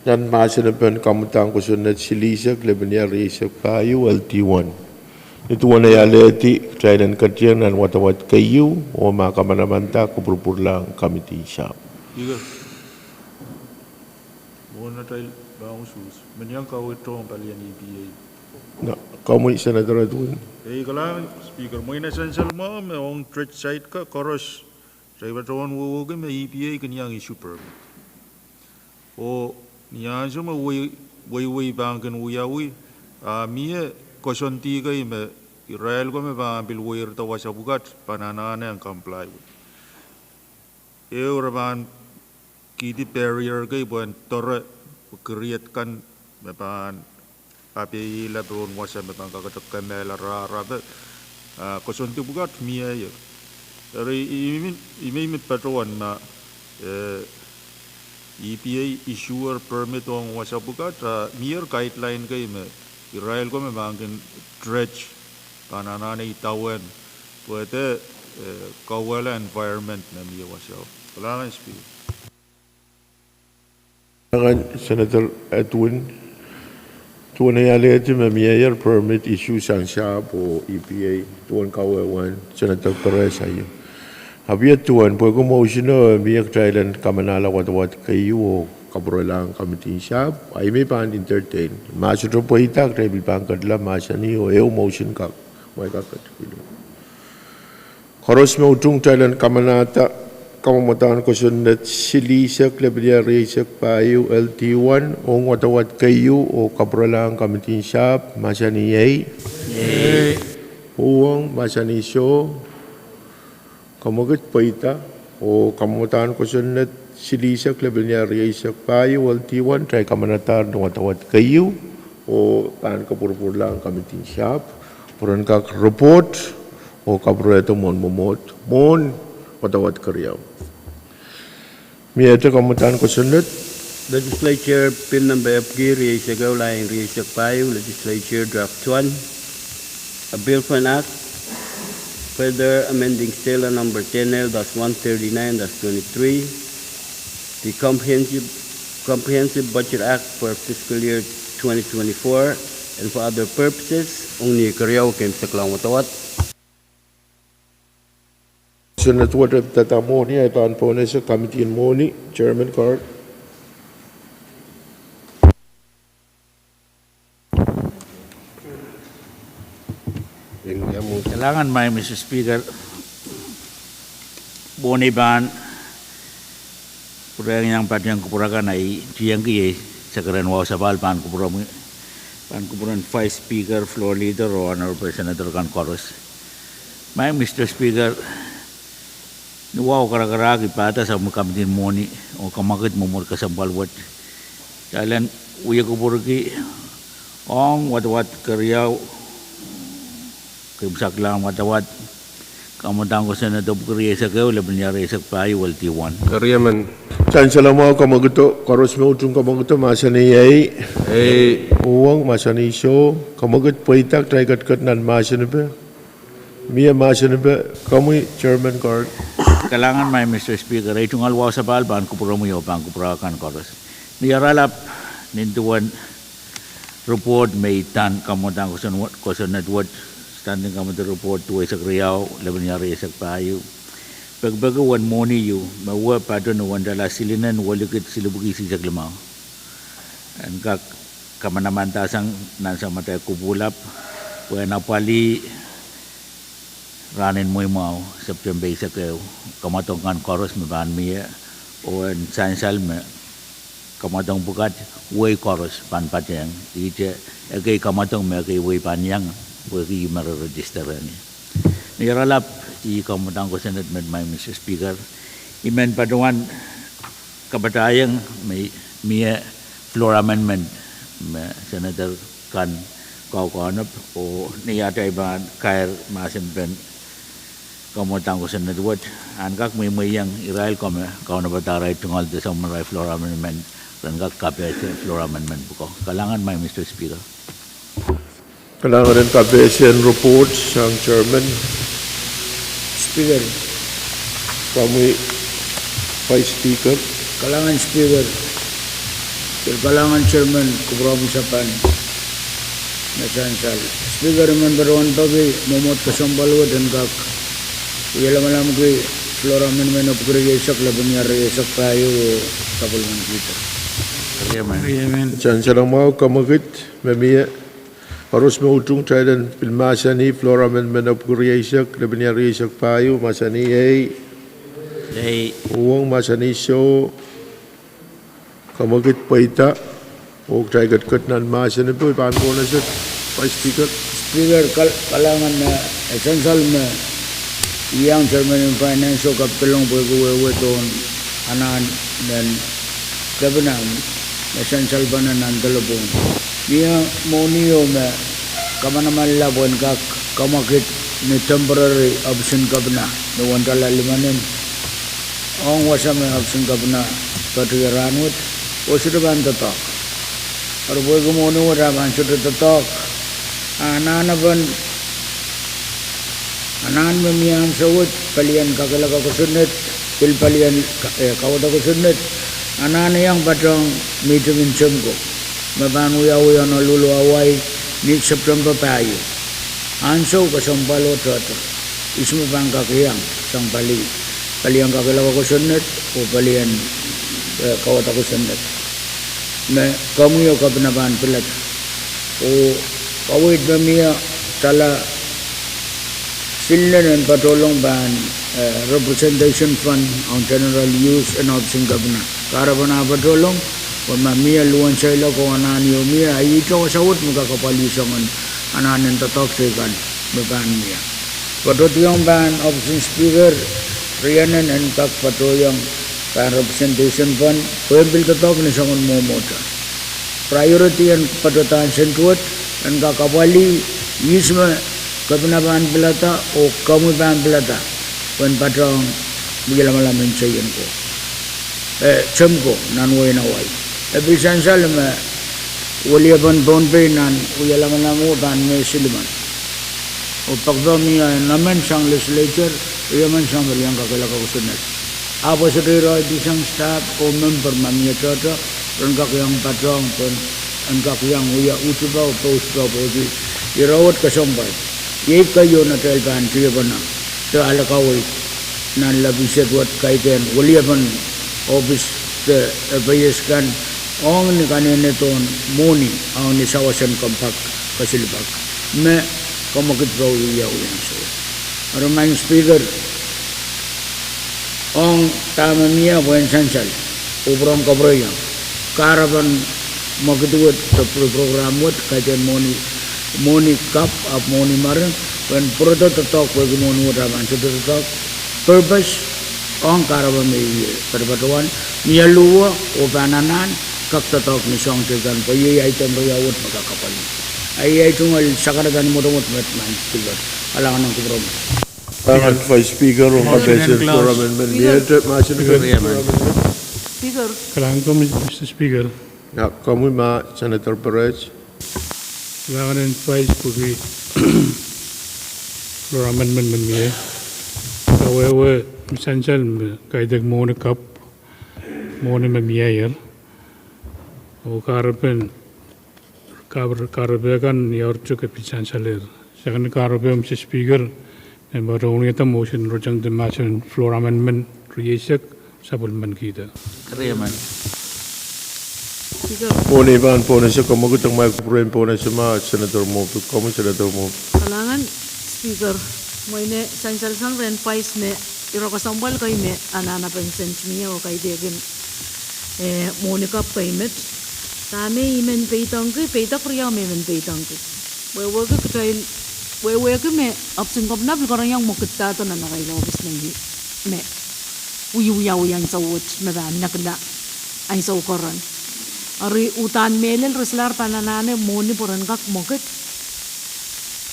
Nan mahsen en kamwadahn kosonned silihsek, lepin iar rieisek pahieu, L D one. Ni duwen ei alehdi, kitail en ketieng nan wadawad keieu, oh ma kamanamanada, kupwurupwurlahng kamidi sahpw. Ika. Mwohn atail pahn usuhs. Menian kaweid tohn palien E P A. Na, komwi Senator Edwin. Ei, kalahngan Speaker, mwein e sansal mwahu me ong dredge site ka koaros, kitail patohwan wehwehki me E P A kin iang issue permit. Oh ni ansou me wei, weiwei pahn kin wiawi, a mie koasoandi kei me irail ko me pahn pil weirda wasa pwukat pahn anahne en comply wet. Ehu, re pahn kihdi barrier kei pwehn doare kiriet kan me pahn apeila pohn wasa me pahn kakete kemehla rahrape. Ah, koasoandi pwukat mie ie. Eri, I, I, I men patohwan ma, eh, E P A issuer permit ong wasa pwukat, ah, mie guideline kei me irail ko me pahn kin dredge pahn anahne idawehn, pwehde, eh, kauwehla environment me mie wasao. Kalahngan Speaker. Kalahngan Senator Edwin. Duwen ei alehdi me mie ier permit issue sang sahpw oh E P A, duwen kawehwehn Senator Perez aio. Ahpw iet duwen, pwehki motion o mie, kitail en kamanahla wadawad keieu oh kapwurelahng kamidin sahpw, a I men pahn entertain. Ma sohte pweida, kitail pil pahn ketila mahsanih oh ehu motion kak, mwein kak ketikihla. Koaros me utung, kitail en kamanahda kamwadahn kosonned silihsek, lepin iar rieisek pahieu, L D one, ong wadawad keieu oh kapwurelahng kamidin sahpw, mahsanih ei. Ei. Uhwong, mahsanih soh. Kamwekid pweida, oh kamwadahn kosonned silihsek, lepin iar rieisek pahieu, L D one, kitail kamanadahr ni wadawad keieu, oh pahn kupwurupwurlahng kamidin sahpw, pwe ren kak report oh kapwurehdo mwohn mwomwohd mwohn wadawad keriau. Miehte kamwadahn kosonned. Legislature Bill Number epwiki rieisek ehu, lain rieisek pahieu, Legislature Draft One, a bill for an act further amending state law number ten L dash one thirty-nine dash twenty-three, the comprehensive, Comprehensive Budget Act for fiscal year twenty twenty-four and for other purposes, ong ni keriau, keimwseklahng wadawad. Senator Edward Tata Moni, ahi pahn pohnese kamidin moni, Chairman Card. Kalahngan maing Mister Speaker, moni pahn pwurehng iang patehng kupwur akan, ahi tiengki ei sekeren wausapahl pahn kupwuromwi, pahn kupwuren Vice Speaker, Floor Leader, oh Honorable Senator kan koaros. Maing Mister Speaker, ni wahu karakarahk I pahda sapwellimomwi kamidin moni oh kamwakid mwomwohd kesempwal wet, kitail en wie kupwurki ong wadawad keriau, keimwseklahng wadawad, kamwadahn kosonned epwiki rieisek ehu, lepin iar rieisek pahieu, L D one. Sansal mwahu, kamwakido. Koaros me utung kamwakido, mahsanih ei. Ei. Uhwong, mahsanih soh. Kamwakid pweida, kitail ketiket nan mahsanipe. Mie mahsanipe, komwi Chairman Card. Kalahngan maing Mister Speaker, ei tungoal wausapahl pahn kupwuromwi oh pahn kupwur akan koaros. Ni oaralap, nin duwen report me I nda, kamwadahn kosonned wet, Standing Committee Report duweisek riau, lepin iar rieisek pahieu, pekipeki uwen moni ieu me wia patohwan uwen dala silinen welikid silipwiki silihsek limau, en kak kamanamanada sang nan samatail kupwulap, pwe en apwalih rahnen mweimwahu, September eisek ehu, kamwadong kan koaros me pahn mie, oh en sansal me kamwadong pwukat wehi koaros pahn patehng, ihte ekei kamwadong me ekei wehi pahn iang, pwehki ih me re register eni. Ni oaralap, ih kamwadahn kosonned met maing Mister Speaker, I men patohwan kapatahieng me mie floor amendment me Senator kan kaukaunop, oh ni atail pahn kair mahsen pen kamwadahn kosonned wet, en kak mweimweiong irail ko me kaunopada arail tungoal de sapwellimarail floor amendment, ren kak kapehse floor amendment pwukoa. Kalahngan maing Mister Speaker. Kalahngan en kapehse en report sang Chairman. Speaker. Komwi Vice Speaker. Kalahngan Speaker. Kalahngan Chairman, kupwuromwi sapan me sansal. Speaker, I men patohwan peki mwomwohd kesempwal wet en kak wialamalahmki floor amendment epwiki rieisek, lepin iar rieisek pahieu oh sapwellimankihda. Sansal mwahu, kamwekid me mie. Koaros me utung kitail en pil mahsanih floor amendment epwiki rieisek, lepin iar rieisek pahieu, mahsanih ei. Uhwong, mahsanih soh. Kamwekid pweida, oh kitail ketiket nan mahsen, pwe pahn pwonese. Vice Speaker. Speaker, kal-, kalahngan, eh, sansal me iang Chairman en Finance oh kapidolong pwehki wehwehdohn anahn en kepina me sansal pahn nan delepwohn. Mie mwohnio me kamanamanla pwehn kak kamwekid ni temporary option kepina me wendala limanen ong wasa me option kepina patohwan rahnwet, oh sohte pahn doadoahk. Eri pwehki mwohni wet ah pahn sohte doadoahk, anahnepen anahn me mie ansou wet, palien kakehlaka kosonned, pil palien ka-, eh, kauwada kosonned, anahn iang patohwan mihting en Temko me pahn wiawi nan Luluawai ni September pahieu. Ansou kesempwal oh tohto, ihs me pahn kak iang sang pali, palien kakehlaka kosonned oh palien, eh, kauwada kosonned me komwi oh kepina pahn pilada. Oh kaweid me mie, tala silimen en patohlong pahn, eh, representation fund ong general use en option kepina. Kahrepen ah patohlong, pwe ma mie luhwen seiloak oh anahn ieu mie, ah ihte wasa wet me kak apwalih soangen anahn en doadoahk teikan me pahn mie. Patohdiong pahn option Speaker, rienen en kak patohiong pahn representation fund pwehn pil doadoahk ni soangen mwomwohdiso. Priority en patohda sent wet en kak apwalih ihs me kepina pahn pilada oh komwi pahn pilada pwehn patohwan wialamalam en Temko, eh, Temko nan wehin Hawaii. E pil sansal me weliepen Pohnpei nan wialamalam o pahn mie silimen. Oh pekipek mie emen sang legislature, riemen sang palien kakehlaka kosonned. Ahpw e sohte irail sang staff oh member me mie tohto, ren kak iang patohwan, en kak iang wia uhdipo, pousipo pwehki ire wet kesempwal. Iei keieu atail pahn tiepene de ale kaweid nan lapalap wet kaidehn weliepen ohpis de, eh, peies kan, ong ni kanenehdohn mwohni, ong ni sawas en kompak, kesil pak, me kamwekid pahn wiawi ansou. Eri Madam Speaker, ong dahme mie pwehn sansal, oh pwurehng kapwureiong kahrepen mwekid wet de pro-, program wet, kaidehn mwohni, mwohni kapw ahpw mwohni mwaren, pwehn pwurodo doadoahk pwehki mwohni wet ah pahn sohte doadoahk. Purpose ong kahrepe me I patopatowan, mie luhwo oh pahn anahn kak doadoahk ni soahng teikan, pwe iei ahi dehn riau wet me kak apwalih. Ahi, ahi tungoal sakarada ni mwotomwot met Madam Speaker. Kalahngan ong kupwuromwi. Kalahngan Vice Speaker, ong kapehse floor amendment. Speaker. Kalahngan komwi, Mister Speaker. Ia, komwi ma Senator Perez. Kalahngan en Vice pwehki floor amendment me mie. Kawehwe me sansal me kaidehk mwohni kapw, mwohni me mieier. Oh kahrepen, kahre-, kahrepe kan ni aurtuk e pil sansalehr. Second kahrepe, Mister Speaker, me patohwanohng ih motion rohtang de mahsen floor amendment rieisek, sapwellimankihda. Speaker. Mwohni pahn pwonese, kamwekid, ong mwahu kupwuren pwonese ma Senator Moffitt, komwi Senator Moffitt. Kalahngan Speaker, mwein e sansal sang rehn Vice me ire kesempwal kei me anahnepen sent mie oh kaidehkin, eh, mwohni kapw kei met. Dahme I men peidengki, peidek riau me I men peidengki. Wehwehki kitail, wehwehki me option kepina pil keriaun mwekid dahdo nan arail ohpis me, me wiwiawi ansou wet me pahn nekla ansou keren. Eri uhdahn mehlel re solahr pahn anahne mwohni pwe ren kak mwekid.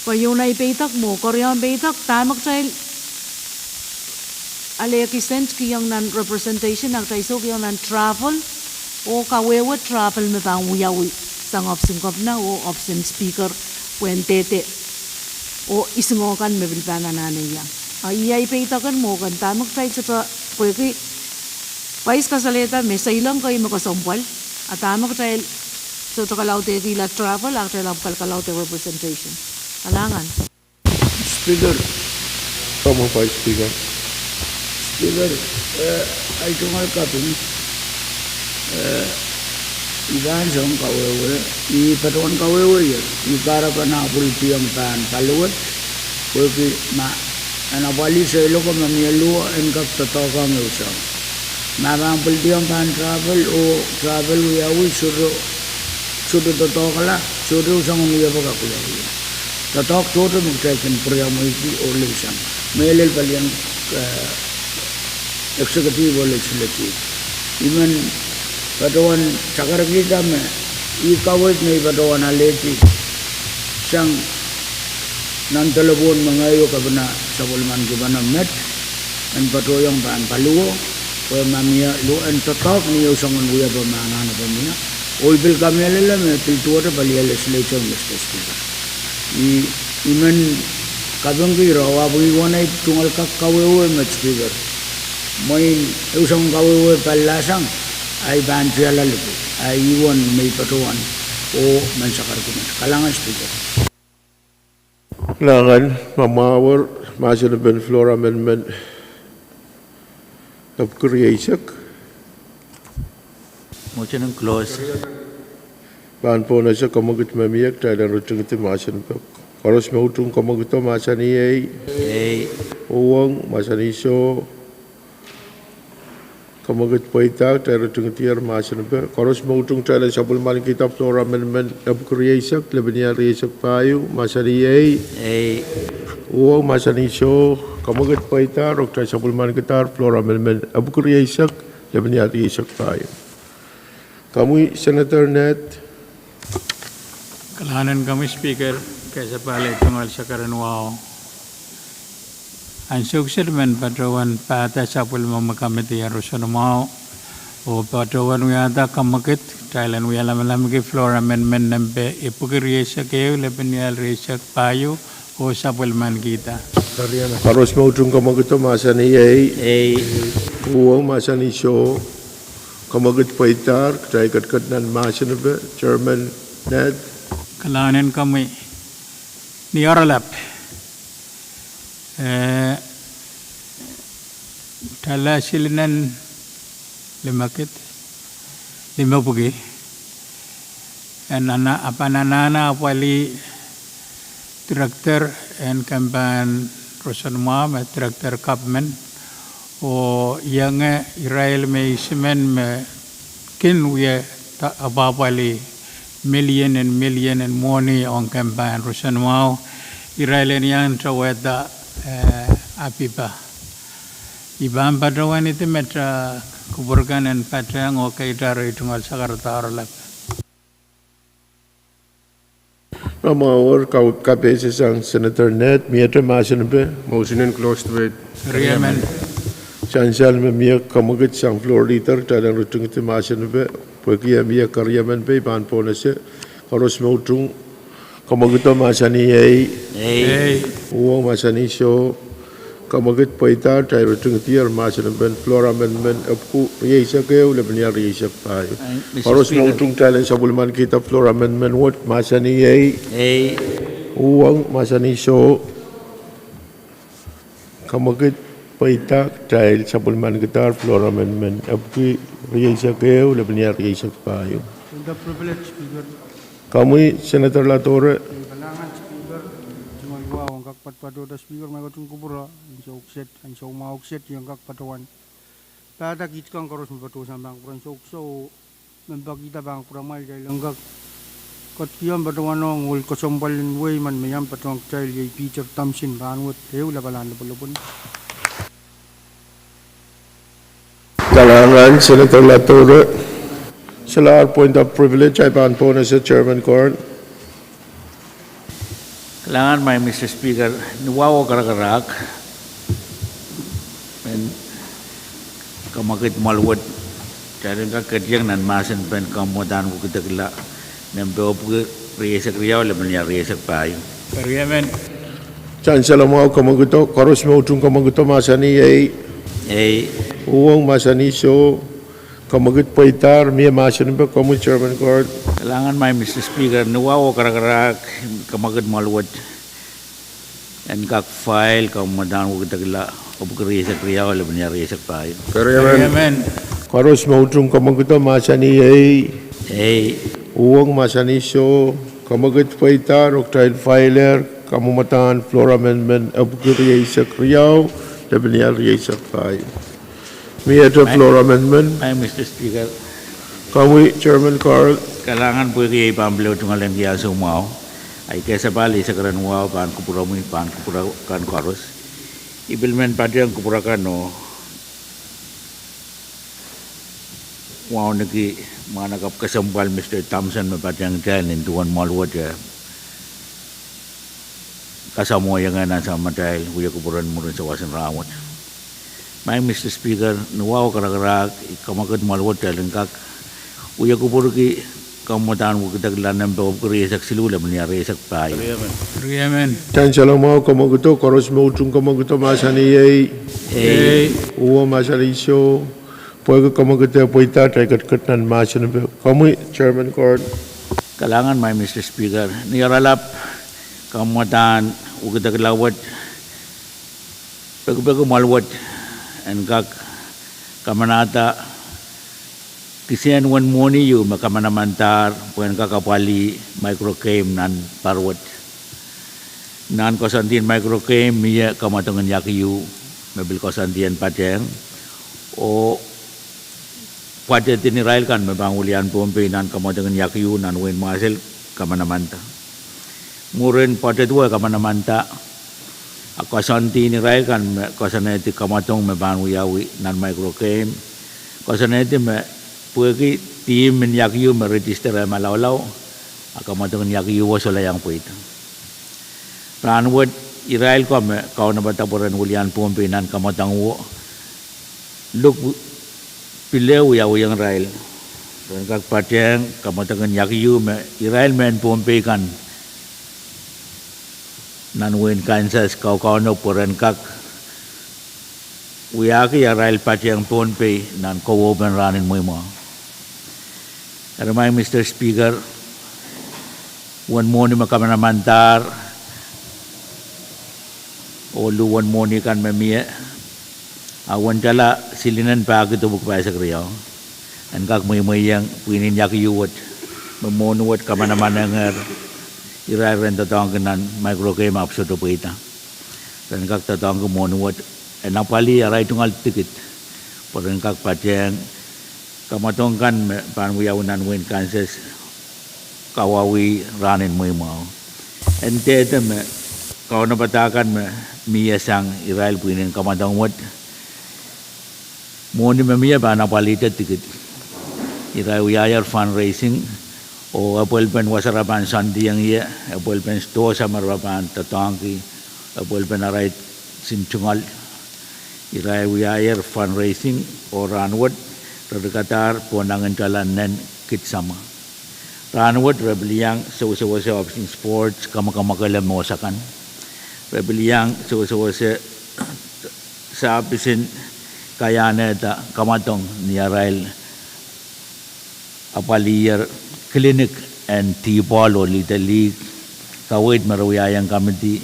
Keieun ahi peidek mwo, keriaun peidek, dahme kitail alehki sent kihong nan representation, a kitail sou kihong nan travel, oh kawehwe travel me pahn wiawi sang option kepina oh option Speaker, pwehn dehde oh isingoh kan me pil pahn anahne iang. A iei ahi peidek en mwo kan, dahme kitail sohte, pwehki Vice kasalehda me seilong kei me kesempwal A dahme kitail sohte kalaudehkihla travel, a kitail ahpw kal-, kalaudehla representation. Kalahngan. Speaker. Former Vice Speaker. Speaker, eh, ahi tungoal kaping, eh, I pahn soang kawehwe, I patohwan kawehwe ie, I kahrepen apwildiong pahn paliwet, pwehki ma, en apwalih seiloako me mie luo en kak doadoahk ong ehu soang. Ma pahn pwildiong pahn travel, oh travel wiawi, sohte, sohte doadoahkla, sohte ehu soangen wiepe kak wiawi. Doadoahk tohto me kitail kin pwuriamweiki oh leisang. Mehlel palien, eh, executive oh legislative. I men patohwan sakarkihda me, ih kaweid me I patohwan alehdi sang nan delepwohn me ngehi oh Kepina Sapwelliman Kipana met, en patohiong pahn paliwo, pwe ma mie luo en doadoahk ni ehu soangen wiepe me anahnepe mie. Oh I pil kamehlele me pil duwehte pali legislature, Mister Speaker. I, I men kapingki ira oh ahpw I wahla tungoal kak kawehwe met Speaker. Mwein ehu soangen kawehwe pali lahsang, ahi pahn tiala liki, ahi wen me I patohwan, oh men sakarki met. Kalahngan Speaker. Kalahngan, ma mwahu wer, mahsen en floor amendment epwiki rieisek. Motion en close. Pahn pohnese, kamwekid me mie, kitail en ritingidi mahsen epwiki. Koaros me utung kamwekido mahsanih ei. Ei. Uhwong mahsanih soh. Kamwekid pweida, kitail ritingidi mahsen epwiki. Koaros me utung, kitail en sapwellimanikihda floor amendment epwiki rieisek, lepin ial rieisek pahieu, mahsanih ei. Ei. Uhwong mahsanih soh. Kamwekid pweida, oh kitail sapwellimanikihda floor amendment epwiki rieisek, lepin ial rieisek pahieu. Komwi Senator Ned. Kalahngan en komwi Speaker, kesempwal tungoal sakarain wahu. Ansou kiset I men patohwan pahda sapwellime kamidi en roson mwahu, oh patohwan wiahda kamwekid, kitail en wia lamalamki floor amendment nempe epwiki rieisek ehu, lepin ial rieisek pahieu, oh sapwellimanikihda. Koaros me utung kamwekido mahsanih ei. Ei. Uhwong mahsanih soh. Kamwekid pweidahr, kitail ketiket nan mahsen epwiki, Chairman Ned. Kalahngan en komwi. Ni oaralap, eh, kitail sili nan limekid, limepwiki, en ana-, a pahn anahne apwalih director en kempen roson mwahu me director government, oh ienge irail me isimen me kin wie ta-, apwapwalih million en million en mwohni ong kempen roson mwahu, irail en iang towehda, eh, APIPA. I pahn patohwan idih met, eh, kupwurkan en patehng oh keid ahr tungoal sakarada oaralap. Mwahu wer, ka-, kapehse sang Senator Ned, miehte mahsen epwiki. Motion en close debate. Riemen. Sansal me mie kamwekid sang floor leader, kitail en ritingidi mahsen epwiki, pwehki e mie keriemen pei pahn pohnese, koaros me utung kamwekido mahsanih ei. Ei. Uhwong mahsanih soh. Kamwekid pweidahr, kitail ritingidi mahsen epwiki floor amendment epwiki rieisek ehu, lepin ial rieisek pahieu. Koaros me utung, kitail en sapwellimanikihda floor amendment wet, mahsanih ei. Ei. Uhwong mahsanih soh. Kamwekid pweidahr, kitail sapwellimanikihdahr floor amendment epwiki rieisek ehu, lepin ial rieisek pahieu. Komwi Senator Latore. Kalahngan Speaker, tungoal wahu ong kak patohdo Speaker, ma I ketin kupwure, ansou kiset, ansou mwahu kiset I en kak patohwan pahda kiht kan koaros me patohsang pahn kupwure ansou kiset, oh memper kihda pahn kupwuramwail, kitail en kak ketikihong patohwanohng ohl kesempwal en wehi men me iang patohwan kitail, iei Peter Thompson, rahnwet ehu lapalahn lopwolopwon. Kalahngan Senator Latore. Solahr point of privilege, ahi pahn pohnese Chairman Korn. Kalahngan, Mister Speaker, ni wahu oh karakarahk en kamwekid mwoal wet, kitail en kak ketiong nan mahsen pen kamwadahn wekidekla nempe epwiki rieisek riau, lepin ial rieisek pahieu. Riemen. Sansal mwahu kamwekido, koaros me utung kamwekido mahsanih ei. Ei. Uhwong mahsanih soh. Kamwekid pweidahr, mie mahsen en peh, komwi Chairman Carl. Kalahngan, Madam Speaker, ni wahu oh karakarahk, kamwekid mwahl wet en kak file kamwadang wekidekla, oh pwuhk rieisek riau, lepin iar rieisek pahieu. Koaros me utung kamwekido mahsanih ei. Ei. Uhwong mahsanih soh. Kamwekid pweidahr oh kitail filer kamwadang floor amendment, eh, pwuhk rieisek riau, lepin iar rieisek pahieu. Miehte floor amendment. Madam Speaker. Komwi Chairman Carl. Kalahngan pwehki ei pahn pil tungoal en kiasu mwahu. Ahi kesepahl eisek ren wahu pahn kupwuromwi, pahn kupwur akan koaros. I pil men patehng kupwur akan oh wauneki mwahnakapw kesempwal Mr Thompson me patehng kitail nin duwen mwahl wet, eh, kasamwohiong nan samatail wia kupwuren mwurin sawas en rahnwet. Madam Speaker, ni wahu oh karakarahk, kamwekid mwahl wet kitail en kak wia kupwurki kamwadang wekidekla nempe oh pwuhk rieisek siluh, lepin iar rieisek pahieu. Riemen. Tansalamwahu kamwekido, koaros me utung kamwekido mahsanih ei. Ei. Uhwong mahsanih soh. Pwehki kamwekido pweidahr, kitail ketiket nan mahsen en peh, komwi Chairman Carl. Kalahngan, Madam Speaker, ni oaralap kamwadang wekidekla wet, pekipeki mwahl wet en kak kamanahda kisehn uwen mwohni ieu me kamanamandahr pwehn kak apwalih micro game nan pahr wet. Nan koasoandi en micro game mie kamwadong en iakiu me pil koasoandi en patehng, oh pwoatedin irail kan me pahn wilian Pohnpei nan kamwadong en iakiu nan wehin Mwahsel kamanamanda. Mwurin pwoated wet kamanamanda, a koasoandi en irail kan me koasoanehdi kamwadong me pahn wiawi nan micro game, koasoanehdi me pwehki team en iakiu me register malaulau, a kamwadong en iakiuo solahr iang pweida. Rahnwet irail ko me kaunopada pwe ren wilian Pohnpei nan kamwadango, luk pil wiawihong irail pwe ren kak patehng kamwadong en iakiu me irail mehn Pohnpei kan nan wehin Kansas kaukaunopada pwe ren kak wiahki arail patehng Pohnpei nan kowehwehpen rahn en mweimwahu. Eri Madam Speaker, uwen mwohni me kamanamandahr, oh luhn uwen mwohni kan me mie, a uwen tala silinen pahkid epwiki pahisek riau, en kak mweimweiong pwihn en iakiu wet me mwohni wet kamanamanengehr irail ren doadoahngki nan micro game ahpw sohte pweida. Ren kak doadoahngki mwohni wet en apwalih arail tungoal tikid pwe ren kak patehng kamwadong kan me pahn wiawi nan wehin Kansas kawauwih rahn en mweimwahu. En dehde me kaunopada kan me mie sang irail pwihn en kamwadong wet, mwohni me mie pahn apwalihte tikid. Irail wiahier fundraising, oh epwelpen wasa re pahn soandiong ie, epwelpen sidohsa me re pahn doadoahngki, epwelpen arail kisin tungoal. Irail wiahier fundraising, oh rahnwet re rikadahr pohnangin tala nen kid samwa. Rahnwet re pil iang sewesewese ohpis en sports kamwakamwakele mohs akan. Re pil iang sewesewese sahpis en kaiahnehda kamwadong ni arail apwaliher clinic en T-ball oh Little League. Kaweid me re wiahiong committee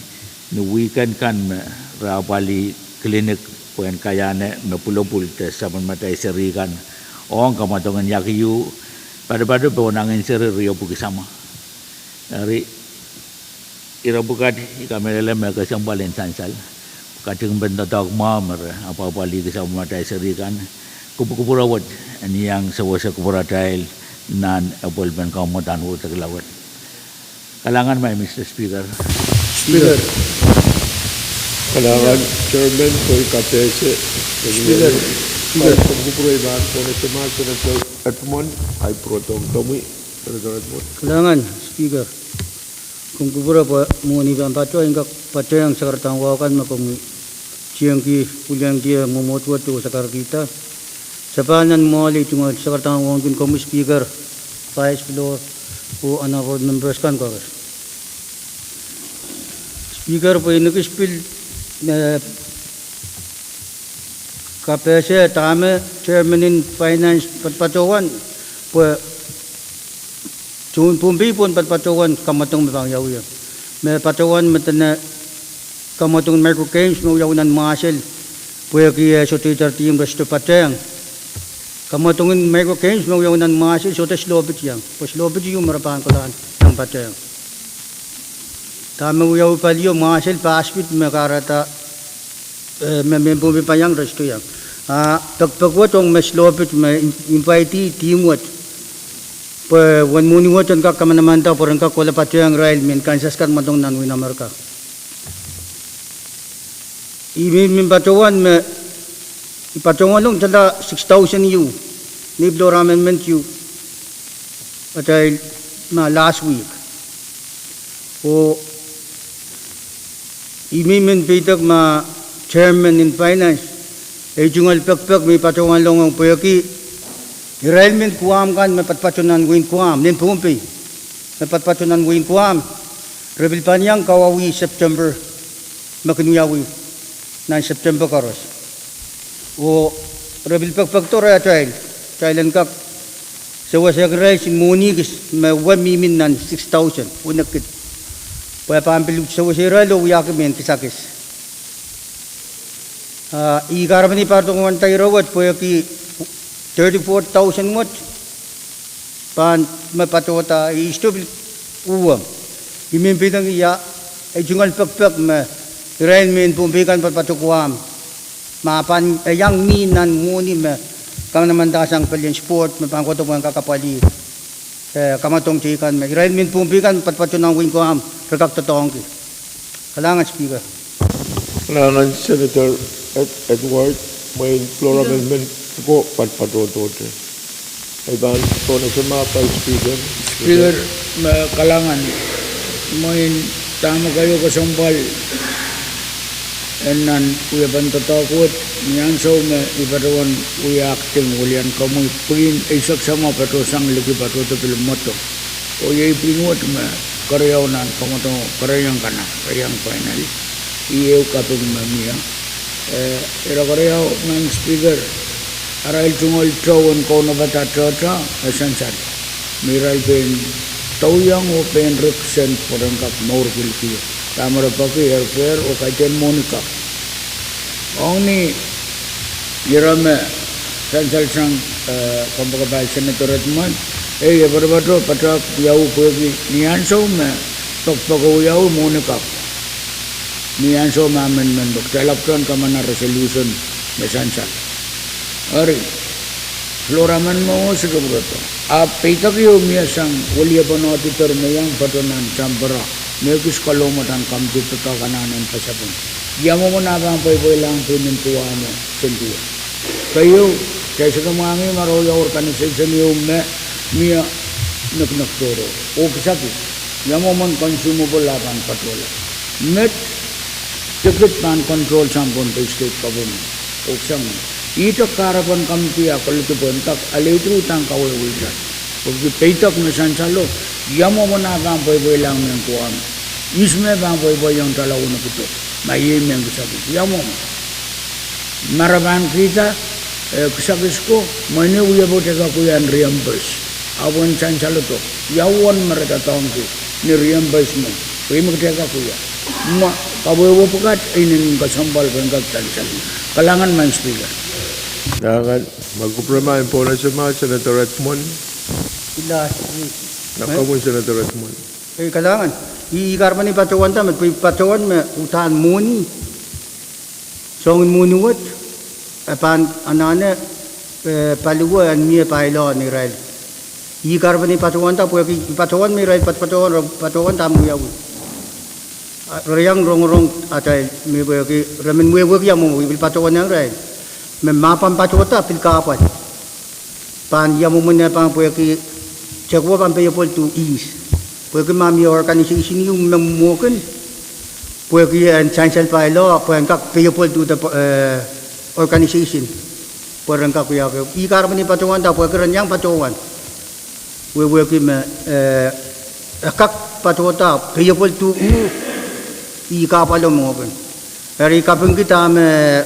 ni weekend kan me re apwalih clinic pwehn kaiahne me pwulopwul de sapwellimatail seri kan ong kamwadong en iakiu, patopato pohnangin seri riepwiki samwa. Eri ire pwukat I kamehlele me kesempwal en sansal katingpen doadoahk mwahu me re apwapwalihki sapwellimatail seri kan, kupwukupwure wet en iang sewese kupwuratail nan epwelpen kamwadang wekidekla wet. Kalahngan Madam Speaker. Speaker. Kalahngan Chairman pwe I kapehse. Speaker. Speaker. Kupwukupwure I pahn konehng Senator Edmund, ahi pwurodohng komwi, Senator Edmund. Kalahngan Speaker. Komw kupwure pwe mwohni pahn patohwan kak patehng sakaradahn wahu kan me komwi tiengki, pwiliengki mwomwohd wet oh sakarkihda. Sapahl nan mwoahl I tungoal sakaradahn wahu kin komwi Speaker, Vice Speaker, oh honorable members kan koaros. Speaker, pwe I ekis pil, eh, Kapehse dahme chairman en finance patohwan, pwe tohn Pohnpei pwon patohwan kamwadong me pahn wiawi. Me patohwan me dene kamwadong en micro games me wiawi nan mwahsel, pwehki e sohte idar dihmw re sohte patehng. Kamwadong en micro games me wiawi nan mwahsel sohte siloh pit iang, pwe siloh pit ieu me re pahn kolahng patehng. Dahme wiawi palio mwahsel pahs pit me kahrehda, eh, me mehn Pohnpei pahn iang re sohte iang. A pekipek wet ong me siloh pit me invitee dihmw wet, pwe wen mwohni wet en kak kamanamanda pwe ren kak kohla patehng irail mehn kansas kan mwadong nan wehin Amerika. I mihmi patohwan me, I patohwan ong tala six thousand ieu, ni pil amendment ieu, atail, ma last week. Oh I mihmi peidek ma chairman en finance, ei tungoal pekipek me I patohwan ong pwehki irail mehn Guam kan me patopato nan wehin Guam, mehn Pohnpei me patopato nan wehin Guam, re pil pahn iang kawauwih September, me kin wiawi nan September koaros. Oh re pil pekipekdo rehtail, kitail en kak sewesehki irail mwohni kis me we mihmi nan six thousand, wenekid, pwe pahn pil sewese irail oh wiahki mehn kisakis. Ah, I kahrepen I patohwanda ire wet pwehki thirty-four thousand wet pahn me patohda, I sohte pil uhwong. I mihmi peidek ia, ei tungoal pekipek me irail mehn Pohnpei kan patopato Guam, ma pahn iang mih nan mwohni me kamanamanasang pelien sport me pahn kohdo pwehn kak apwalih, eh, kamwadong teikan me irail mehn Pohnpei kan patopato nan wehin Guam re kak doadoahngki. Kalahngan Speaker. Kalahngan Senator Ed-, Edward, mwein floor amendment ko patopato tohte. Ei pahn Pohnese ma Vice Speaker. Speaker, me kalahngan, mwein dahme keieu kesempwal en nan wiepen doadoahk wet, ni ansou me I patohwan wia acting welian komwi, pwihn eisek samwa patohsang liki patohdo pil mwodo. Oh iei pwihn wet me keriau nan kamwadong, keriau kan, keriau final. Iei ehu kaping me mie, eh, ire keriau, Madam Speaker, arail tungoal tohn kaunopada tohto, e sansal me irail pein douiong oh pein represent pwe ren kak mour kilkio. Dahme re peki, airfare oh kaidehn mwohni kapw. Ong ni ire me sansalsang, eh, kompoakepahi Senator Edmund, ei, e patopato, patohwan wiawi pwehki ni ansou me pekipek wiawi mwohni kapw. Ni ansou me amendment pek, kitail ahpw pahn kamana resolution me sansal. Eri, floor amendment o sike pwurodo. Ahpw peidek ieu mie sang weliepen auditor me iang patohwan nan Canberra, me ekis kalohmwehdan komiti doadoahk anahnen pasapeng. Ia mwomwen ah pahn pweipweilahng pwihn en Guam o Sendie? Keieu, kitail sohte mwahngih ma re wia organisation ieu me mie nekinek tohrohr oh kisakis. Ia mwomwen consumable ah pahn patohla? Met, tikid pahn control sang Pohnpei State Government. Oh sang, ihte kahrepen komiti ah koledi pwehn kak alehdi uhdahn kawehwehda. Pwehki peidek me sansalo, ia mwomwen ah pahn pweipweilahng mehn Guam? Ihs me pahn pweipweiong doala wenekid o ma iei mehn kisakis? Ia mwomwen? Ma re pahn kihda, eh, kisakis ko, mwein e wiepe teikan wia en reimburse. Ahpw en sansalodo, ia uwen me re doadoahngki ni reimbursement, pwe ih me kitail kak wia? Ma kawehwe pwukat, e inenen kesempwal pwe en kak sansal. Kalahngan Madam Speaker. Kalahngan, ma kupwuramahi Pohnese ma Senator Edmund. Ila, eh, ma komwi Senator Edmund. Eh, kalahngan. I, I kahrepen I patohwanda me, pwe I patohwan me uhdahn mwohni, soangen mwohni wet, e pahn anahne, eh, paliwe en mie pailoa neirail. I kahrepen I patohwanda pwehki I patohwan me irail patopato, re patohwan dahme wiawi. Ah, re iang rongorong atail me pwehki re men wehwehki ia mwomwen, I pil patohwan iang irail me ma pahn patohda pil kahpwal, pahn ia mwomwen e pahn pwehki, teko pahn payable to ihs? Pwehki ma mie organisation ieu me mwohkin, pwehki en sansal pailoa pwe en kak payable to the, eh, organisation, pwe ren kak wiahki. I kahrepen I patohwanda pwehki ren iang patohwan wehwehki me, eh, e kak patohda payable to who, ih kahpwalo mwohkin. Eri I kapingki dahme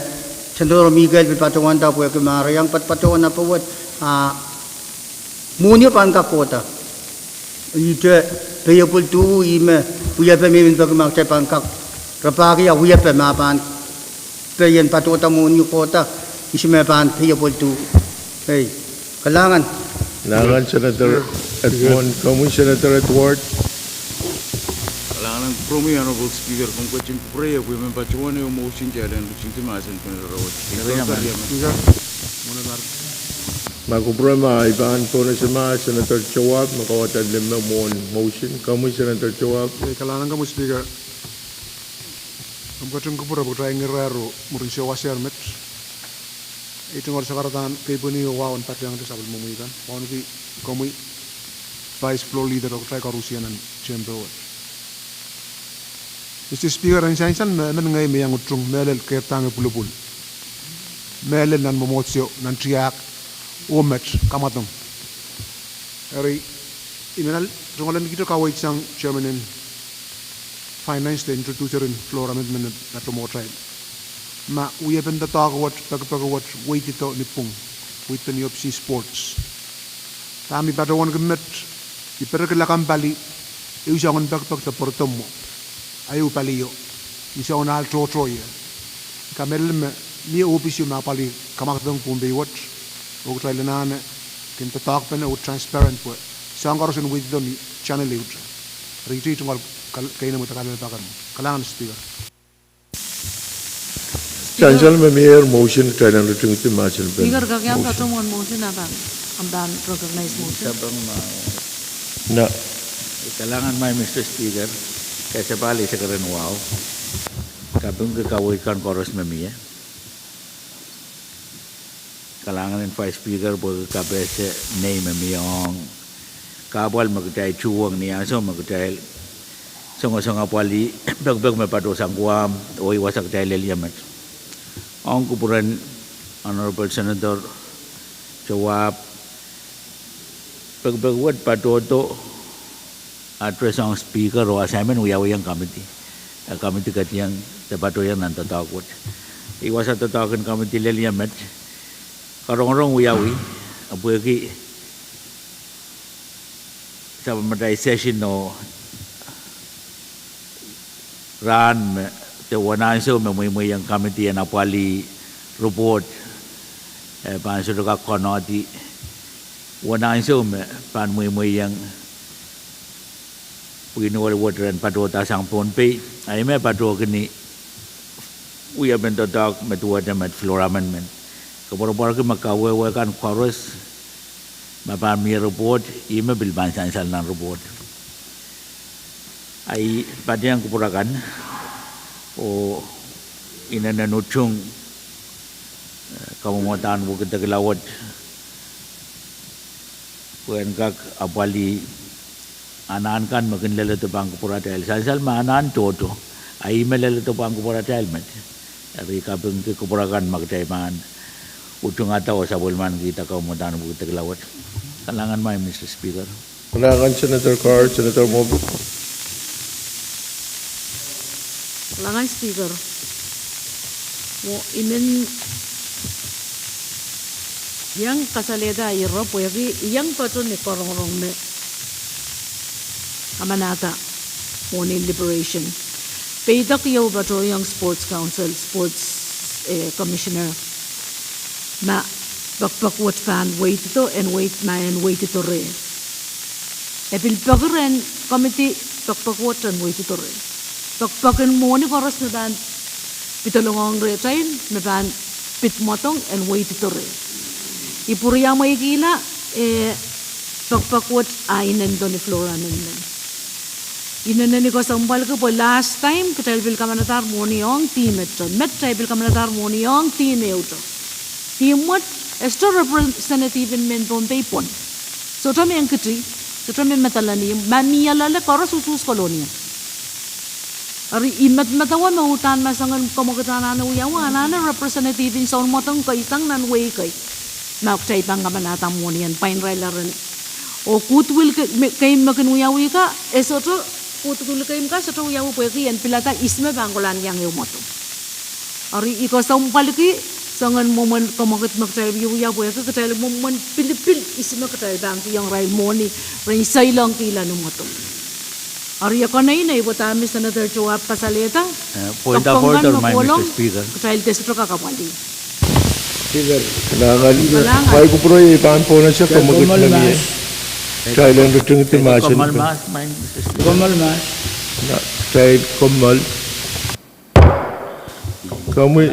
Senator Mikael pil patohwanda pwehki ma re iang patohwan ape wet, ah, mwohnio pahn kak kohda. Ihte payable to, ihme wiepe me I men peki ma kitail pahn kak rapahki ah wiepe ma pahn pei en patohda mwohnio kohda, ihs me pahn payable to. Ei, kalahngan. Kalahngan Senator Edmund, komwi Senator Edward. Kalahngan, Honorable Speaker, komw ketin kupwure pwe I men patohwan ehu motion kitail en ritingdi mahsen pene rarawet. Ma kupwure ma I pahn pohnese ma Senator Joab me kauwada lime mwohn motion. Komwi Senator Joab. Kalahngan komwi Speaker. Komw ketin kupwure pwe kitail ngirairo mwurin sewese met. Ei, tungoal sakaradahn keipweni oh wahu en patehngte sapwellimomwi kan. Wauneki komwi Vice Floor Leader oh kitail koarusie nan tempe wet. Mister Speaker, en sansal me emen ngehi me iang utung mehlel keirdahn pwulopwul, mehlel nan mwomwohdiso, nan tiahk, oh met kamwadong. Eri, I men tungoal en kihdo kaweid sang Chairman en Finance de introducer en floor amendment me patohwan mwohtail. Ma wiepen doadoahk wet, pekipek wet, weightido ni pwung, weightido ni option sports. Dahme I patohwanki met, I pereki lakapw pali, ehu soangen pekipek de pweredo mwo. Ehu palio, ni soangen ahl tohto ie. I kamehlele me mie ohpis ehu me apwalih kamwadong Pohnpei wet, oh kitail anahne kin doadoahkpene oh transparent pwe soahng koaros en weightido ni channel ehute. Eri I tungoal kal-, keieun me de kalelapak kan. Kalahngan Speaker. Sansal me mie motion kitail en ritingdi mahsen pene. Speaker, kak I pahn patohwan motion, I pahn, I pahn recognize motion. Kalahngan maing Mister Speaker, kasapahl eisek ren wahu. Kapingki kaweid kan koaros me mie. Kalahngan en Vice Speaker pwehki kapehse nei me mie ong kahpwal me kitail tuhwong ni ansou me kitail songosong apwalih pekipek me patohsang Guam oh iei wasa kitail lel ie met. Ong kupwuren Honorable Senator Joab, pekipek wet patohdo address ong Speaker oh assignment wiawihong committee. Eh, committee ketieng de patohieng nan doadoahk wet. Iei wasa doadoahk en committee lel ie met. Karongorong wiawi, eh, pwehki sapwellimatail session oh rahn me de uwen ansou me mweimweiong committee en apwalih report, eh, pahn sohte kak konohdi uwen ansou me pahn mweimweiong pwihn wet ren patohda sang Pohnpei. A ih me patohkini wiepen doadoahk me duwehte met floor amendment. Koapworopworki me kawehwe kan koaros me pahn mie report, ih me pil pahn sansal nan report. A I patehng kupwur akan oh inenen utung, eh, kamwomwdahn wekidekla wet pwehn kak apwalih anahn kan me kin leledo pahn kupwuratail. Sansal me anahn tohto, a ih me leledo pahn kupwuratail met. Eri I kapingki kupwur akan ma kitail pahn utungada oh sapwellimanikihda kamwomwdahn wekidekla wet. Kalahngan maing Mister Speaker. Kalahngan Senator Carr, Senator Moffitt. Kalahngan Speaker. Mwo I men iang kasalehda ire pwehki I iang patohwan ni karongorong me kamanahda mwohnin liberation. Peidek ieu patohiong Sports Council, Sports, eh, Commissioner, ma pekipek wet pahn weightido, en weight, ma en weightido reh. E pil peki rehn committee pekipek wet en weightido reh. Pekipek en mwohni koaros me pahn pedolong rehtail, me pahn pid mwadong, en weightido reh. I pwuriamweikihla, eh, pekipek wet a inendo ni floor amendment. Inenen I kesempwalki pwe last time kitail pil kamanadahr mwohni ong team ehute. Met kitail pil kamanadahr mwohni ong team ehute. Team wet e sohte representative en mehn Pohnpei pwon. Sohte mehn Kiti, sohte mehn Madolenihmw, ma mie loale koaros usuhs Kolonia. Eri I medemedewe me uhdahn ma soangen kamwekid anahne wiawi, anahne representative en soun mwadong kei sang nan wehi kei. Ma kitail pahn kamanada mwohni en pwain irail ren. Oh kudwil ke-, me-, keimw me kin wiawi ka, e sohte, kudwil keimw ka sohte wiawi pwehki en pilada ihs me pahn kolahng iang ehu mwadong. Eri I kesempwalki Soangen mwomwen kamwakid me kitail wiewia pwehki kitail mwomwen pilipil ihs me kitail pahn kihong irail mwohni ren seiloakki imwodong. Eri e konehng pwehda me Senator Joab kasalehda, eh, point of order, my Mister Speaker. Kitail de sohte kak apwalih. Speaker. Kalahngan. Kalahngan. Wai kupwure, I pahn pwonese kamwakid me mie. Kitail en ritingdi mahsen. Kitail kommoal. Komwi.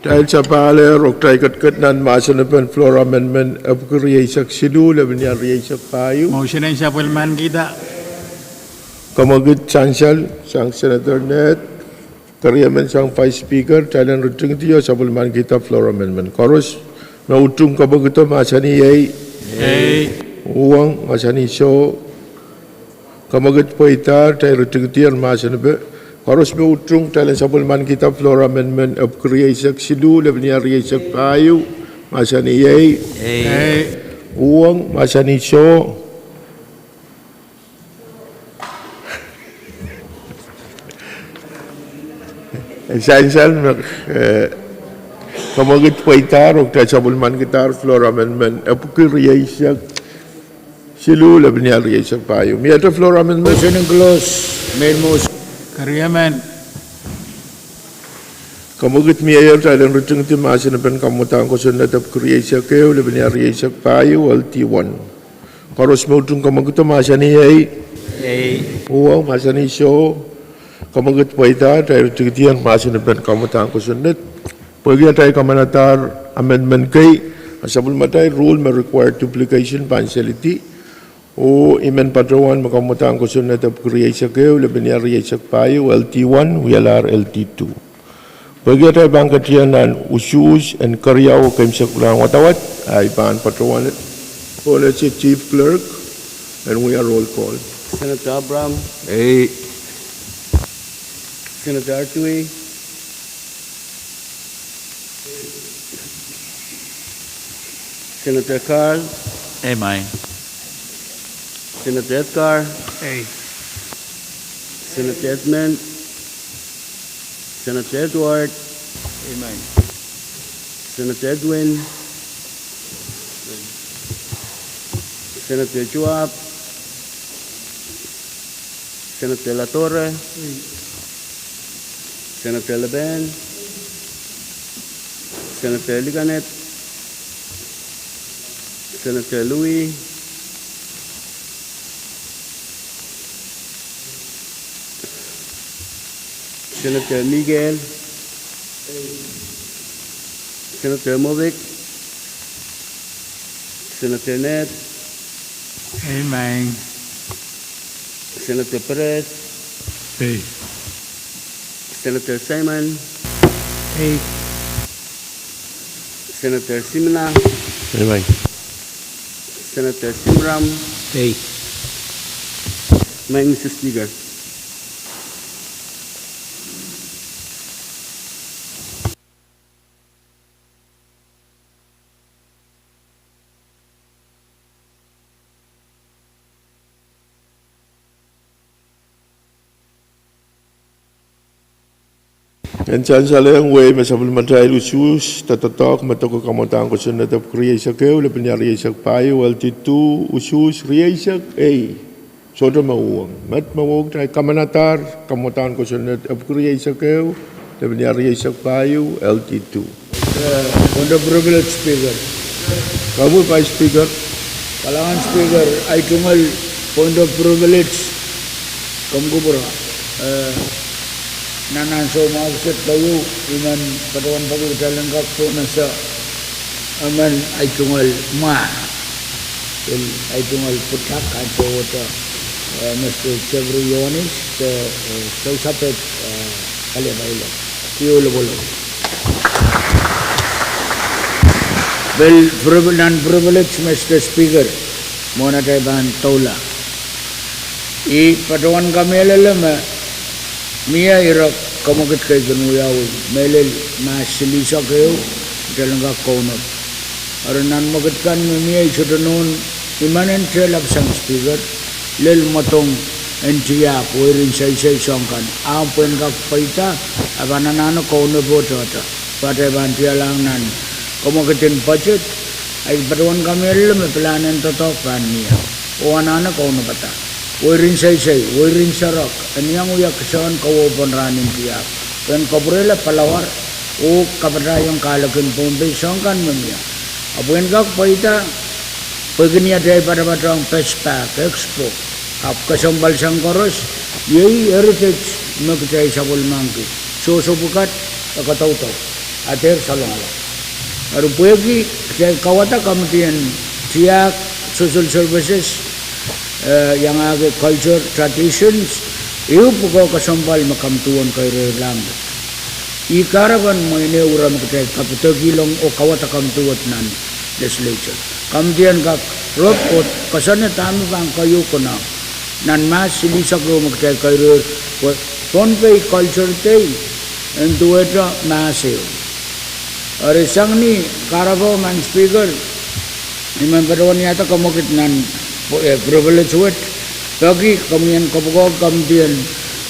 Kitail sapahl ehr oh kitail ketiket nan mahsen en floor amendment epwiki rieisek siluh, lepin ial rieisek pahieu. Motion en sapwellimankihda. Kamwekid sansal sang Senator Ned, keriemen sang Vice Speaker, kitail en ritingidi oh sapwellimankihda floor amendment. Koaros me utung kamwekido mahsanih ei. Ei. Uhwong, mahsanih soh. Kamwekid pweida, kitail ritingidi oh mahsanipe. Koaros me utung, kitail en sapwellimankihda floor amendment epwiki rieisek siluh, lepin ial rieisek pahieu, mahsanih ei. Ei. Uhwong, mahsanih soh. Sansal me, eh, kamwekid pweida oh kitail sapwellimankidahr floor amendment epwiki rieisek siluh, lepin ial rieisek pahieu. Miehte floor amendment? Motion en close, main motion. Keriemen. Kamwekid mieier, kitail en ritingidi mahsen en kamwadahn kosonned epwiki rieisek ehu, lepin ial rieisek pahieu, L D one. Koaros me utung kamwekido mahsanih ei. Ei. Uhwong, mahsanih soh. Kamwekid pweida, kitail ritingidi mahsen en kamwadahn kosonned. Pwehki atail kamanadahr amendment kei, a sapwellimatail rule me require duplication pahn selidi. Oh I men patohwan me kamwadahn kosonned epwiki rieisek ehu, lepin ial rieisek pahieu, L D one, wialahr L D two. Pwehki atail pahn ketin nan usuhs en keriau oh keimwseklahn wadawad, ahi pahn patohwan pohnese Chief Clerk en wia roll call. Senator Abraham. Ei. Senator Artui. Senator Carl. Ei, maing. Senator Edgar. Ei. Senator Edmund. Senator Edward. Ei, maing. Senator Edwin. Senator Joab. Senator Latore. Ei. Senator Leben. Senator Likanet. Senator Louis. Senator Miguel. Senator Movik. Senator Ned. Ei, maing. Senator Perez. Ei. Senator Simon. Ei. Senator Simina. Ei, maing. Senator Simram. Ei. Maing, Mister Speaker. En sansalehng wehi me sapwellimatail usuhs doadoahk me doke kamwadahn kosonned epwiki rieisek ehu, lepin ial rieisek pahieu, L D two, usuhs rieisek ei. Sohte me uhwong. Met me uhwong, kitail kamanadahr kamwadahn kosonned epwiki rieisek ehu, lepin ial rieisek pahieu, L D two. Eh, point of privilege, Speaker. Komw Vice Speaker. Kalahngan Speaker, ahi tungoal point of privilege, komw kupwure. Eh, nan ansou mwahu kiset keieu, I men patohwan peki kitail en kak pohnese emen ahi tungoal mwahu. Pil ahi tungoal pwutak ansou wet, eh, Mister Jeffrey Ioanis, eh, Sousabet, eh, Kalepailep. Keieu lopwolopw. Pil privi-, nan privilege, Mister Speaker, mwohn atail pahn doula. I patohwan kamehlele me mie ire kamwekid kei kin wiawi, mehlel Mahs silihsek ehu, kitail en kak kaunop. Eri nan mwekid kan me mie, I sohte nohn I men en tehlap sang Speaker, lel mwadong en tiahk, weirin seisei soahng kan, ahpw pwehn kak pweida, a pahn anahne kaunop oh tohto. Pwe kitail pahn tialahng nan kamwekid en budget, I patohwan kamehlele me pilahn en doadoahk pahn mie, oh anahne kaunopada. Weirin seisei, weirin serek, en iang wia kisehn kawehwe pwehn rahn en tiahk, pwehn kapwurehla paliwar, oh kapatahiong kahlekin Pohnpei soahng kan me mie. A pwehn kak pweida, pwehki ni atail patapatohng PESPAC, expo, ahpw kesempwal sang koaros, iei heritage me kitail sapwellimangki, sohso pwukat, e kadaudau. Adehr salongala. Eri pwehki kitail kauwada committee en tiahk, social services, eh, iangahki culture, traditions, ehu pwukoa kesempwal me committee wet kaireirlahng. Ih kahrepen mwein ehu ire me kitail kapidekilong oh kauwada committee wet nan legislature. Committee en kak rop oh koasoanehda me pahn keieu konehng. Nan Mahs silihsek ehu me kitail kaireir, pwe Pohnpei Culture Day en duwehte Mahs ehu. Eri sang ni kahrepe, Madam Speaker, I men patohwan wiahda komwekid nan, eh, privilege wet, peki komwi en kapwukoa committee en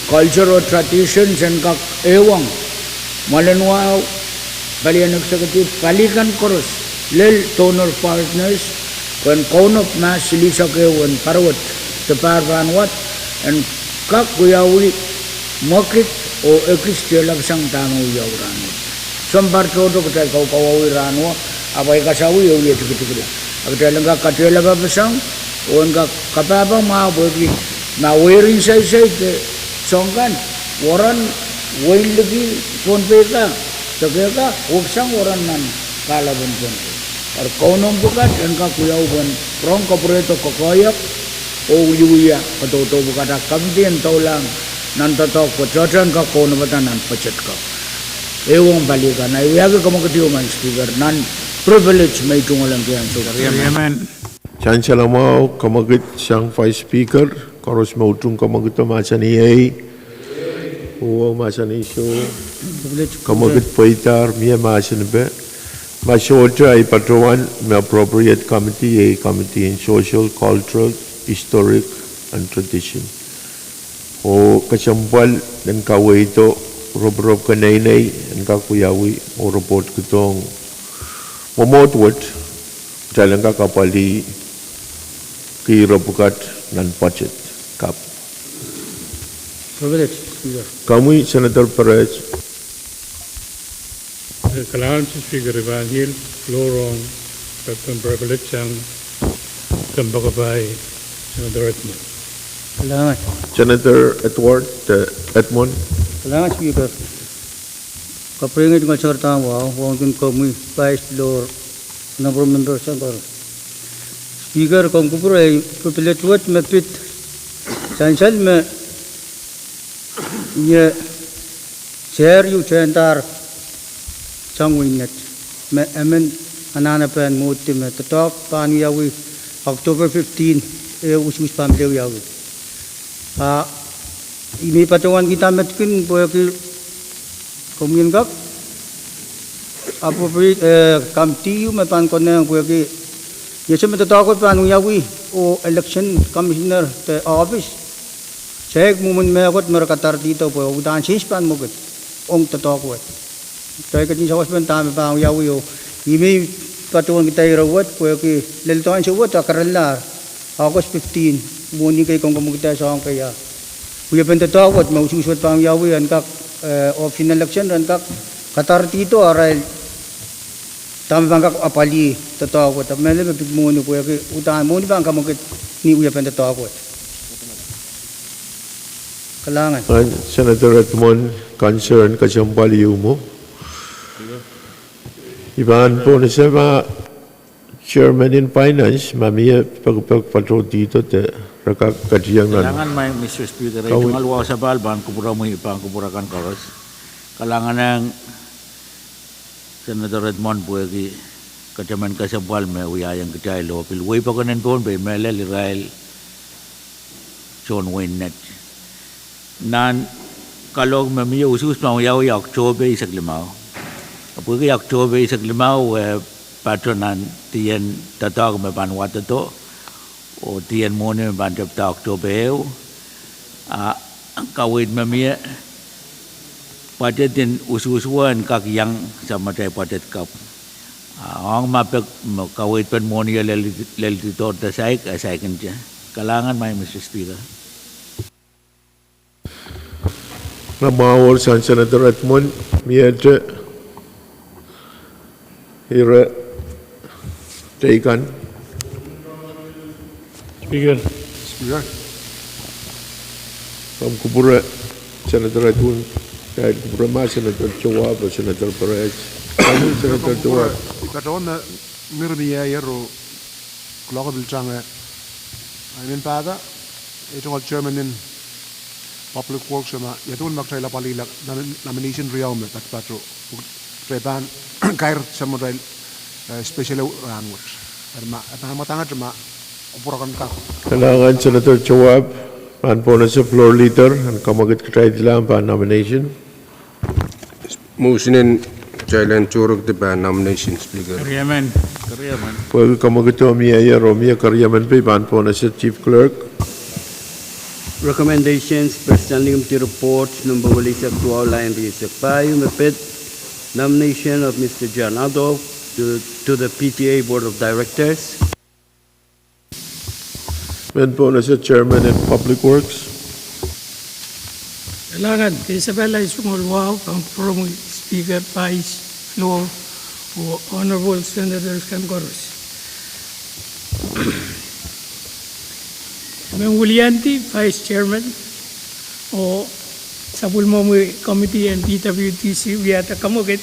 culture oh traditions en kak ehuong mwoalen wahu, palien executive, pali kan koaros, lel donor partners, pwehn kaunop Mahs silihsek ehu en pahr wet, de pahr pahn wad, en kak wiawi mwekid oh ekis tehlapasang dahme wiawi rahnwet. Sounpar tohto kitail kaukauwawi rahnwet, ahpw ei kasawih e wie tikitikla. A kitail en kak katehlapasang, oh en kak kapahpa mwahu pwehki ma werin saisai de soahng kan, weren wein liki Pohnpei ka, de kehka, weksang weren nan kahlapen Pohnpei. Eri kaunohn pwukat en kak wiawi pwehn rong kapwurehdo koakoahiek, oh wiewia kadaudohng pwukat a committee en doulahng nan doadoahk pwe tohto en kak kaunopada nan budget ka. Ehuong pali kan, a I wiahki komwekid ehu, Madam Speaker, nan privilege me I tungoalenki ansou. Sansal mwahu, komwekid sang Vice Speaker, koaros me utung komwekido mahsanih ei. Uwe mahsanih soh. Komwekid pweidahr, mie mahsanipe. Ma sohte, ei patohwan me appropriate committee, ei committee en social, cultural, historic and tradition. Oh kesempwal en kaweido roporop keneinei en kak wiawi oh report kidohng mwomwohd wet, kitail en kak apwalih kihre pwukat nan budget. Kapw. Komwi, Senator Perez. Eh, kalahngan Speaker, I pahn iei floor ong Representative Perez sang kompoakepahi Senator Edmund. Kalahngan. Senator Edward, eh, Edmund. Kalahngan Speaker. Kapwurehngehr ngalsar dahme wahu, wauneki komwi, Vice, Lord, Honorable Members sang koaros. Speaker, komw kupwure, ei privilege wet me pid sansal me ie Chair ieu tehndahr sang wehin Nett, me emen anahnepen mwohdi me doadoahk pahn wiawi October fifteen, eh, usuhs pahn pil wiawi. A I men patohwan kihda metkin pwehki komwi en kak appropriate, eh, committee ieu me pahn konehng pwehki ni ansou me doadoahk wet pahn wiawi oh election commissioner de office, saik mwomwen mehkot me re kadardido pwe uhdahn seiloak pahn mwekid ong doadoahk wet. Kitail ketin sawas pahn dahme pahn wiawi oh I men patohwan kihda ire wet pwehki lel doadoahk ansou wet a kerenilahr August fifteen, mwohni kei komw komwekid soahng kei a wiepen doadoahk wet me usuhs wet pahn wiawi en kak, eh, option election en kak kadardido arail dahme pahn kak apwalih doadoahk wet. Mehlel me pid mwohni pwehki uhdahn mwohni pahn komwekid ni wiepen doadoahk wet. Kalahngan. Senator Edmund, concern kesempwal ieu mwo. I pahn pwonese ma Chairman en Finance, ma mie pekipek patohdido de re kak ketieng nan. Kalahngan, Madam Speaker, e tungoal wahu sapahl pahn kupwuromwi, pahn kupwure kan koaros. Kalahngan ong Senator Edmund pwehki kataman kesempwal me wiahiong kitail oh pil wei pokon en Pohnpei, mehlel irail tohn wehin Nett. Nan kalohk me mie, usuhs pahn wiawi October eisek limau. Pwehki October eisek limau e patoh nan dien doadoahk me pahn wadedo oh dien mwohni me pahn tepda October ehu. A kaweid me mie, budget en usuhs wet en kak iang samatail budget kapw. A ong ma pek me kaweid pen mwohni e lel, lel doadoahk de saik, e saikinte. Kalahngan, Madam Speaker. Mwahu sang Senator Edmund, miehte ire teikan. Speaker. Speaker. Komw kupwure Senator Edmund, eh, kupwure ma Senator Joab, Senator Perez. Senator Towahp. Patohwan me Mir mie ier oh kuloak pil tange. I men pahda, e tungoal chairman en Public Works ma, ia duwen me kitail apwalihla nom-, nomination riau me patopato. Kitail pahn kair samwatail, eh, special ehu rahnwet. Eri ma, e pahn mwadangete ma kupwur kan kak. Kalahngan Senator Towahp, pahn pwonese floor leader, en kamwakid kitail dilang pahn nomination. Motion en kitail en tohrohr de pahn nomination, Speaker. Keriemen, keriemen. Pwehki kamwakid mie ier oh mie keriemen pei pahn pwonese Chief Clerk. Recommendations, Personnel Committee Report, number welisek duwau, line rieisek pahieu, me pid nomination of Mister John Adolf to, to the P T A Board of Directors. Men pwonese Chairman en Public Works. Kalahngan, kesapala isungol wau, pahn kupwuromwi Speaker, Vice, Floor, oh Honorable Senators kan koaros. Men wiliandi Vice Chairman, oh sapwellimomwi committee en P W D C wiahda kamwakid.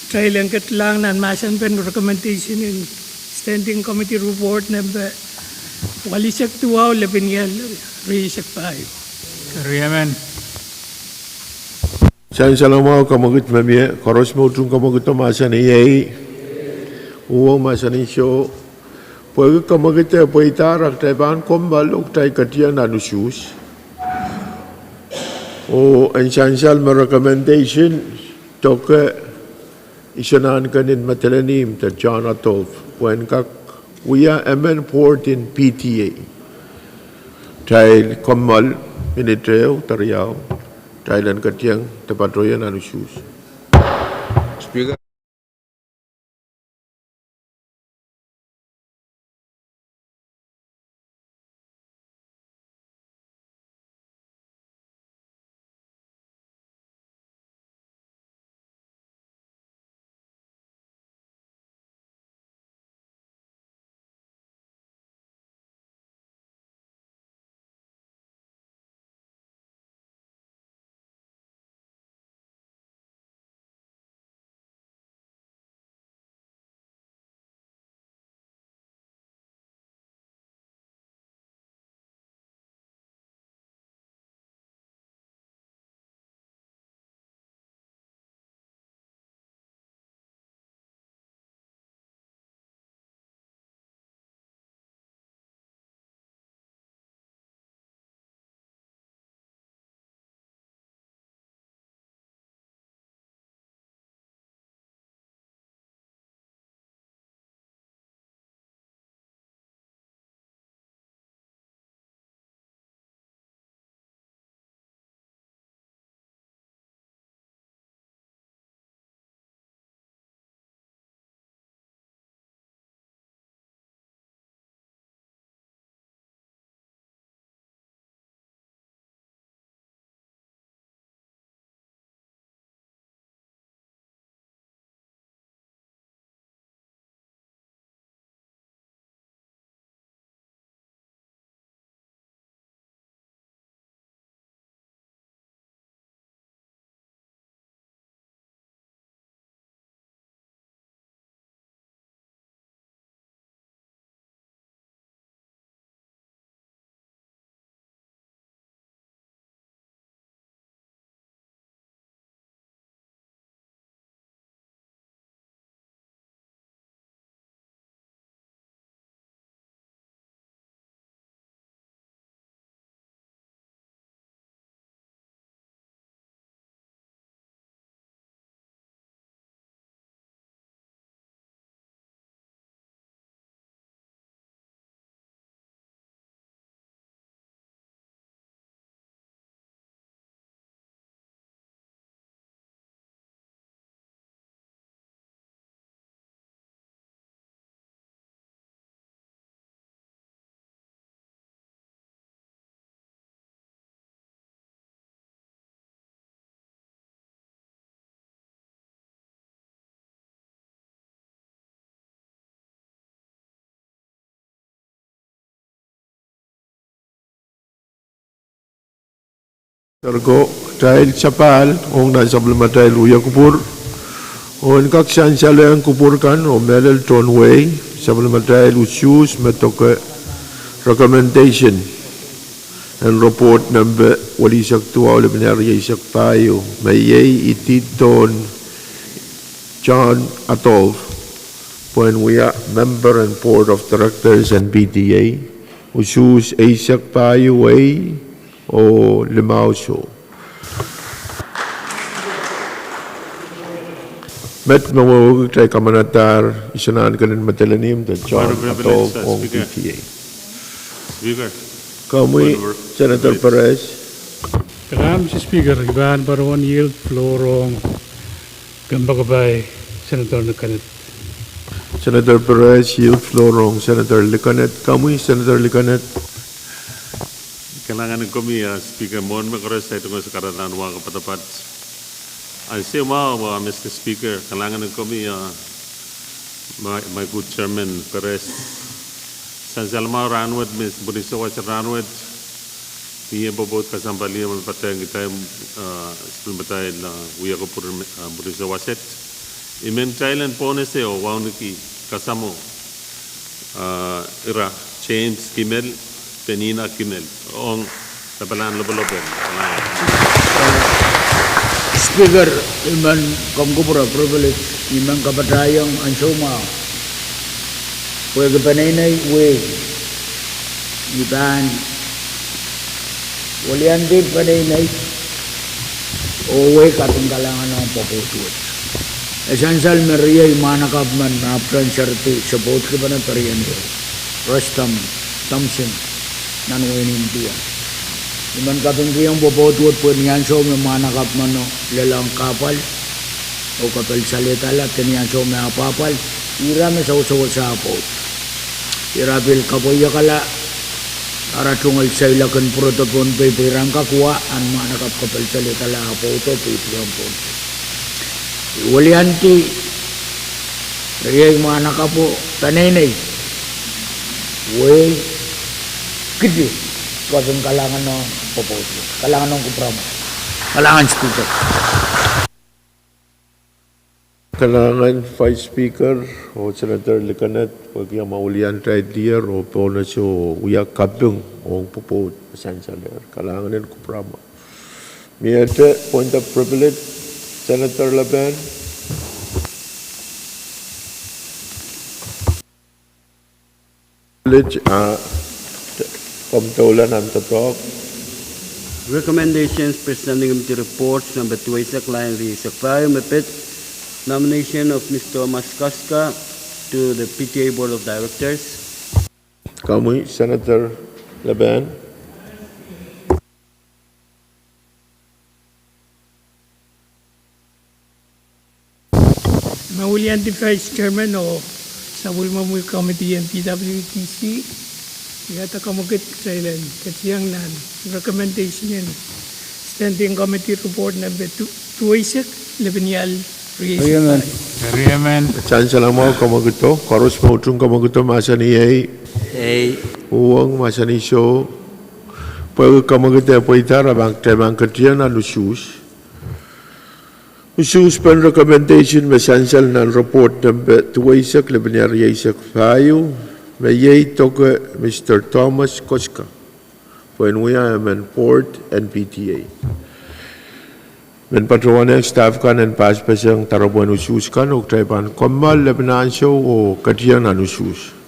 Kitail en ketlahng nan mahsen pen recommendation en Standing Committee Report nempe welisek duwau, lepin ial rieisek pahieu. Keriemen. Sansal mwahu kamwakid me mie, koaros me utung kamwakid mahsanih iei, uhwong mahsanih soh, pwehki kamwakid e pweida, kitail pahn kommoal oh kitail ketieng nan usuhs. Oh en sansal me recommendation, doke isohn ahn kenen medelen ihmw de John Adolf, pwehn kak wia emen board en P T A. Kitail kommoal minit ehu de riau, kitail en ketieng de patohwan nan usuhs. Speaker. Serko, kitail sapahl ong nan sapwellimatail wia kupwur. Oh en kak sansalehng kupwur kan oh mehlel tohn wehi, sapwellimatail usuhs me doke recommendation en report nempe welisek duwau, lepin rieisek pahieu, me iei idid tohn John Adolf pwehn wia member en Board of Directors en P T A, usuhs eisek pahieu, wehi oh limau soh. Met me wehwehki kitail kamanadahr isonahnken en medelen ihmw de John Adolf ong P T A. Komwi, Senator Perez. Kalahngan, Mister Speaker, I pahn patohwan yield floor ong kompoakepahi Senator Likinet. Senator Perez, yield floor ong Senator Likinet. Komwi, Senator Likinet. Kalahngan komwi, ah, Speaker, mwohn me koaros, ai tungoal karadan wahn kapatapat. Ansou mwahu, ah, Mister Speaker, kalahngan komwi, ah, my, my good Chairman Perez. Sansal mwahu rahnwet, Mister Pwuhn Sewese, rahnwet. Mie pwopwoud kesempwal me patehng kitail, ah, sapwellimatail, ah, wia kupwur, ah, Pwuhn Sewese. I men kitail en pwonese oh wauneki kasamwo, ah, ira James Kimmel, Penina Kimmel, ong lapalahn lopelopel. Speaker, I men komw kupwure privilege, I men kapatahiong ansou mwahu. Pwehki peneinei wehi, I pahn weliandi peneinei oh wehi kaping kalahngan ong pwopwoud wet. E sansal me riei mwahnakapw men me ahpwtehn seridi support kipene perien ehu, Rustom Thomsen, nan wehin India. I men kapingkihong pwopwoud wet pwe ni ansou me mwahnakapw meno lelohng kahpwal oh kapelsalehda, de ni ansou me apwahpwal, ira me sewesewese ah pwoud. Ira pil kapweiekala ara tungoal seiloak en pwurodo Pohnpei pwe ira en kak wa ahn mwahnakapw kapelsalehda ah pwoudo pwe I pil ong Pohnpei. I weliandi riei mwahnakapwo peneinei wehi kidi kaping kalahngan ong pwopwoud wet. Kalahngan ong kupwuramwail. Kalahngan Speaker. Kalahngan Vice Speaker oh Senator Likinet, pwehki amwa weliandi tier oh pwonese oh wia kaping ong pwopwoud me sansalehr. Kalahngan en kupwuramwail. Miehte point of privilege, Senator Laban. Privilege, ah, komw doula nan doadoahk. Recommendations, Presenting Committee Reports, number duweisek, lain rieisek pahieu me pid, nomination of Mister Thomas Koska to the P T A Board of Directors. Komwi, Senator Laban. Ma weliandi Vice Chairman oh sapwellimomwi committee en P W D C, I ese kamwekid kitail en ketin iang nan recommendation en Standing Committee Report number duweisek, lepin ial rieisek. Sansal mwahu, kamwekido. Koaros me utung kamwekido, mahsanih ei. Ei. Uhwong, mahsanih soh. Pwehki kamwekid e pweida, re pahn, kitail pahn ketin iang nan usuhs. Usuhspen recommendation me sansal nan report nempe duweisek, lepin ial rieisek pahieu, me iei doke Mister Thomas Koska pwehn wia emen board en P T A. Men patohwanehng staff kan en passpaseng doaropwehn usuhs kan oh kitail pahn kommoal lepin ansou oh ketin iang nan usuhs.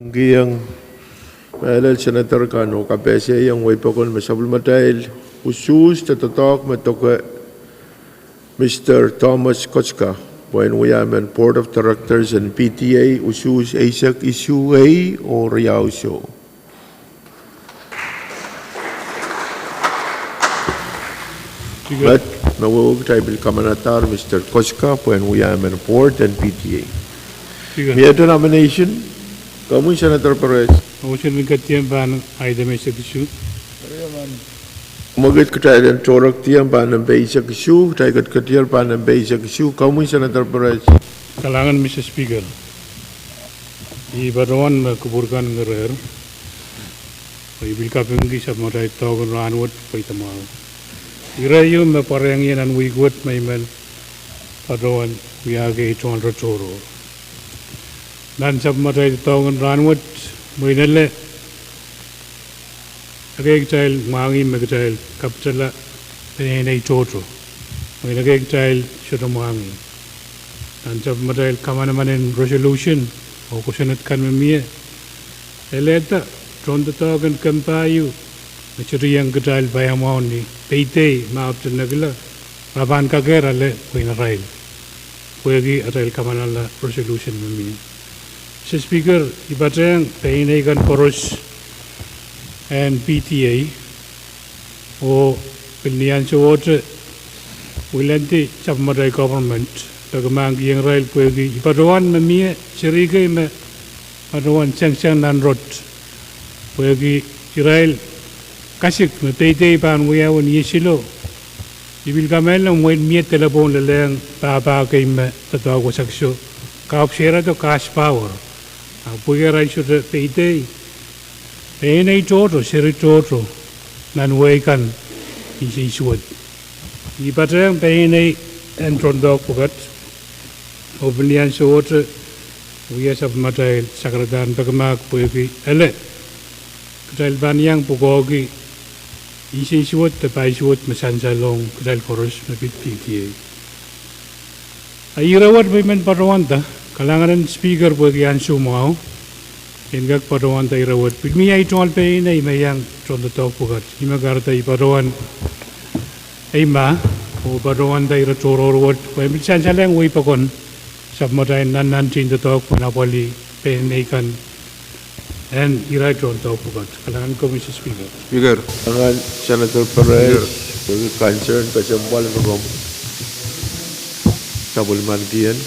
Kihong mehlel senator kan oh kapehsehiong wehi pokon me sapwellimatail usuhs de doadoahk me doke Mister Thomas Kostka pwehn wia emen Board of Directors en P T A usuhs eisek isuh ei oh riau soh. Met me wehwehki kitail pil kamanadahr Mister Kostka pwehn wia emen Board en P T A. Mie nomination, komwi Senator Perez. Motion en ketiam pahn item eisek isuh. Mwekid kitail en tohrohr ketiam pahn nempe eisek isuh, kitail ketiketier pahn nempe eisek isuh, komwi Senator Perez. Kalahngan Mister Speaker. I patohwan me kupwur kan ngirehr, oh I pil kapingki sapwellimatail doadoahk en rahnwet pwe I kamwahu. Ire ieu me pwarehng ie nan wihk wet me I men patohwan wiahki ei tohn tohrohr. Nan sapwellimatail doadoahk en rahnwet, mwein ele ekei kitail mwahngih me kitail kapitala peneinei tohto. Mwein ekei kitail sohte mwahngih. Nan sapwellimatail kamanaman en resolution oh kosonned kan me mie, elehda tohndoadoahk en kempa ieu me sohte iang kitail paiamwahu ni peidei me ahpwte nekila, re pahn kakehr ale pwein arail, pwehki atail kamanala resolution me mie. Mister Speaker, I patehng peneinei kan koaros en P T A, oh pil ni ansowohte wilandi sapwellimatail government peki mahkikihong irail pwehki I patohwan me mie seri kei me patohwan sengiseng nan rot, pwehki irail kasik me peidei pahn wiawi ni isilo. I pil kamehlele mwein mie delepwohn lelehng pahpa kei me doadoahk wasa kiso, ke ahpw sehda de kasik power, ahpw pwehki arail sohte peidei peneinei tohto, seri tohto, nan wehi kan insensuwed. I patehng peneinei en tohndoadoahk pwukat, oh pil ni ansowohte wia sapwellimatail sakaradahn peki mahk pwehki ele kitail pahn iang pwukoahki insensuwed de paisuwed me sansal ong kitail koaros me pid P T A. A ire wet me I men patohwanda, kalahngan en Speaker pwehki ansou mwahu, I en kak patohwanda ire wet. Pil mie ei tungoal peneinei me iang tohndoadoahk pwukat, ih me kahrehda I patohwan eimah, oh patohwanda ire tohrohr wet, pwe I pil sansalehng wehi pokon sapwellimatail nannantihn doadoahk pwehn apwalih peneinei kan en irail tohndoadoahk pwukat. Kalahngan ko Mister Speaker. Speaker. Kalahngan Senator Perez, pwehki concern kesempwal me komw sapwellimankihong.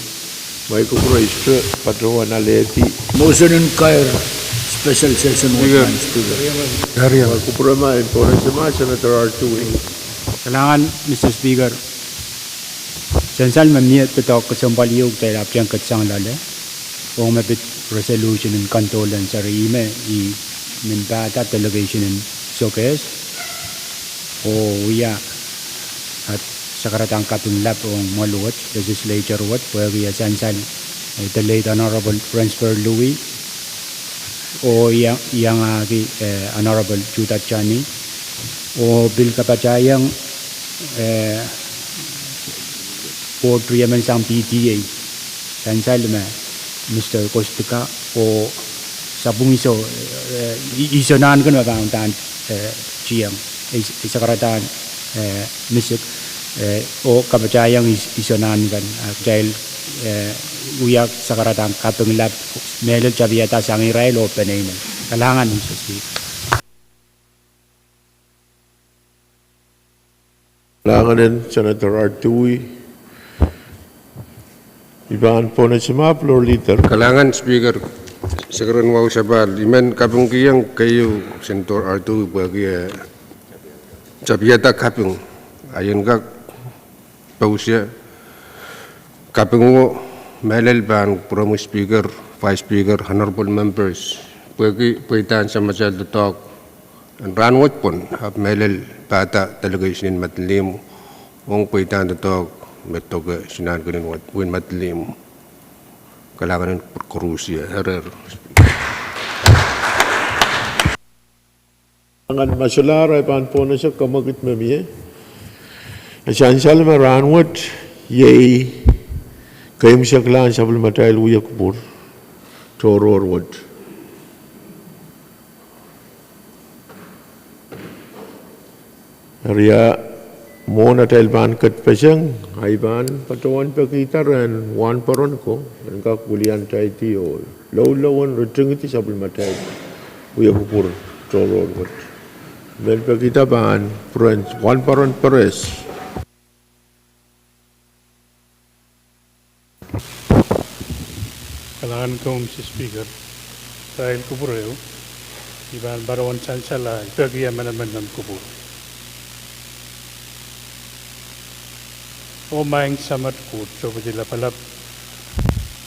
Mwahu kupwure I sohte patohwan alehdi. Motion en kair special session wet, Speaker. Mwahu kupwure ma en pohnese ma Senator Artui. Kalahngan Mister Speaker. Sansal me mie doadoahk kesempwal ieu kitail ahpwtehn ketisang loale ong me pid resolution en condolence, eri ih me I men pahda delegation en Sokehs oh wia at sakaradahn kaping lap ong mwoahl wet, legislature wet, pwehki e sansal, eh, the late Honorable Rensburg Louis, oh iang, iangahki, eh, Honorable Judah Johnny, oh pil kapatahieng, eh, board riemen sang P T A, sansal me Mister Kostka oh sapwung iso, eh, i-, iso nan kan me pahn udahn, eh, tieng, is-, sakaradahn, eh, misik, eh, oh kapatahieng is-, iso nan kan, ah, kitail, eh, wia sakaradahn kaping lap, mehlel tapiada sang irail oh peneinei. Kalahngan Mister Speaker. Kalahngan en Senator Artui. I pahn pohnese ma Floor Leader. Kalahngan Speaker, Secretary en Wahu Sapahl, I men kapingkihong keieu Senator Artui pwehki, eh, tapiada kaping. I en kak pousehla kaping wet, mehlel pahn pwurehng Speaker, Vice Speaker, Honorable Members, pwehki pweidahn samatail doadoahk en rahnwet pwon, ahpw mehlel pahda delegation en Madolenihmw ong pweidahn doadoahk me doke sinankenen wet, wehin Madolenihmw. Kalahngan en koarusie, erehr. Angan ma solahr ahi pahn pohnese, kamwekid me mie. E sansal me rahnwet iei keimwseklahn sapwellimatail wia kupwur tohrohr wet. Eri mwohn atail pahn ketpeseng, I pahn patohwan pekihda rehn wahnpoaron ko en kak wiliandahr oh loulouen ritingidi sapwellimatail wiekupwur tohrohr wet. Men pekihda pahn Peren, wahnpoaron Peres. Kalahngan en komwi Mister Speaker, irail kupwur ehu, I pahn patohwan sansal ahi peki emenemen nan kupwur. Oh Maing Samat Koht, Sohpei Lapalap,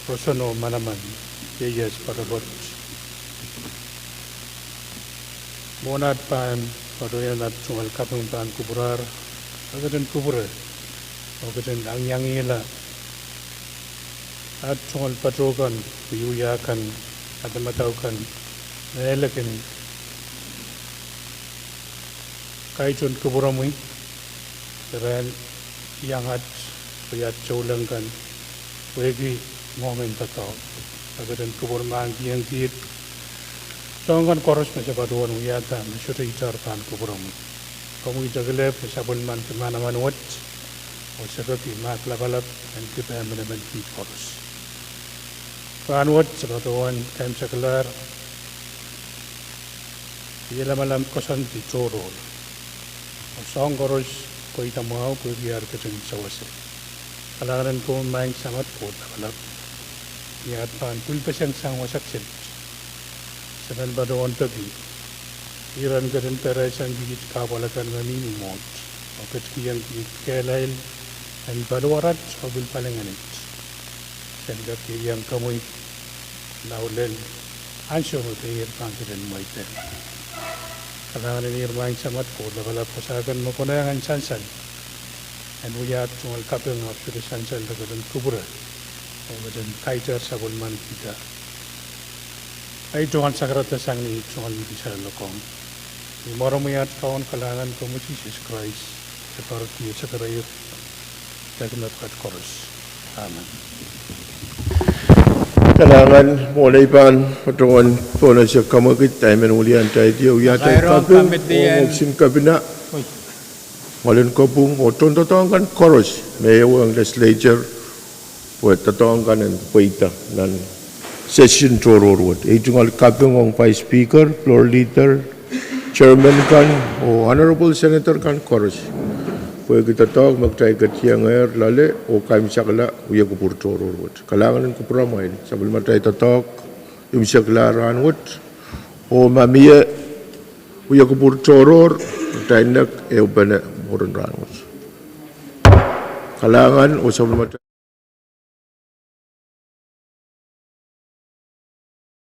roson oh manaman, ieias poatopoat. Mwohn at pahn patohwan, at tungoal kaping pahn kupwurahr, e ketin kupwure, oh ketin iangiangihla at tungoal patohkan, wiewia kan, madamadau kan, me e kin kaiton kupwuromwi, irail iang at, pwe at souleng kan, pwehki ngoangen doadoahk. E ketin kupwur mahkikihong kiht soahng kan koaros me se patohwan wiahda me sohte itar pahn kupwuromwi. Komwi kitail kelehpw me sapwellimaniki manaman wet, oh se peki mahk lapalap en kihda emenemen kiht koaros. Rahnwet se patohwan kaimwseklahr iei lamalam koasoandi tohrohr, oh soahng koaros pweida mwahu pwehki ar ketin sewese. Kalahngan en komwi Maing Samat Koht Lapalap, ni at pahn pwilpeseng sang wasa kiset, se men patohwan peki iren ketin perehsang kiht kahpwal akan me mihmi mwohd, oh ketikihong kiht kehlail en paliwarat oh pil palingehnit. Sen kak ieiang komwi lao lel ansou me pein pahn ketin mweidehng. Kalahngan en ihr Maing Samat Koht Lapalap, wasa kan me konehng en sansal en wia tungoal kaping, ahpw sohte sansal, e ketin kupwure, oh ketin kaitar sapwellimanikihda ahi tungoal sakarada sang ni tungoal mihmi saloalokong. Ni mwaromwi at Kaun, kalahngan komwi Sises Krais, e pwarada sekereir dahme pwukat koaros. Amen. Kalahngan, mwohn ei pahn patohwan pohnese kamwekid, I men wiliandahr oh wiahda kaping oh sin kepina ngoalen kopwung oh tohndoadoahk kan koaros me ehuong legislature pwe doadoahk kan en pweida nan session tohrohr wet. Ei tungoal kaping ong Vice Speaker, Floor Leader, Chairman kan, oh Honorable Senator kan koaros, pwehki doadoahk me kitail ket iangehr loale oh kaimwisekala wiekupwur tohrohr wet. Kalahngan en kupwuramwail, sapwellimatail doadoahk imwseklahr rahnwet, oh ma mie wiekupwur tohrohr, kitail nek ehupene mwurin rahnwet. Kalahngan oh sapwellimatail